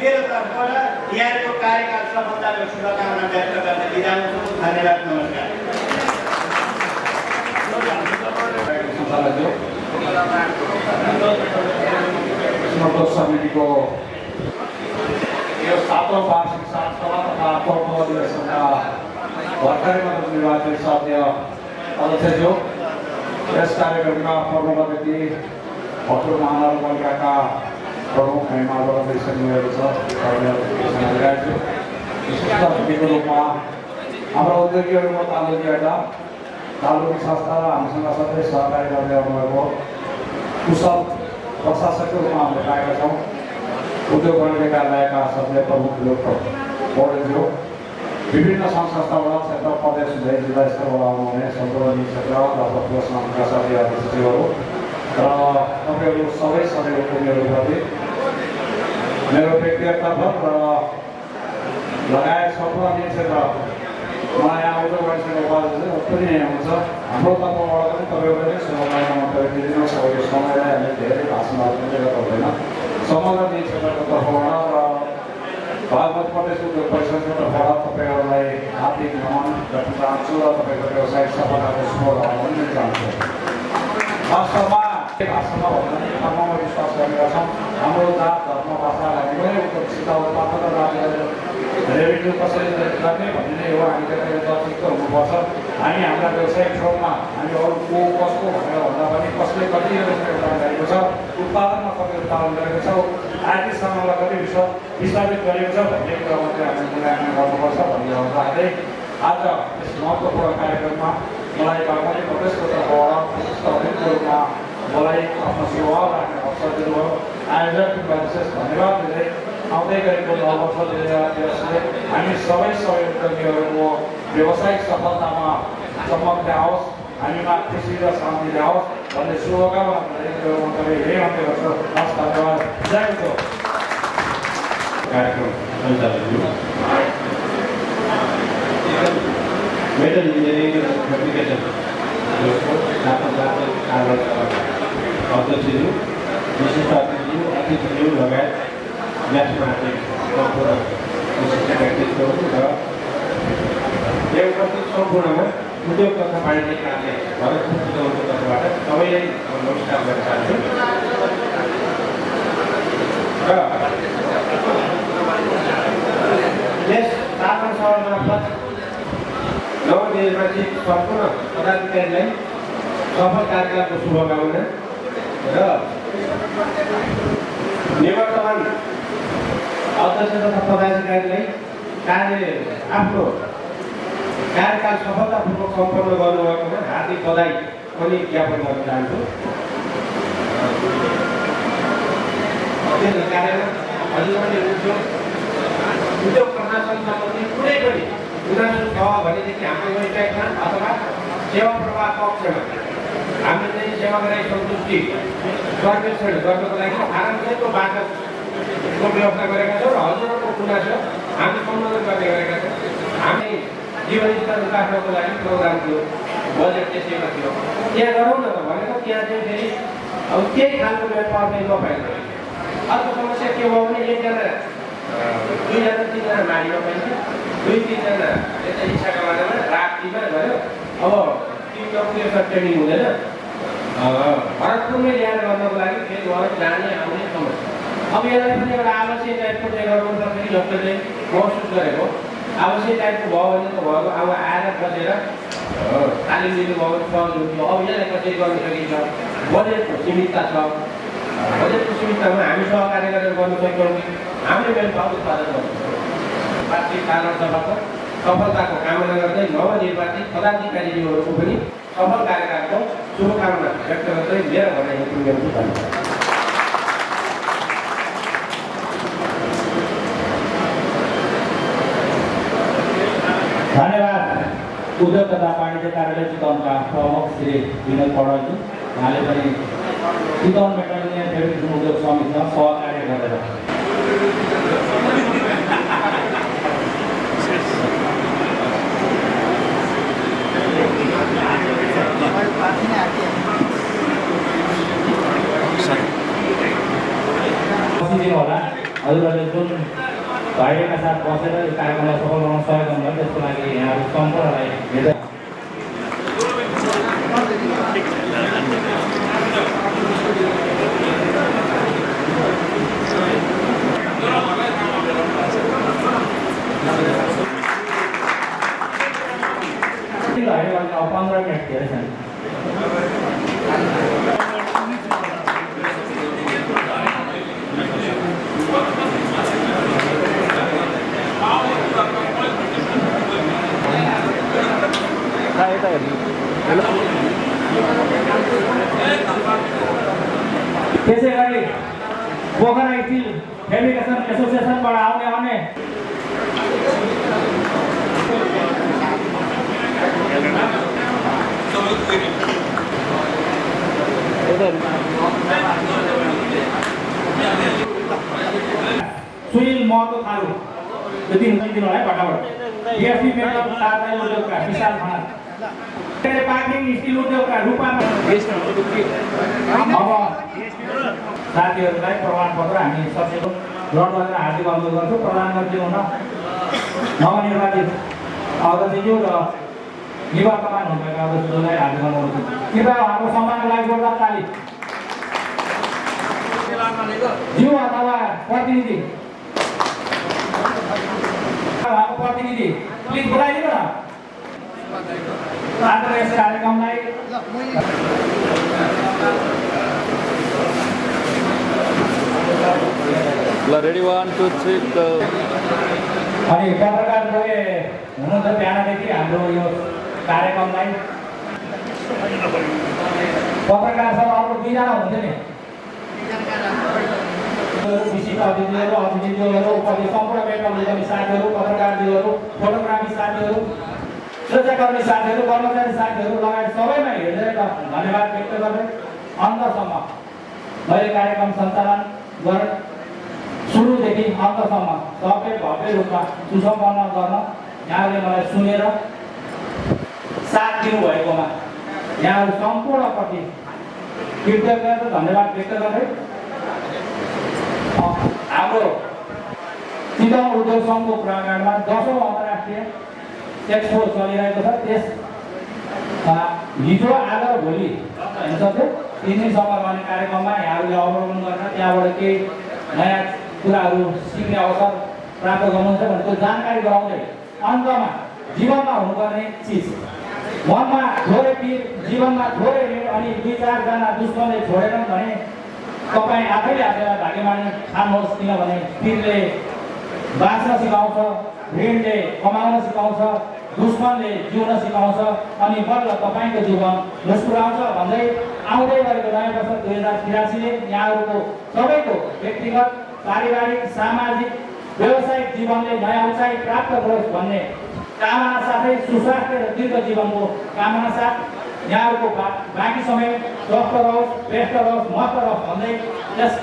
Speaker 4: मेरो तर्फबाट यहाँको कार्यकाल सफलताको शुभकामना व्यक्त गर्न बिदा हुन्छु। धन्यवाद, नमस्कार।
Speaker 1: समितिको यो 7औं वार्षिक सभा तथा 4औं अधिवेशनका भर्खरै मात्र निर्वाचित सदस्य अध्यक्षज्यू, यस कार्यक्रमका प्रमुख अतिथि भक्तपुर महानगरपालिकाका प्रमुख हेमालबाट भइसक्नुभएको छ। विशिष्ट अतिथिको रूपमा हाम्रो उद्योगीहरूको तालुकी अड्डा, तालुकी संस्था र हामीसँग सधैँ सहकारी गर्दै आउनुभएको कुशल प्रशासकको रूपमा हामीले पाएका छौँ। उद्योग वाणिज्य कार्यालयका सचिव प्रमुख लोक पौडेलज्यू, विभिन्न सङ्घ संस्थाबाट क्षेत्र प्रदेश हुँदै जिल्ला स्तरबाट आउनुहुने सम्पूर्ण क्षेत्र र प्लस नम्बरका साथीहरू सचिवहरू र तपाईँहरू सबै सहयोगकर्मीहरूप्रति मेरो व्यक्तिगत तर्फ र लगायत सम्पूर्ण क्षेत्र मलाई यहाँ उद्योग वाणिज्यको उपाध्याय पनि हुन्छ। हाम्रो तर्फबाट पनि तपाईँहरूले शुभकामना मन्तव्य दिनु सबैको समयलाई हामीले धेरै भाषणहरू पनि गर्नु हुँदैन। समग्र निजी क्षेत्रको तर्फबाट र भारत प्रदेश उद्योग परिषदको तर्फबाट तपाईँहरूलाई हार्दिक नमन गर्न चाहन्छु र तपाईँको व्यवसायिक सफलताको शुभकामना पनि दिन चाहन्छु। वास्तवमा भाषणमा भन्दा पनि धर्ममा विश्वास गरेका छौँ। हाम्रो जात धर्म भाषालाई कुनै उद्योगसित उत्पादन र रेभिन्यू कसरी गर्ने भन्ने हो। हामीले चित्त हुनुपर्छ। हामी हाम्रा व्यवसायिक ठाउँमा हामी अरू को कसको भनेर भन्दा पनि कसले कति योगदान गरेको छ, उत्पादनमा कति उत्पादन गरेको छ, आर्थिक समाजलाई कति विस्थापित गरेको छ भन्ने कुरामा चाहिँ हामीले मूल्याङ्कन गर्नुपर्छ भन्ने राख्दै आज यस महत्त्वपूर्ण कार्यक्रममा मलाई बागमती प्रदेशको तर्फबाट विशिष्ट अतिथिको रूपमा मलाई आफ्नो सेवा राख्ने अवसर दिनुभयो। आयोजकलाई विशेष धन्यवाद दिँदै आउँदै गरेको नव वर्ष 2023ले हामी सबै सहयोगकर्मीहरूको व्यावसायिक सफलतामा चमक ल्याओस्, हामीमा खुसी र शान्ति ल्याओस् भन्ने शुभकामना दिँदै मन्तव्य यही अन्त्य गर्छु। हस्, धन्यवाद। जय हो।
Speaker 10: कार्यक्रम सञ्चालन मेटल इन्जिनियरिङ फेब्रिकेसन अध्यक्षज्यू, विशिष्ट अतिथिज्यू लगायत म्याथमेटिक सम्पूर्ण विशिष्ट व्यक्तित्वहरू र यो उपस्थित सम्पूर्णमा उद्योग तथा वाणिज्य कार्य भरतपुर जिल्लाको तर्फबाट सबैलाई नमस्कार गर्न चाहन्छु। र यस स्थापना सभा मार्फत नवनिर्वाचित सम्पूर्ण पदाधिकारीलाई सफल कार्यकालको शुभकामना र निवर्तमान अध्यक्ष तथा पदाधिकारीलाई आफ्नो कार्यकाल सफलतापूर्वक सम्पन्न गर्नुभएकोमा हार्दिक बधाई पनि ज्ञापन गर्न चाहन्छु। कार्यमा हजुर पनि उद्योग प्रशासन सम्बन्धी कुनै पनि गुनासो छ भनेदेखि हाम्रो वेबसाइटमा अथवा सेवा प्रवाह कक्षमा हामीले चाहिँ सेवाग्राही सन्तुष्टि सर्वेक्षण गर्नको लागि आरामसेको बाटोको व्यवस्था गरेका छौँ र हजुरहरूको गुनासो हामी सम्बोधन गर्ने गरेका छौँ। हामी जीवनस्तर राख्नको लागि प्रोग्राम थियो, बजेट त्यसैमा थियो, त्यहाँ गरौँ न त भनेको त्यहाँ चाहिँ फेरि अब केही खालको मेल पर्ने नपाइन्छ। अर्को समस्या के भयो भने एकजना 2-3जना मारिन पाइन्छ, 2-3जना यता इच्छाका बारेमा रातिमा गयो। अब टिमको प्लेसर ट्रेनिङ हुँदैन, भरतपुरमै ल्याएर गर्नको लागि फेरि उहाँ जाने आउने समस्या। अब यसलाई पनि एउटा आवश्यक टाइपको चाहिँ गर्नुपर्छ कि जस्तो चाहिँ महसुस गरेको आवश्यक टाइपको भयो भने त भयो। अब आएर बसेर तालिम दिनुभयो सहज हुन्थ्यो। अब यसलाई कसरी गर्न सकिन्छ? बजेटको सीमितता छ। बजेटको सीमिततामा हामी सहकार्य गरेर गर्नु सक्छौँ कि हामीले मेन पावर उत्पादन गर्छौँ। वार्षिक साधारण सभाको सफलताको कामना गर्दै नवनिर्वाचित पदाधिकारीहरूको पनि सफल कार्यकालको शुभकामना व्यक्त गर्दै मेरो भनाइ पुग्नेछु।
Speaker 2: धन्यवाद। उद्योग तथा वाणिज्य कार्यालय चितवनका प्रमुख श्री विनोद पौडेलजी, उहाँले पनि चितवन मेटल इन्जिनियरिङ फेब्रिकेसन उद्योग समितिमा सहकार्य गरेर बसिदिनु होला। हजुरहरूले जुन धैर्यका साथ बसेर यो कार्यक्रमलाई सफल बनाउन सहयोग गर्नुभयो त्यसको लागि यहाँहरू सम्पूर्णलाई धेरै अब 15 मिनट धेरै छन्। त्यसै गरी एसोसिएसनबाट आउने अन्य सुनिल महतो थारू यो दिनु होला है फटाफट बिएसपी मेटल तारदारी उद्योगका विशाल खनाल पाखिङ स्टिल उद्योगका रूपमा अब साथीहरूलाई प्रमाणपत्र हामी सचेत लडबाट हार्दिक अनुरोध गर्छु प्रधानमन्त्री हुन नवनिर्वाचित अध्यक्षज्यू र निवर्तमान हुनुभएका अध्यक्षज्यूलाई हार्दिक अनुरोध गर्छु कृपया उहाँको सम्मानको लागि जोरदार ताली ज्यू अथवा प्रतिनिधि उहाँको प्रतिनिधि प्लिज बोलाइदिनु न आजको यस कार्यक्रमलाई
Speaker 7: रेडी 1 2 3 go
Speaker 2: अनि पत्रकारले हुनुहुन्छ बिहानदेखि हाम्रो यो कार्यक्रमलाई पत्रकार सब अर्को दुईजना हुन्थ्यो नि विशिष्ट अतिथिज्यूहरू उपस्थित सम्पूर्ण मेटल उद्यमी साथीहरू पत्रकारज्यूहरू फोटोग्राफी साथीहरू स्वेच्छाकर्मी साथीहरू कर्मचारी साथीहरू लगायत सबैमा हेरेर धन्यवाद व्यक्त गर्दै अन्तसम्म मैले कार्यक्रम सञ्चालन गरेँ सुरुदेखि अन्तसम्म सबै भव्य रूपमा सुसम्पन्न गर्न यहाँले मलाई सुनेर साथ दिनुभएकोमा यहाँहरू सम्पूर्णप्रति कृतज्ञता र धन्यवाद व्यक्त गर्दै हाम्रो चितवन उद्योग सङ्घको प्राङ्गणमा 10औं अन्तर्राष्ट्रिय एक्सपो चलिरहेको छ त्यस हिजो आज र भोलि हुन्छ त्यो 3 दिनसम्म गर्ने कार्यक्रममा यहाँहरूले अवलोकन गरेर त्यहाँबाट केही नयाँ कुराहरू सिक्ने अवसर प्राप्त गर्नुहुन्छ भने त्यो जानकारी गराउँदै अन्तमा जीवनमा हुनुपर्ने चिज मनमा थोरै पिर जीवनमा थोरै ऋण अनि 2-4 जना दुश्मनले छोडेनन् भने तपाईँ आफैले आफैलाई भाग्यमानी ठान्नुहोस् किनभने पिरले बाँच्न सिकाउँछ ऋणले कमाउन सिकाउँछ दुश्मनले जिउन सिकाउँछ अनि बल्ल तपाईँको जीवन मुस्कुराउँछ भन्दै आउँदै गरेको नयाँ वर्ष 2083ले यहाँहरूको सबैको व्यक्तिगत पारिवारिक सामाजिक व्यावसायिक जीवनले नयाँ उचाइ प्राप्त गरोस् भन्ने कामना साथै सुस्वास्थ्य र दीर्घ जीवनको कामना साथ यहाँहरूको बाँकी समय स्वस्थ रहोस् व्यस्त रहोस् मस्त रहोस् भन्दै यस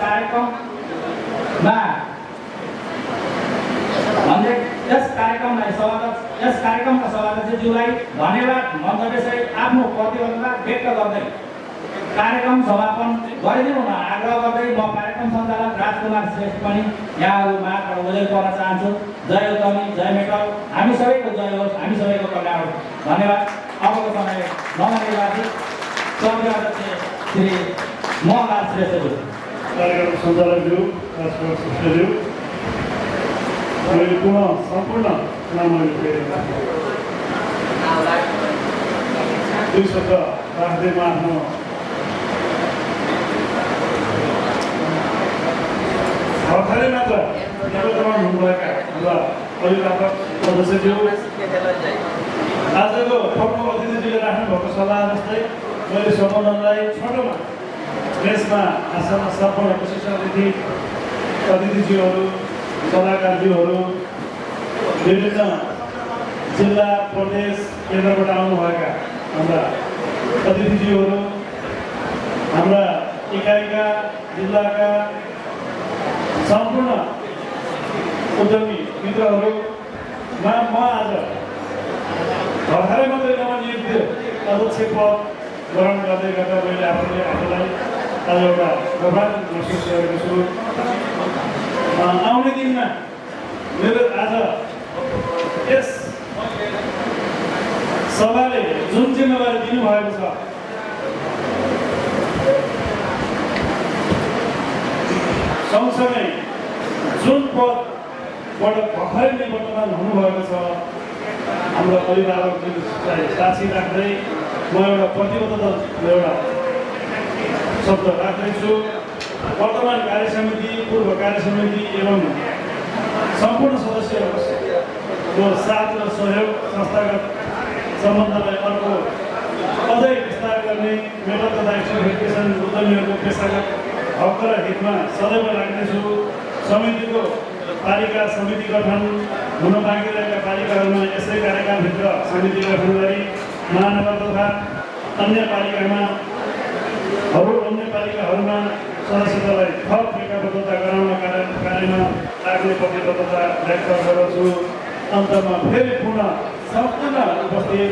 Speaker 2: कार्यक्रमका सभाध्यक्षज्यूलाई धन्यवाद मन्तव्यसहित आफ्नो प्रतिबद्धता व्यक्त गर्दै कार्यक्रम समापन गरिदिनु हुन आग्रह गर्दै म कार्यक्रम सञ्चालक राजकुमार श्रेष्ठ पनि यहाँहरू मात्र उल्लेख गर्न चाहन्छु जय उद्यमी जय मेटल हामी सबैको जय होस् हामी सबैको कल्याण होस् धन्यवाद अबको समय नवनिर्वाचित समिति अध्यक्ष श्री मोहनलाल श्रेष्ठज्यू
Speaker 3: कार्यक्रम सञ्चालकज्यू राजकुमार श्रेष्ठज्यू मैले पुनः सम्पूर्ण नामहरू दुई शब्द राख्दै म आफ्नो भर्खरै मात्र निवर्तमान हुनुभएका हाम्रा अभिभावक सदस्यज्यू आजको प्रमुख अतिथिज्यूले राख्नुभएको सल्लाह जस्तै मैले सम्बोधनलाई छोटोमा देशमा आसन सम्पूर्ण विशिष्ट अतिथिज्यूहरू सल्लाहकारज्यूहरू विभिन्न जिल्ला प्रदेश केन्द्रबाट आउनुभएका हाम्रा अतिथिज्यूहरू हाम्रा इकाइका जिल्लाका सम्पूर्ण उद्यमी मित्रहरूमा म आज भर्खरै मात्रै नवनियुक्त अध्यक्ष पद ग्रहण गर्दै गर्दा मैले आफूलाई आज एउटा गौरव महसुस गरेको छु आउने दिनमा मेरो आज यस सभाले जुन जिम्मेवारी दिनुभएको छ सँगसँगै जुन पदबाट भर्खरै निवर्तमान हुनुभएको छ हाम्रो अभिभावकलाई साक्षी राख्दै म एउटा प्रतिबद्धता एउटा शब्द राख्दैछु वर्तमान कार्य समिति पूर्व कार्य समिति एवं सम्पूर्ण सदस्यहरूको साथ र सहयोग संस्थागत सम्बन्धलाई अर्को अझै विस्तार गर्ने मेटल तथा एक्सपोर्टेसन उद्यमीहरूको पेसागत हक र हितमा सदैव लाग्नेछु समितिको पालिका समिति गठन हुन बाँकी रहेका पालिकाहरूमा यसै कार्यकालभित्र समिति गठन गरी महानगर तथा अन्य पालिकाहरूमा सदस्यतालाई थप एकाबद्धता गराउन कार्यमा लाग्ने प्रतिबद्धता व्यक्त गर्दछु। अन्तमा फेरि पुनः सम्पूर्ण उपस्थित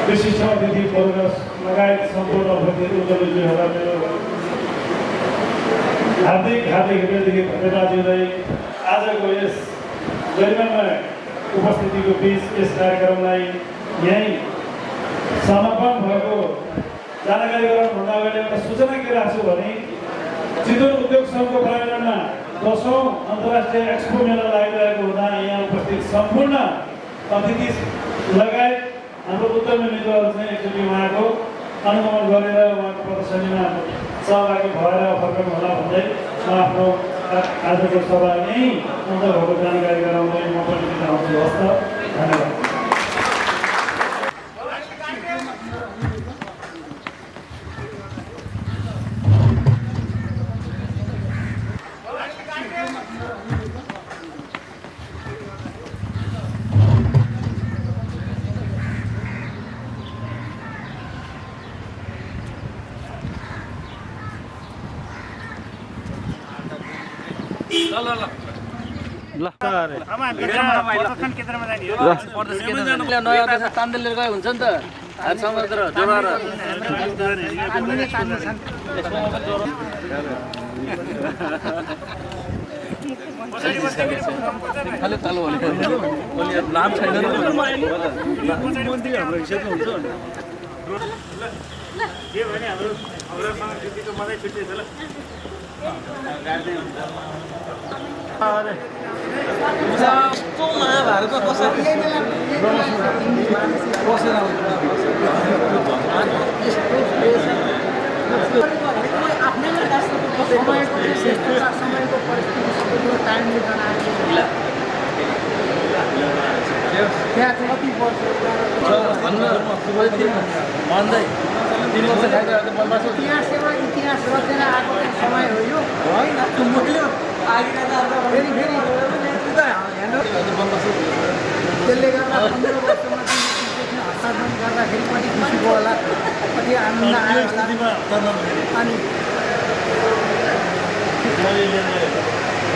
Speaker 3: विशिष्ट अतिथिवर्ग लगायत सम्पूर्ण उपस्थित उद्यमीहरूलाई मेरो हार्दिक हृदयदेखि धन्यवाद दिँदै आजको यस गरिमामय उपस्थितिको बिच यस कार्यक्रमलाई यहीँ समापन भएको जानकारी गराउनुभन्दा अगाडि एउटा सूचना के राख्छु भने चितवन उद्योग सङ्घको प्राङ्गणमा 10औं अन्तर्राष्ट्रिय एक्सपो मेला लागिरहेको हुँदा यहाँ उपस्थित सम्पूर्ण अतिथि लगायत हाम्रो उद्यमी मित्रहरू चाहिँ एकचोटि उहाँको अनुगमन गरेर उहाँको प्रदर्शनीमा सहभागी भएर फर्कनु होला भन्दै म आफ्नो आजको सभा यहीँ अन्त भएको जानकारी गराउँदै म पनि दिन आउँछु। हस्त धन्यवाद।
Speaker 9: नयाँ देश तान्देल लिएर गयो हुन्छ नि त समुद्र जोगाएर खालि तालो नाम छैन महाभारतमा कसरी
Speaker 4: समयको परिस्थिति सबैको टाइमले त्यहाँ कति वर्ष
Speaker 9: भन्दै 3 वर्ष
Speaker 4: इतिहास रचेर आएको समय हो यो होइन त्यसले गर्दा 15 वर्षमा हस्तान्तरण गर्दाखेरि कति खुसीको होला, कति आनन्द आयो होला। अनि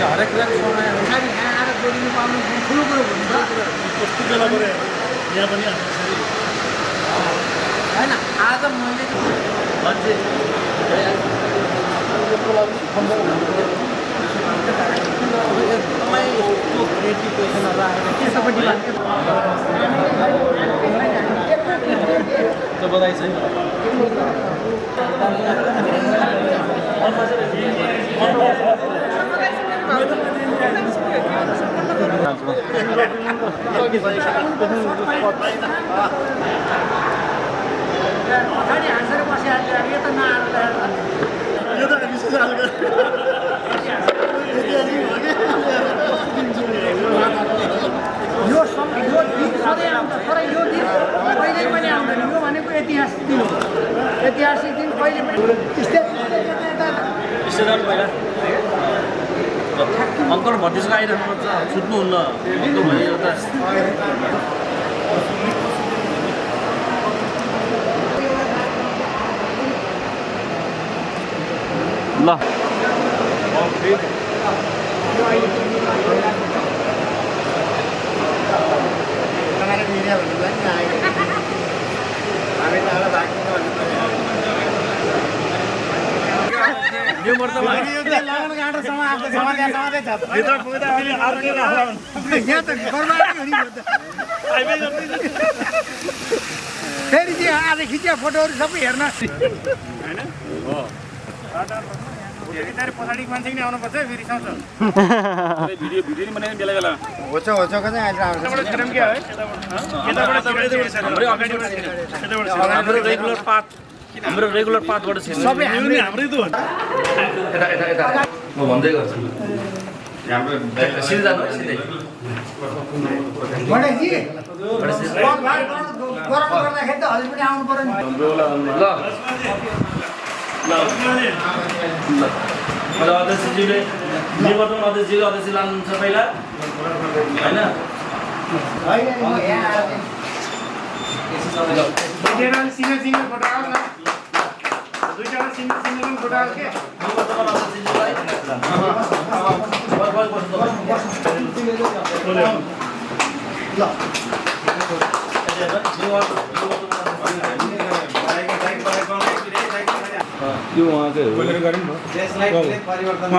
Speaker 3: हरेक समय
Speaker 4: यहाँ आएर जोडिनु पाउनु ठुलो कुरो हुन्छ
Speaker 3: यहाँ पनि
Speaker 4: होइन। आज मैले
Speaker 9: बधाई छैन
Speaker 4: पछाडि हाँसेर बसिहाल्छ यो त यो दिन सधैँ आउँछ, तर यो दिन कहिल्यै पनि आउँदैन। यो भनेको ऐतिहासिक दिन हो। ऐतिहासिक दिन कहिले पनि
Speaker 9: अङ्कल भतिजको आइरहनु पर्छ, छुट्नुहुन्न अङ्कल भने एउटा ल यो मर्तबा
Speaker 4: लगन गाँठो फेरि चाहिँ आज खिचिया फोटोहरू सबै हेर्न पछाडि मान्छे पनि आउनुपर्छ फेरि सँगसँगै
Speaker 9: भिडियो नि बनाउने बेला बेला
Speaker 5: होचो होचोको चाहिँ आज आउँछ।
Speaker 9: हाम्रो रेगुलर पाथबाट छ
Speaker 4: सबै हाम्रै त हो।
Speaker 9: म भन्दै गर्छु हाम्रो सिधै जानु सिधै
Speaker 4: गणेशजी गरम गर्दाखेरि त हजुर पनि आउनु पर्यो नि।
Speaker 9: ल अध्यक्षज्यूले
Speaker 2: निर्वाचन अध्यक्षजीको अध्यक्ष लानुहुन्छ पहिला होइन
Speaker 4: दुईजना सिङ्गल सिङ्गल फोटो आउँछ दुईजना सिङ्गल सिङ्गल फोटो आउँछ के
Speaker 2: निर्वाचन अध्यक्षजीलाई
Speaker 7: यो उहाँकै हो
Speaker 5: देशलाई कुनै परिवर्तन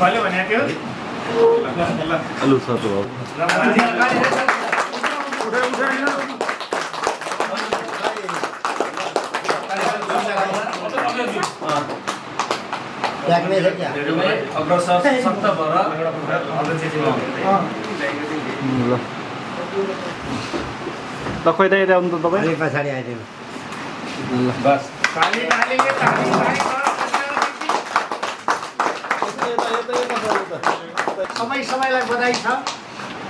Speaker 3: कहिले भनेको थियो
Speaker 7: हेलो सर हो
Speaker 2: अग्रसर सशक्त भएर
Speaker 7: ल ल खोइ त यता आउनु त तपाईँ
Speaker 5: पछाडि आइदिनु
Speaker 7: ल बस
Speaker 3: ताली तालीले ताली
Speaker 4: सबैलाई बधाई छ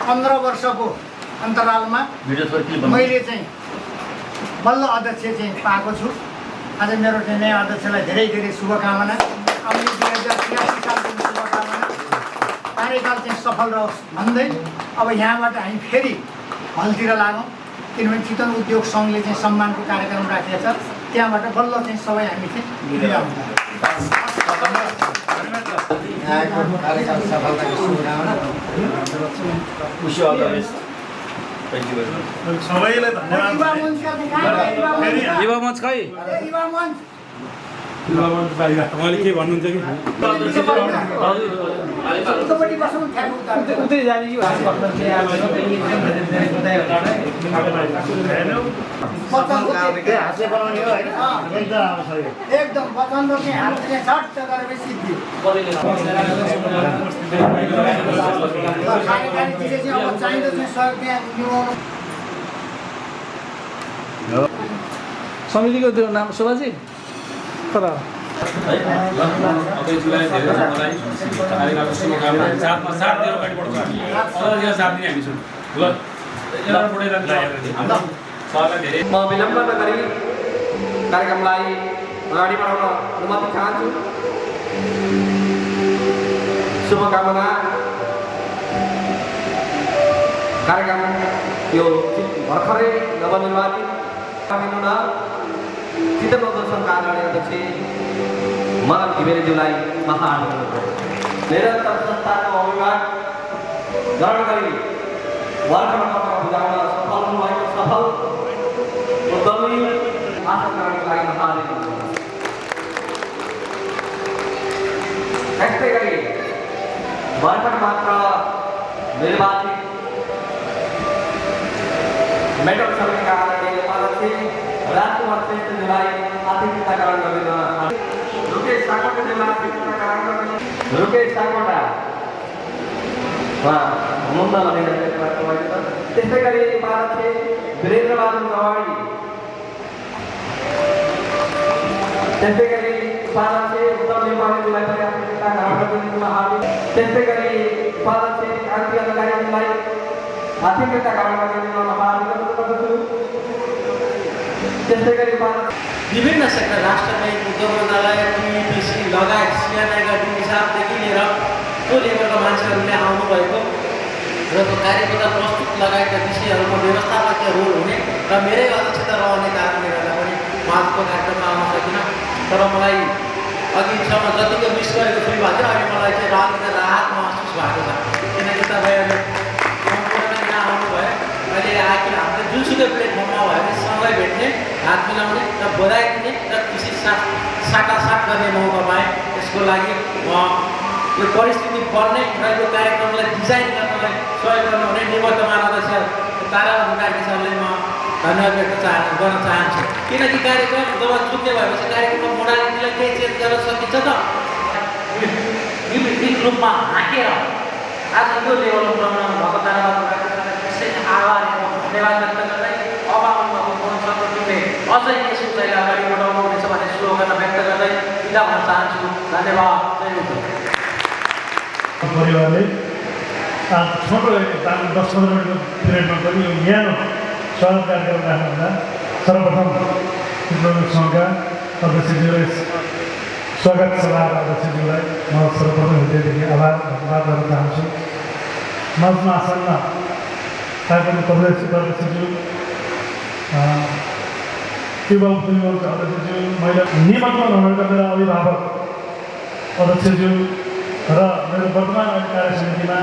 Speaker 4: 15 वर्षको अन्तरालमा मैले चाहिँ बल्ल अध्यक्ष चाहिँ पाएको छु आज मेरो चाहिँ नयाँ अध्यक्षलाई धेरै धेरै शुभकामना आउने 2083 सालको शुभकामना कार्यकाल चाहिँ सफल रहोस् भन्दै अब यहाँबाट हामी फेरि हलतिर लागौँ किनभने चितवन उद्योग सङ्घले चाहिँ सम्मानको कार्यक्रम राखेको छ त्यहाँबाट बल्ल चाहिँ सबै हामी चाहिँ बिदा हुन्छ
Speaker 5: कार्यकाल सफलताको शुभकामना
Speaker 3: सबैलाई धन्यवाद
Speaker 9: युवा मञ्च खै
Speaker 3: उहाँले के भन्नुहुन्छ कि
Speaker 4: हातले बनाउने हो एकदम बचन चाहिँ हातले झट्ट गरेर सिद्धि कार्यकारी चिजले चाहिँ अब चाहिँदो चाहिँ सहयोग त्यहाँ निभाउनु
Speaker 9: समितिको त्यो नाम शोभाजी तर
Speaker 1: म विलम्ब नगरी कार्यक्रमलाई अगाडि बढाउन अनुमति चाहन्छु शुभकामना कार्यक्रम यो भर्खरै नवनिर्वाचित चितवन उद्योग सङ्घका आदरणीय अध्यक्ष मदन घिमिरेज्यूलाई महान निरन्तर संस्थाको अभिभावक ग्रहण गरी वर्षमा बुझाउन सफल हुनुभएको सफल उद्यमी आशा गर्नको लागि महान त्यस्तै गरी भर्खर मात्र निर्वाचित मेटल समितिका आदरणीय उपाध्यक्ष राजकुमार श्रेष्ठजीलाई आतिथ्यता ग्रहण गरिदिन रुकेश सापकोटाजीलाई आतिथ्यता ग्रहण गर्ने रुकेश सापकोटा मुन्ना भनेर त्यस्तै गरी उपाध्यक्ष वीरेन्द्रबहादुर गवाडी त्यस्तै गरी उपाध्यक्ष उत्तम नेपालीजीलाई पनि आतिथ्यता ग्रहण गरिदिनुमा हार्दिक त्यस्तै गरी उपाध्यक्ष कान्ति अधिकारीजीलाई आतिथ्यता ग्रहण गरिदिनुमा हार्दिक अनुरोध गर्दछु त्यस्तै गरी
Speaker 11: विभिन्न सेक्टर राष्ट्र ब्याङ्क उद्योग मन्त्रालय टिबिसी लगायत सिआइआईका हिसाबदेखि लिएर त्यो लेभलका मान्छेहरूले आउनुभएको र त्यो कार्यकर्ता प्रस्तुत लगायतका विषयहरूमा व्यवस्थापकीय रोल हुने र मेरै अध्यक्षता रहने कारणले गर्दा पनि म आजको कार्यक्रममा आउन सकिनँ तर मलाई अघिसम्म जतिको मिस गरेको फिल भएको थियो अहिले मलाई चाहिँ राहत महसुस भएको छ किनकि तपाईँहरूले यहाँ आउनुभयो अहिले आखिर हामीले जुनसुकै प्लेटफर्ममा भयो भने सँगै भेट्ने हात मिलाउने र बधाई दिने र कृषि साटासाट गर्ने मौका पाएँ त्यसको लागि म यो परिस्थिति बन्ने र यो कार्यक्रमलाई डिजाइन गर्नलाई सहयोग गर्नुहुने निवर्तमान अध्यक्ष ताराबहादुर कार्की सरलाई म धन्यवाद व्यक्त गर्न चाहन्छु किनकि कार्यक्रम जब छुट्ने भएपछि कार्यक्रमको मोडालिटीलाई केही चेन्ज गर्न सकिन्छ त विभिन्न रूपमा हाँकेर आज यो लेभलमा पुऱ्याउनु भएको ताराबहादुर कार्की सरलाई त्यसै आभार धन्यवाद व्यक्त गर्दै अब आउनुभएको मोहन टिमले अझै यस उचाइलाई अगाडि बढाउनु हुनेछ भन्ने शुभकामना व्यक्त गर्दै बिदा हुन चाहन्छु धन्यवाद जय हिन्द
Speaker 3: परिवारले छोटो 10-15 मिनटको पिरियडमा पनि यो न्यानो स्वागत कार्यक्रम राख्नुहुँदा सर्वप्रथम चितवन सङ्घका अध्यक्षज्यूलाई
Speaker 12: स्वागत सभाका अध्यक्षज्यूलाई म सर्वप्रथम हृदयदेखि आभार धन्यवाद गर्न चाहन्छु। मञ्चमा आसन्न कार्यक्रम अध्यक्षज्यू, युवा उद्योगका अध्यक्षज्यू, महिला निमन्त्रण हुनुका मेरा अभिभावक अध्यक्षज्यू र मेरो वर्तमान कार्य समितिमा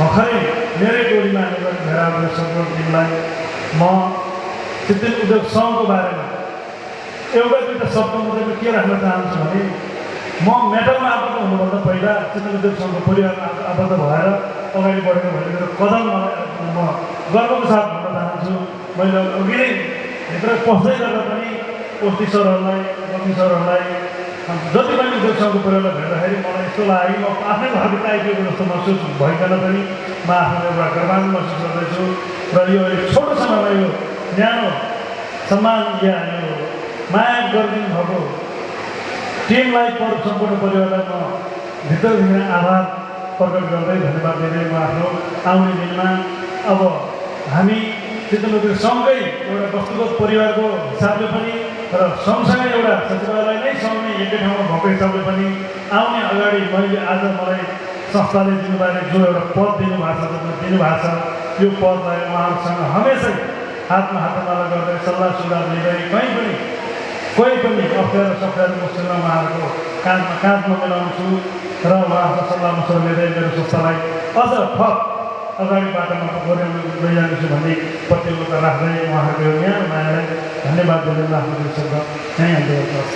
Speaker 12: भर्खरै मेरै टोलीमा भेला हुने सम्पूर्ण टिमलाई म चिन्तन उद्योग सङ्घको बारेमा एउटा दुईवटा शब्द मात्रै के राख्न चाहन्छु भने म मेटलमा आबद्ध हुनुभन्दा पहिला चिन्तन उद्योग सङ्घको परिवारमा आबद्ध भएर अगाडि बढेको भने मेरो कदम म गर्वको साथ भन्न चाहन्छु। मैले अघि नै भित्र पस्दै गर्दा पनि ओस्टी सरहरूलाई गति सरहरूलाई जति पनि उद्योग सङ्घको परिवारलाई भेट्दाखेरि मलाई यस्तो लाग्यो म आफ्नै घरभित्र आइपुगेको जस्तो महसुस भइकन पनि म आफ्नो एउटा गर्वान्वित महसुस गर्दैछु र यो छोटो समयमा यो न्यानो सम्मान या यो माया गरिदिनु भएको टिमलाई सम्पूर्ण परिवारलाई म भित्रदेखि आभार प्रकट गर्दै धन्यवाद दिँदै म आफ्नो आउने दिनमा अब हामी चिन्तन उद्योग सङ्घकै एउटा वस्तुगत परिवारको हिसाबले पनि र सँगसँगै एउटा सचिवालय नै सँगै एकै ठाउँमा भएको हिसाबले पनि आउने अगाडि मैले आज मलाई संस्थाले दिनुभएको जो एउटा पद दिनुभएको छ यो पदलाई उहाँहरूसँग हमेसै हातमा हातमाला गर्दै सल्लाह सुझाव लिँदै कोही पनि अप्ठ्यारो सप्ठ्यारो मुस्किलमा उहाँहरूको काँधमा मिलाउँछु र उहाँहरूको सल्लाह मसर लिँदै मेरो संस्थालाई अझ थप अगाडि बाटोमा लैजानेछु भन्ने प्रतिबद्धता राख्दै उहाँहरूको यो न्यानो मायालाई धन्यवाद दिँदै आफ्नो शब्द यहीँ अन्त्य गर्छ।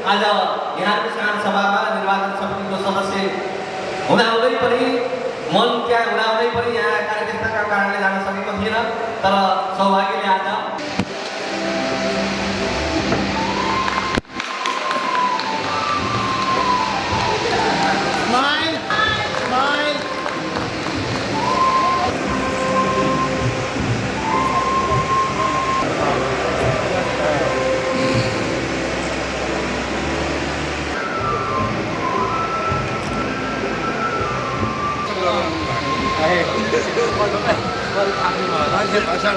Speaker 11: आज यहाँको सानो सभामा निर्वाचन समितिको सदस्य हुँदाहुँदै पनि मन त्यहाँ हुँदाहुँदै पनि यहाँ कार्यव्यस्तताका कारणले जान सकेको थिएन, तर सौभाग्यले आज
Speaker 5: भाषण